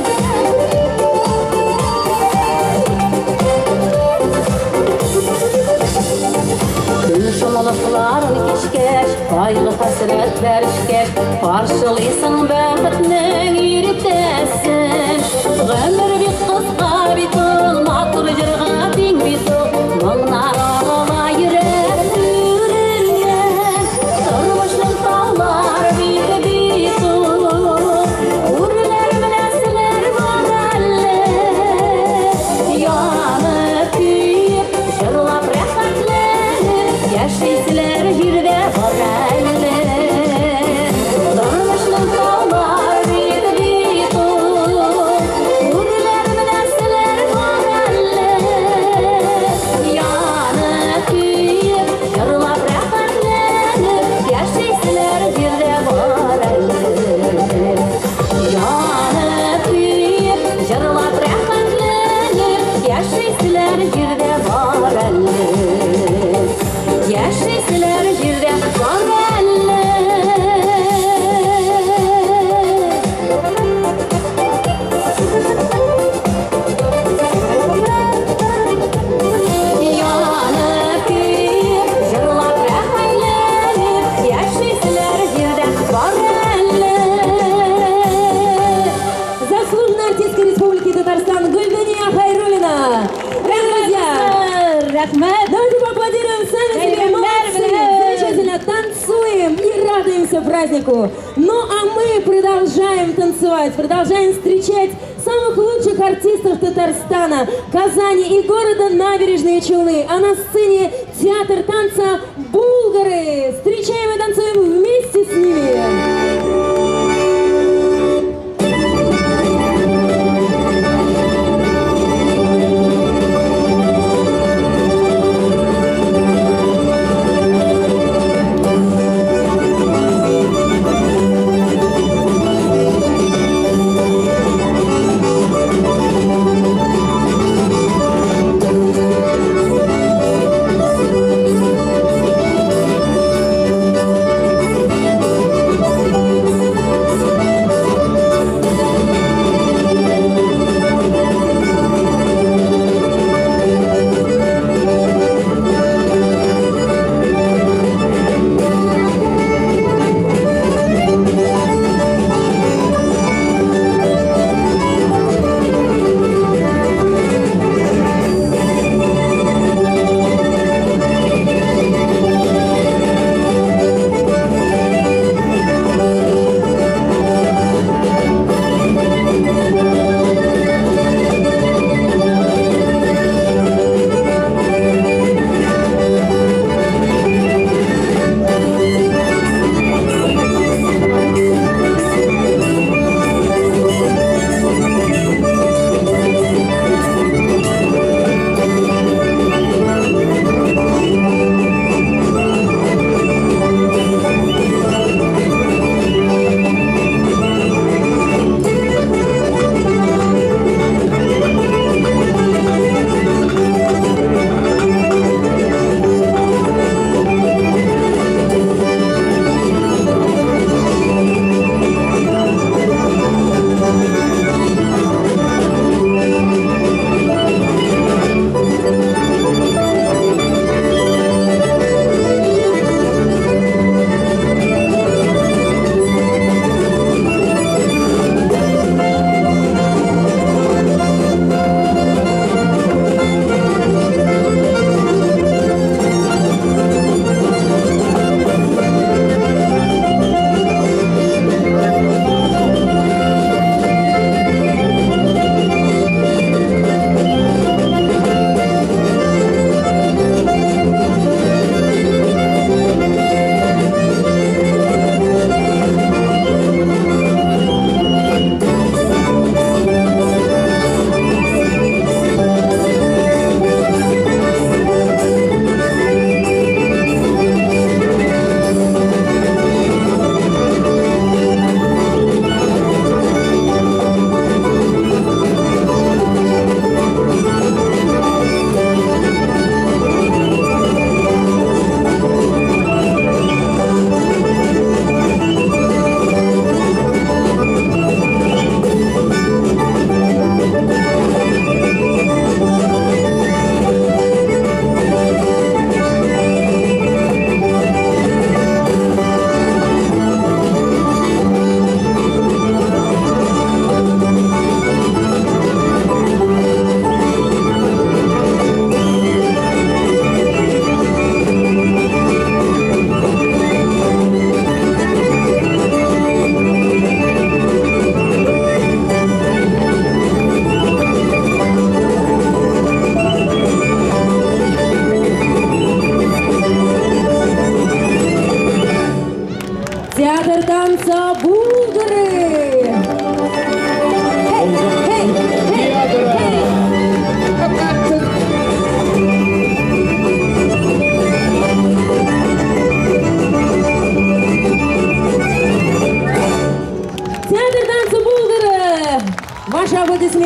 Көн шомлыкларын кичкәч, кайгы хәсрәтләр эчкәч, каршылыйсың бәхетнең иртәсен. Гомер бик кыска бит ул, матур җырга тиң бит ул, моңнар агыла йөрәк түреннән. Тормышның таулары биек бит ул, үрләр менәселәр бар әле. Янып көеп, җырлап рәхәтләнеп, яшиселәр җирдә бар әле. Тормышның таулары биек бит ул, үрләр менәселәр бар әле. Янып көеп, җырлап рәхәтләнеп, яшиселәр җирдә бар әле. Янып көеп, җырлап рәхәтләнеп, яшиселәр җирдә бар әле. Яшиселәр җирдә бар әле. Янып көеп, җырлап рәхәтләнеп, яшиселәр җирдә бар әле. Заслуженная артистка Республики Татарстан Гульдания Хайруллина. Друзья, рәхмәт. Давайте поаплодируем сами себе. Бәйрәмнәр Молодцы. белән. Замечательно танцуем и радуемся празднику. Ну а мы продолжаем танцевать, продолжаем встречать самых лучших артистов Татарстана, Казани и города Набережные Челны. А на сцене театр танца «Булгары». Встречаем и танцуем вместе с ними.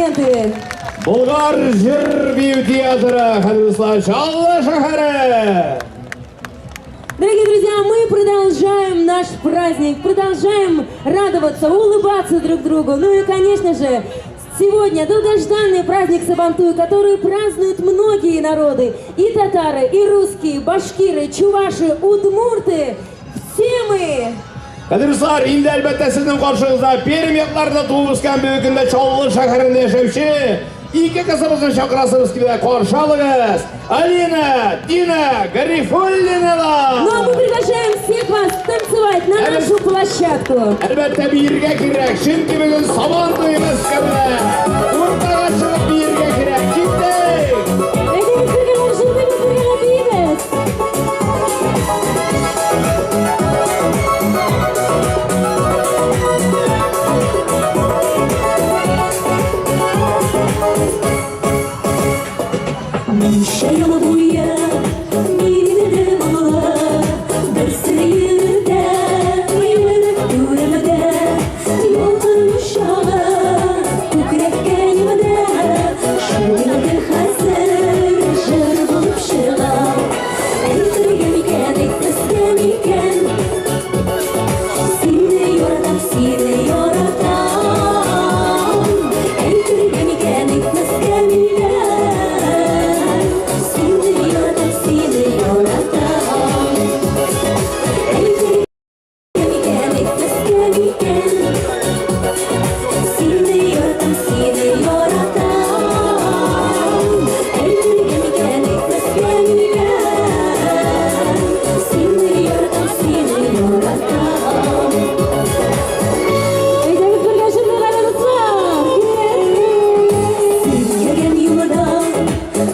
Аплодисменты. Болгар җыр бию театры, хәзер дуслар, Чаллы шәһәре. Дорогие друзья, мы продолжаем наш праздник, продолжаем радоваться, улыбаться друг другу. Ну и, конечно же, сегодня долгожданный праздник Сабантуй, который празднуют многие народы. И татары, и русские, башкиры, чуваши, удмурты. Все мы! Кадерле дуслар, инде әлбәттә сезнең каршыгызда Пермь якларында туып үскән бүгенге көндә Чаллы шәһәрендә яшәүче ике кызыбызны чакырасыбыз килә. Каршы алыгыз. Алина, Дина Гарифуллиналар. Ну а мы приглашаем всех вас танцевать на нашу площадку. Әлбәттә биергә кирәк, чөнки бүген Сабан туе Мәскәүдә. Уртага чыгып биергә кирәк. Киттек! Әйдәгез бергәләп җырлыйбыз, бергәләп биибез. Ничә ел буе мин идем моңлы, берсе йөрдә, йөреп түремдә, ялкын учагы күкрәккәемдә, шул инде хәзер җыр булып чыга. Әйтергә микән, әйтмәскә микән? Сине яратам, сине яратам. Әйтергә микән, әйтмәскә микән? Сине яратам, сине яратам. Әйтергә микән, әйтмәскә микән? Сине яратам, сине яратам. Әйтергә микән, әйтмәскә микән? Сине яратам, сине яратам. Әйдәгез бергә җырлыйк әле, дуслар. Сөйләгән юлда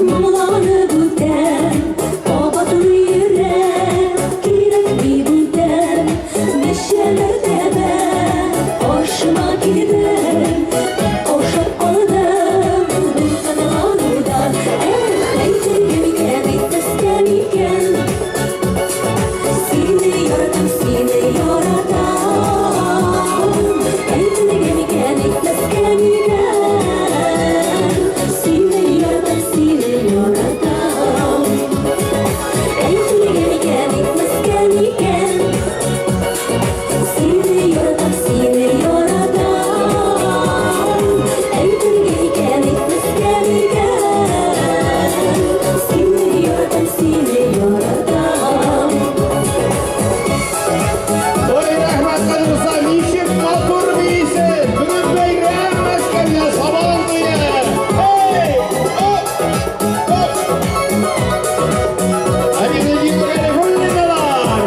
моңланып үтәм, кабатлый йөрәк, кирәкми бүтән. Ничә мәртәбә каршыма килдең, каушап калдым дулкынланудан. Эх, әйтергә микән, әйтмәскә микән? Сине яратам, сине яратам. Әйтергә микән, әйтмәскә микән? Сине яратам, сине яратам. Әйтергә микән, әйтмәскә микән? Сине яратам, сине яратам. Әйтергә микән, әйтмәскә микән? Сине яратам, сине яратам. Ой, рәхмәт, кадерле дуслар, ничек матур биисез. Бүген бәйрәм Мәскәүдә, Сабан туе. Эй, оп, оп. Алина, Дина Гарифуллиналар.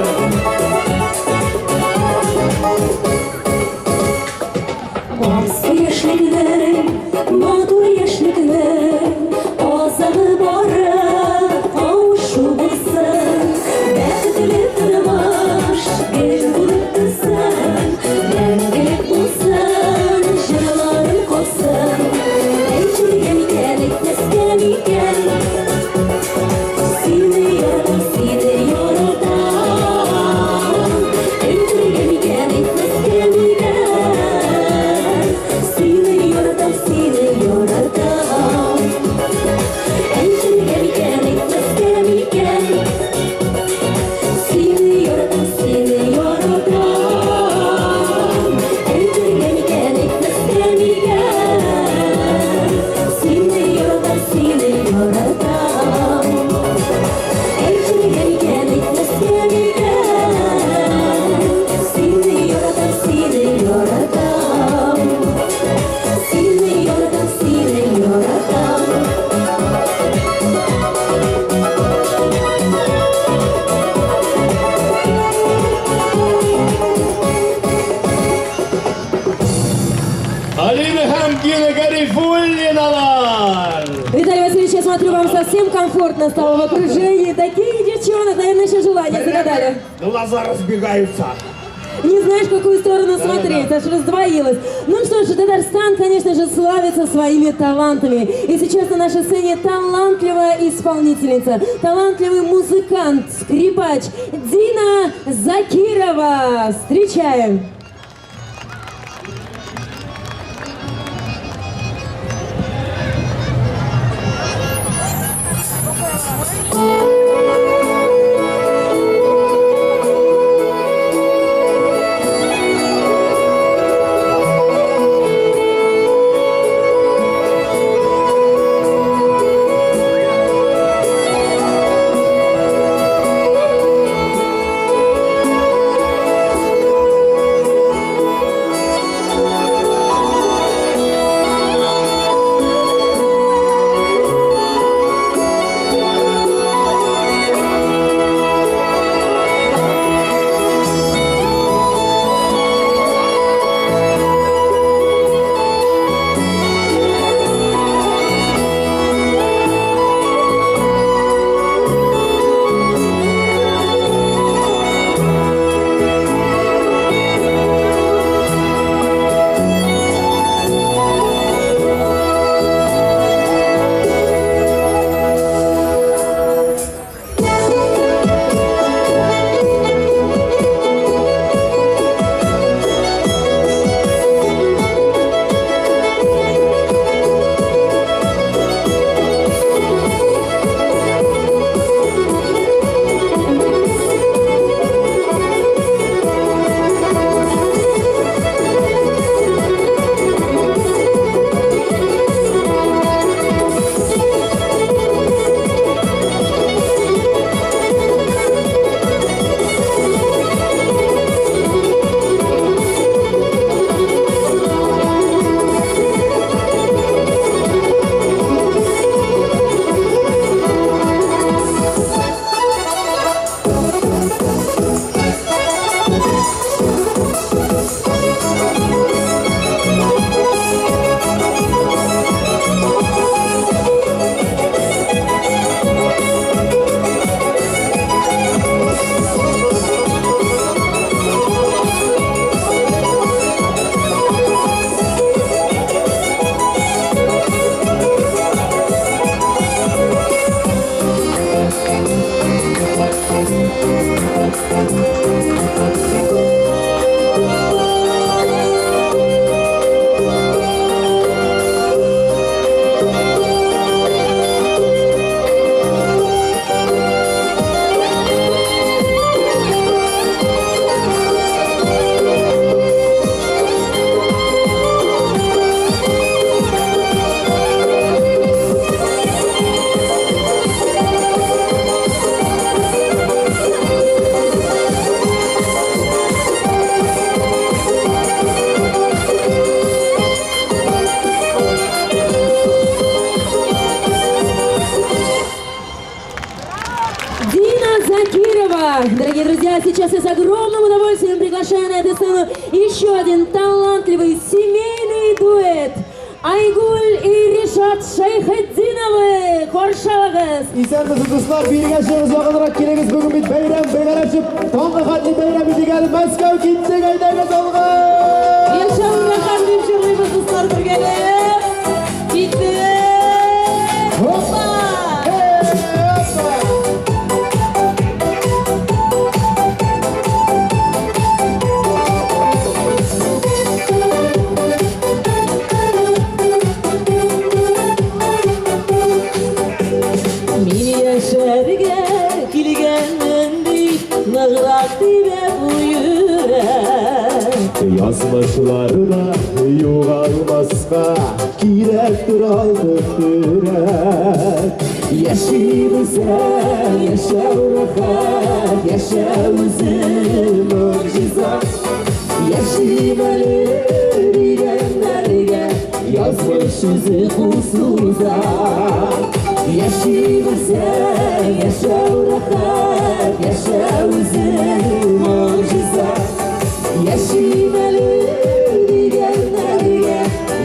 Алсу яшьлекнең, матур яшьлекнең азагы бары кавышу булсын. Бәхетле тормыш гел булып торсын, мәңгелек булсын, җырларым калсын. Әйтергә микән, әйтмәскә микән? Сине яратам, сине яратам. Әйтергә микән, әйтмәскә микән? Сине яратам, сине яратам. Әйтергә микән, әйтмәскә микән? Сине яратам, сине яратам. Әйтергә микән, әйтмәскә микән? Сине яратам, сине яратам. Әйтергә микән, әйтмәскә микән? Сине яратам, сине яратам. Сине яратам, сине яратам. Алина һәм Дина Гарифуллиналар. Виталий Васильевич, я смотрю, вам совсем комфортно стало в окружении. Таких девчонок, наверное, еще желание загадали. Глаза разбегаются. Не знаешь, в какую сторону смотреть, аж раздвоилась. Ну что ж, Татарстан, конечно же, славится своими талантами. И сейчас на нашей сцене талантливая исполнительница, талантливый музыкант, скрипач Дина Закирова. Встречаем! Дорогие друзья, сейчас я с огромным удовольствием приглашаю на эту сцену еще один талантливый семейный дуэт. Айгуль и Ришат Шайхетдиновы. Каршы алыгыз. Исәнмесез, дуслар, биергә чыгыгыз, якынрак килегез. Бүген бит бәйрәм, бергәләшеп, таңгы хәтле бәйрәм итик әле. Мәскәү киттек, әйдәгез алга! Яшәү рәхәт дип җырлыйбыз, дуслар, бергәләп. Киттек! Хопа! Мин яшәргә килгәнмен бит, ныграк тибә бу йөрәк. Язмышларда югалмаска кирәктер алтын көрәк. Яши белсәң, яшәү рәхәт, яшәү үзе могҗиза. Яшим әле дигәннәргә язмыш үзе кул суза. Яши белсәң, яшәү рәхәт, яшәү үзе могҗиза. Яшим әле дигәннәргә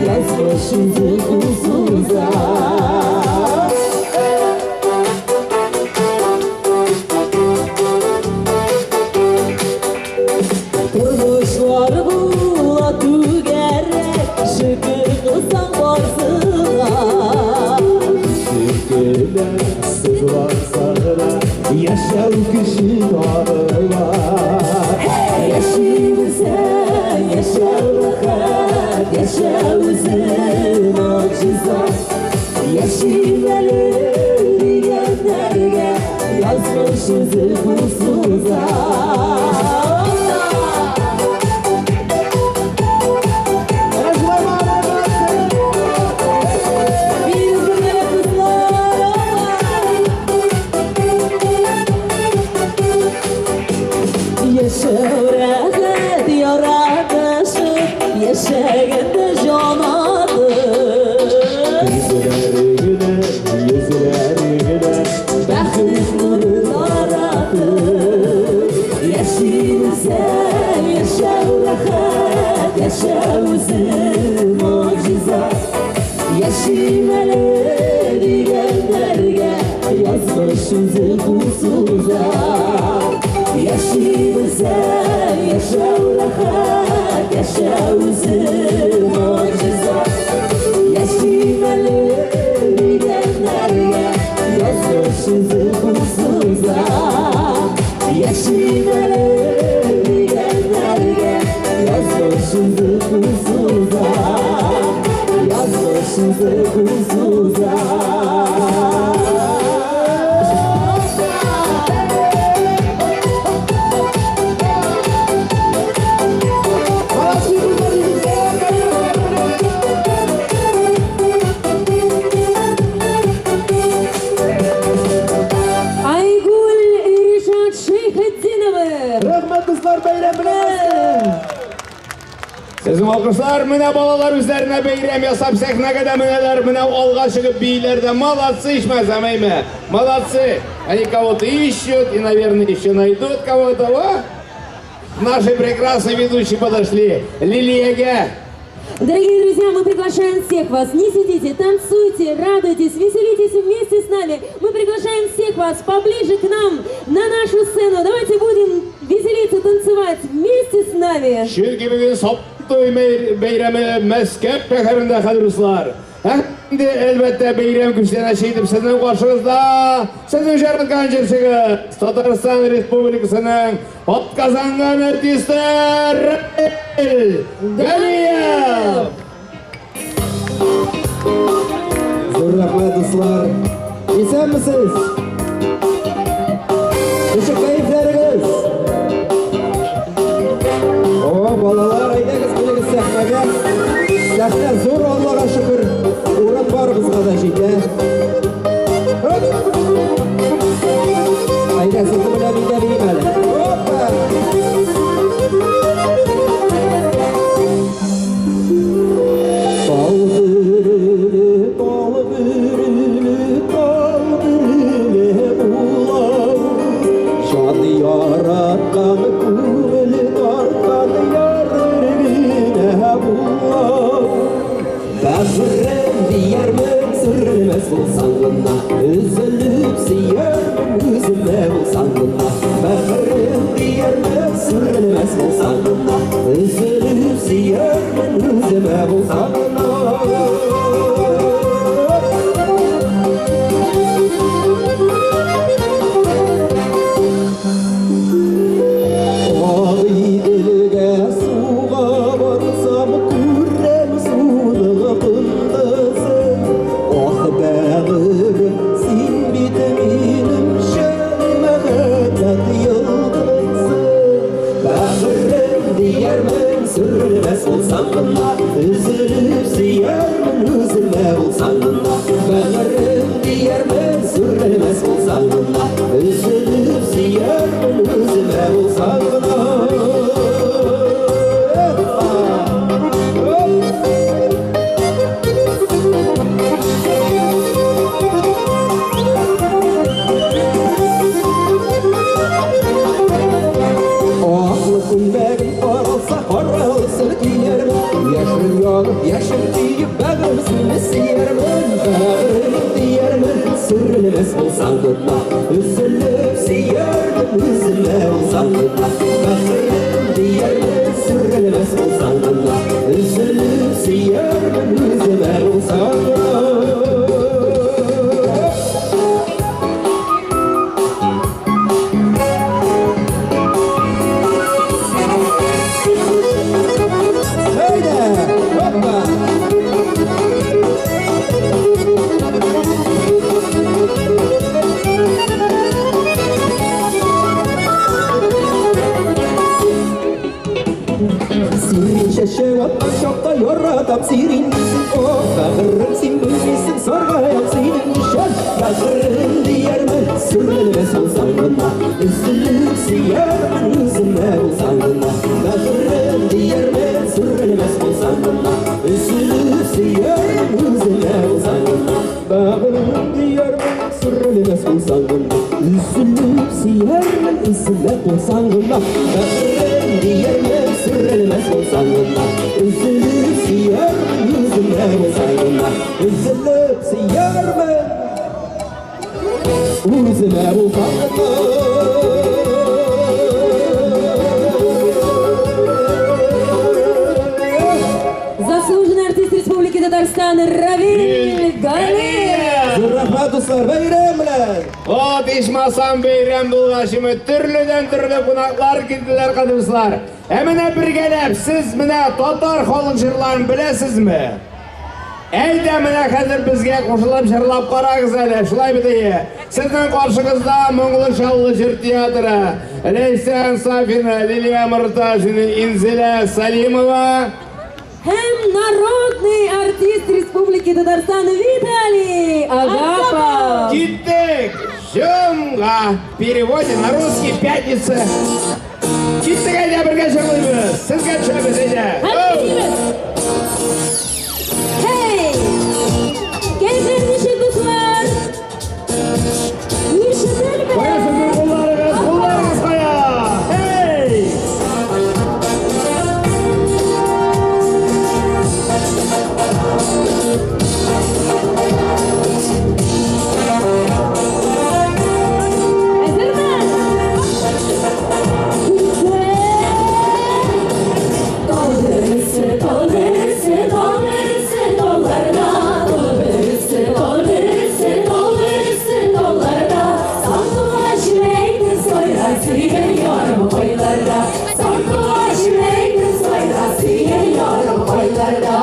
язмыш үзе кул суза. Тормышлар була түгәрәк, шөкер кылсаң барсына. Шөкерләр сызланса гына яшәү көче табыла. Яши белсәң, яшәү рәхәт, яшәү үзе могҗиза. Яшим әле дигәннәргә язмыш үзе кул суза. Яшәү рәхәт, яратышып, яшәгәндә җан атып. Йөзләре генә, йөзләре генә Бәхет нуры таратып. Яши белсәң, яшәү рәхәт, яшәү үзе могҗиза. Яшим әле дигәннәргә язмыш үзе кул суза. Яши белсәң, яшәү рәхәт, яшәү үзе могҗиза. Яшим әле дигәннәргә язмыш үзе кул суза. Яшим әле дигәннәргә язмыш үзе кул суза. Язмыш үзе кул суза. Айгуль и Ришат Шайхетдиновы. Рәхмәт, дуслар, бәйрәм белән! Сезнең алкышлар, менә балалар үзләренә бәйрәм ясап сәхнәгә дә менәләр, менә алга чыгып бииләр дә. Молодцы, ичмасам, әйме? Молодцы. Они кого-то ищут и, наверное, еще найдут кого-то. О! Наши прекрасные ведущие подошли. Лилиягә. Дорогие друзья, мы приглашаем всех вас. Не сидите, танцуйте, радуйтесь, веселитесь вместе с нами. Мы приглашаем всех вас поближе к нам, на нашу сцену. Давайте будем веселиться, танцевать вместе с нами. Чөнки бүген Сабантуй бәйрәме Мәскәү шәһәрендә, хәзер, дуслар. Инде әлбәттә бәйрәм күчтәнәче итеп сезнең каршыгызда сезнең яраткан җырчыгыз Татарстан Республикасының атказанган артисты Равил Галиев. Зур рәхмәт, дуслар. Исәнмесез? Ничек кәефләрегез? О, балалар, әйдәгез, килегез сәхнәгә. Сәхнә зур, Аллага шөкер. Урын барыгызга да җитә. Хоп! Әйдә, сезнең белән мин дә биим әле. Опа! Тал бөреле, тал бөреле, тал бөреле булам. Җан ярым. булсаң гына. Өзелеп сөярмен, үземә булсаң гына. Бәгырем диярмен, сүрелмәс булсаң гына. Өзелеп сөярмен, үземә булсаң гына. Агыйделгә суга барсам, күрәм суның кондызын. Ах, бәгырем, син бит минем чын мәхәббәт йолдызым. Бәгырем диярмен, сүрелмәс булсаң гына. Өзелеп сөярмен, үземә булсаң гына. Бәгырем диярмен, сүрелмәс булсаң гына. Өзелеп сөярмен, үземә булсаң гына. Аклы күлмәгем каралса, каралсын киярмен. Яшел янып, яшел көеп, бәгырем сине сөярмен. Бәгырем диярмен, сүрелмәс булсаң гына. Өзелеп сөярмен, үземә булсаң гына. Бәгырем диярмен, сүрелмәс булсаң гына. Өзелеп сөярмен, үземә булсаң гына. Әйдә, хоппа! Сирень чәчәк аткан чакта яратам сирень дисең, ох, бәгырем, син белмисең, саргаям синең өчен. Бәгырем диярмен, сүрелмәс булсаң гына. Өзелеп сөярмен, үземә булсаң гына. Бәгырем диярмен, сүрелмәс булсаң гына. Өзелеп сөярмен, үземә булсаң гына. Бәгырем диярмен, сүрелмәс булсаң гына. Өзелеп сөярмен, үземә булсаң гына. Бәгырем диярмен, сүрелмәс булсаң гына. Өзелеп сөярмен, үземә булсаң гына. Өзелеп сөярмен, үземә булсаң гына. Заслуженный артист Республики Татарстан Равиль Галиев. Зур рәхмәт, дуслар, бәйрәм белән! Вот ичмасам бәйрәм булгач, төрледән төрле кунаклар килделәр, кадерле. Ә менә бергәләп сез менә татар халык җырларын беләсезме? Әйдә менә хәзер безгә кушылып җырлап карагыз әле, шулай бит әйе. Сезнең каршыгызда Моңлы Чаллы җыр театры, Ләйсән Сафина, Лилия Мортазина, Инзилә Салимова. Һәм народный артист Республики Татарстан Виталий Агапов. Киттек! Җомга! В переводе на русский пятница. Киттек, әйдә бергә җырлыйбыз. Сезгә төшәбез, әйдә. Hey! Кәефләр ничек, дуслар? Ишетелме? Кая сезнең кулларыгыз? Кулларыгыз кая? Hey! Әзерме? Тал бөресе, тал бөресе, тал бөресе, талларда. Тал бөресе, тал бөресе, тал бөресе, талларда. Сандугач әйтеп сайра сөйгән ярым кайларда. Сандугач әйтеп сайра сөйгән ярым кайларда.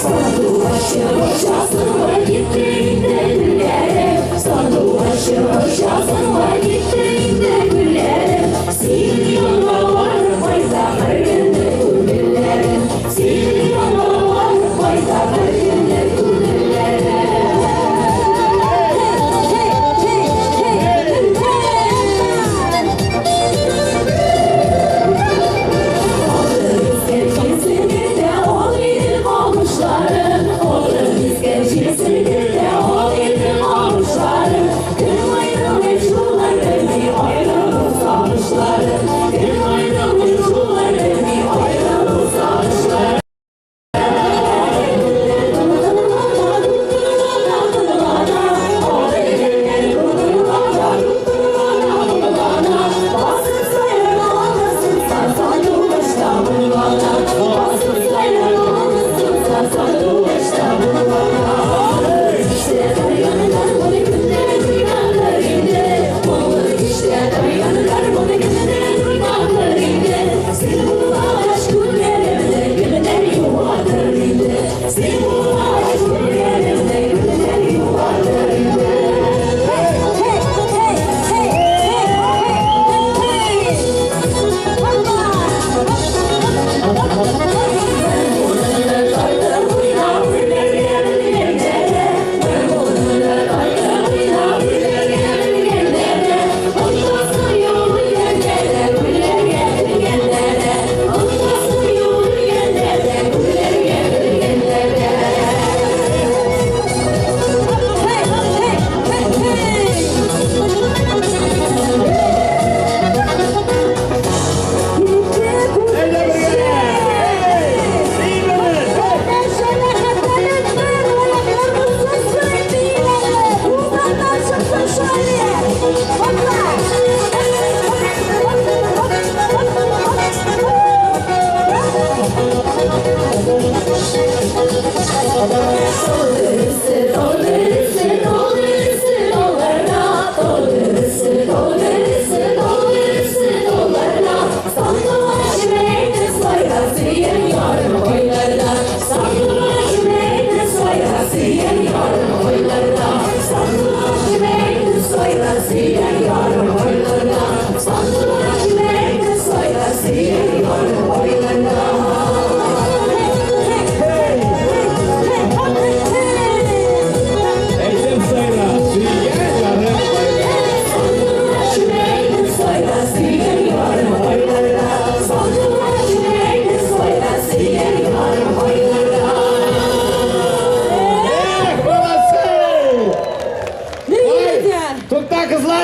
Сандугач очасыңмы китте инде гөлләрем. Сандугач очасыңмы китте инде гөлләрем. Синең янга барып кайта һәр көнне күңелләрем. Синең янга барып кайта һәр көнне күңелләрем. Hey, hey, hey, hey, hey.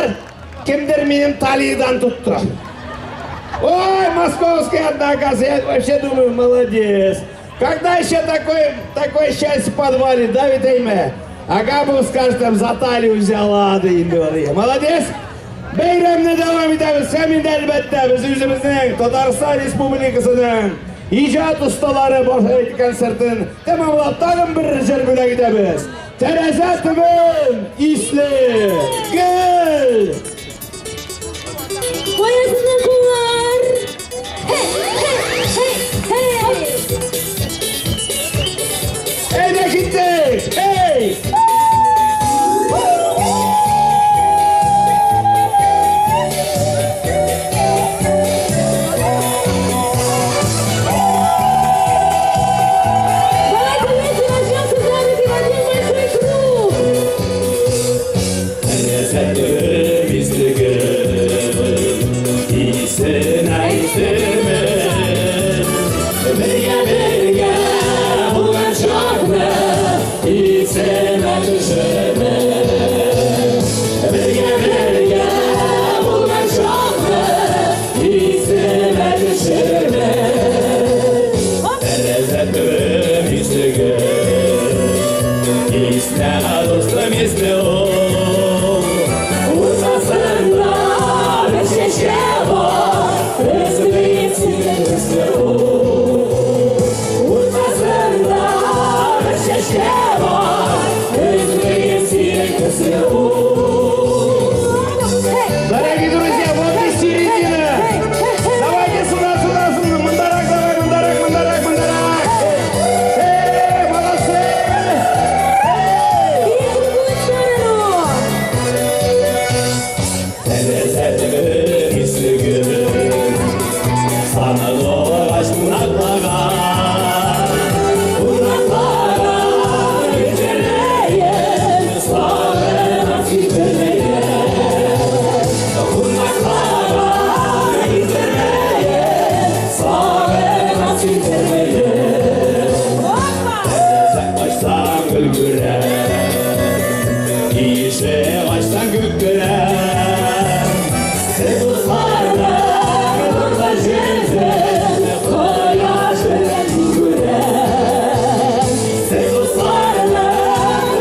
дуслар, кемдер минем талиядән тотты. Ой, московская, однако, я вообще думаю, молодец. Когда еще такое счастье в подвале, да, ведь имя? Агапов скажет, там за талию взяла, да, инде. Молодец! Бәйрәмне дәвам итәбез һәм инде әлбәттә без үзебезнең Татарстан Республикасының иҗат осталары баш концертын тәмамлап тагын бер җыр бүләк итәбез. Тәрәзә төбем исле гөл. Кая сезнең куллар? Хей, хей, хей, хей! Әйдә киттек! Эй! Давайте вместе возьмемся за руки в один большой круг. Тәрәзә төбем исле гөл, исенә исеме. Бергә бергә булган чакны исемә төшерде. Бергә бергә булган чакны исемә төшерде. Тәрәзә төбем исле гөл, исле дустым исле ул. Уртасында бер чәчкә бар, өзелеп синең төсле ул. Уртасында бер чәчкә бар, өзелеп синең төсле ул. Дорогие друзья, вот и середина. Давайте сюда, сюда, сюда. Мондарак, давай, мондарак, мондарак, мондарак. Эй, молодцы! И в другую сторону. Тәрәзә төбем исле гөл, Сандугач кунаклаган. Кунакларга китермәем, сагынып китермәем. Кунакларга китермәем, сагынып китермәем. Тәрәзә ачсаң гөл күрәм, Ишек ачсаң күк күрәм. Сез дусларның нурлы йөзен кояш белән мин күрәм. Сез дусларның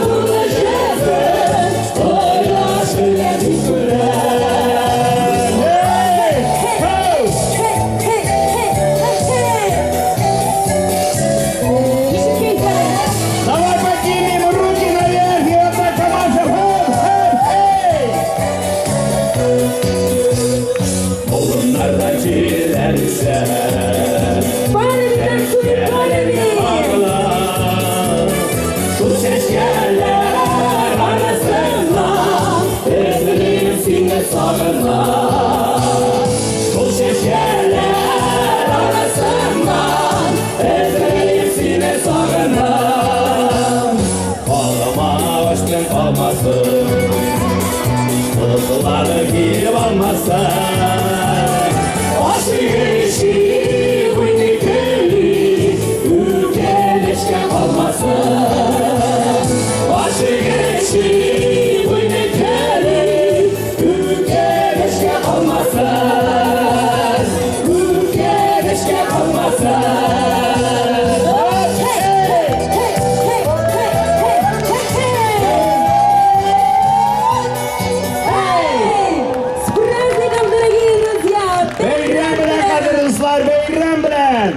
нурлы йөзен кояш белән мин күрәм. Эй! Хей, хей, хей, хей, хей! Давай поднимем руки наверх и вот так помашем. Хоп, хоп, эй! Болыннарда җилләр исә, Парами танцуем, парами! Шул чәчкәләр арасыннан эзлим сине сагынам. Шул чәчкәләр арасыннан эзлим сине сагынам. Алма агачның алмасы, кызлары килеп алмаса. Ашык эчи, уйный көлли, үкенечкә калмасын. Ашык эчи, уйный көлли, үкенечкә калмасын. Үкенечкә калмасын. Хей, хей, хей, хей, хей, хей! Эй! С праздником, дорогие друзья! Бәйрәм белән, кадерле дуслар, бәйрәм белән!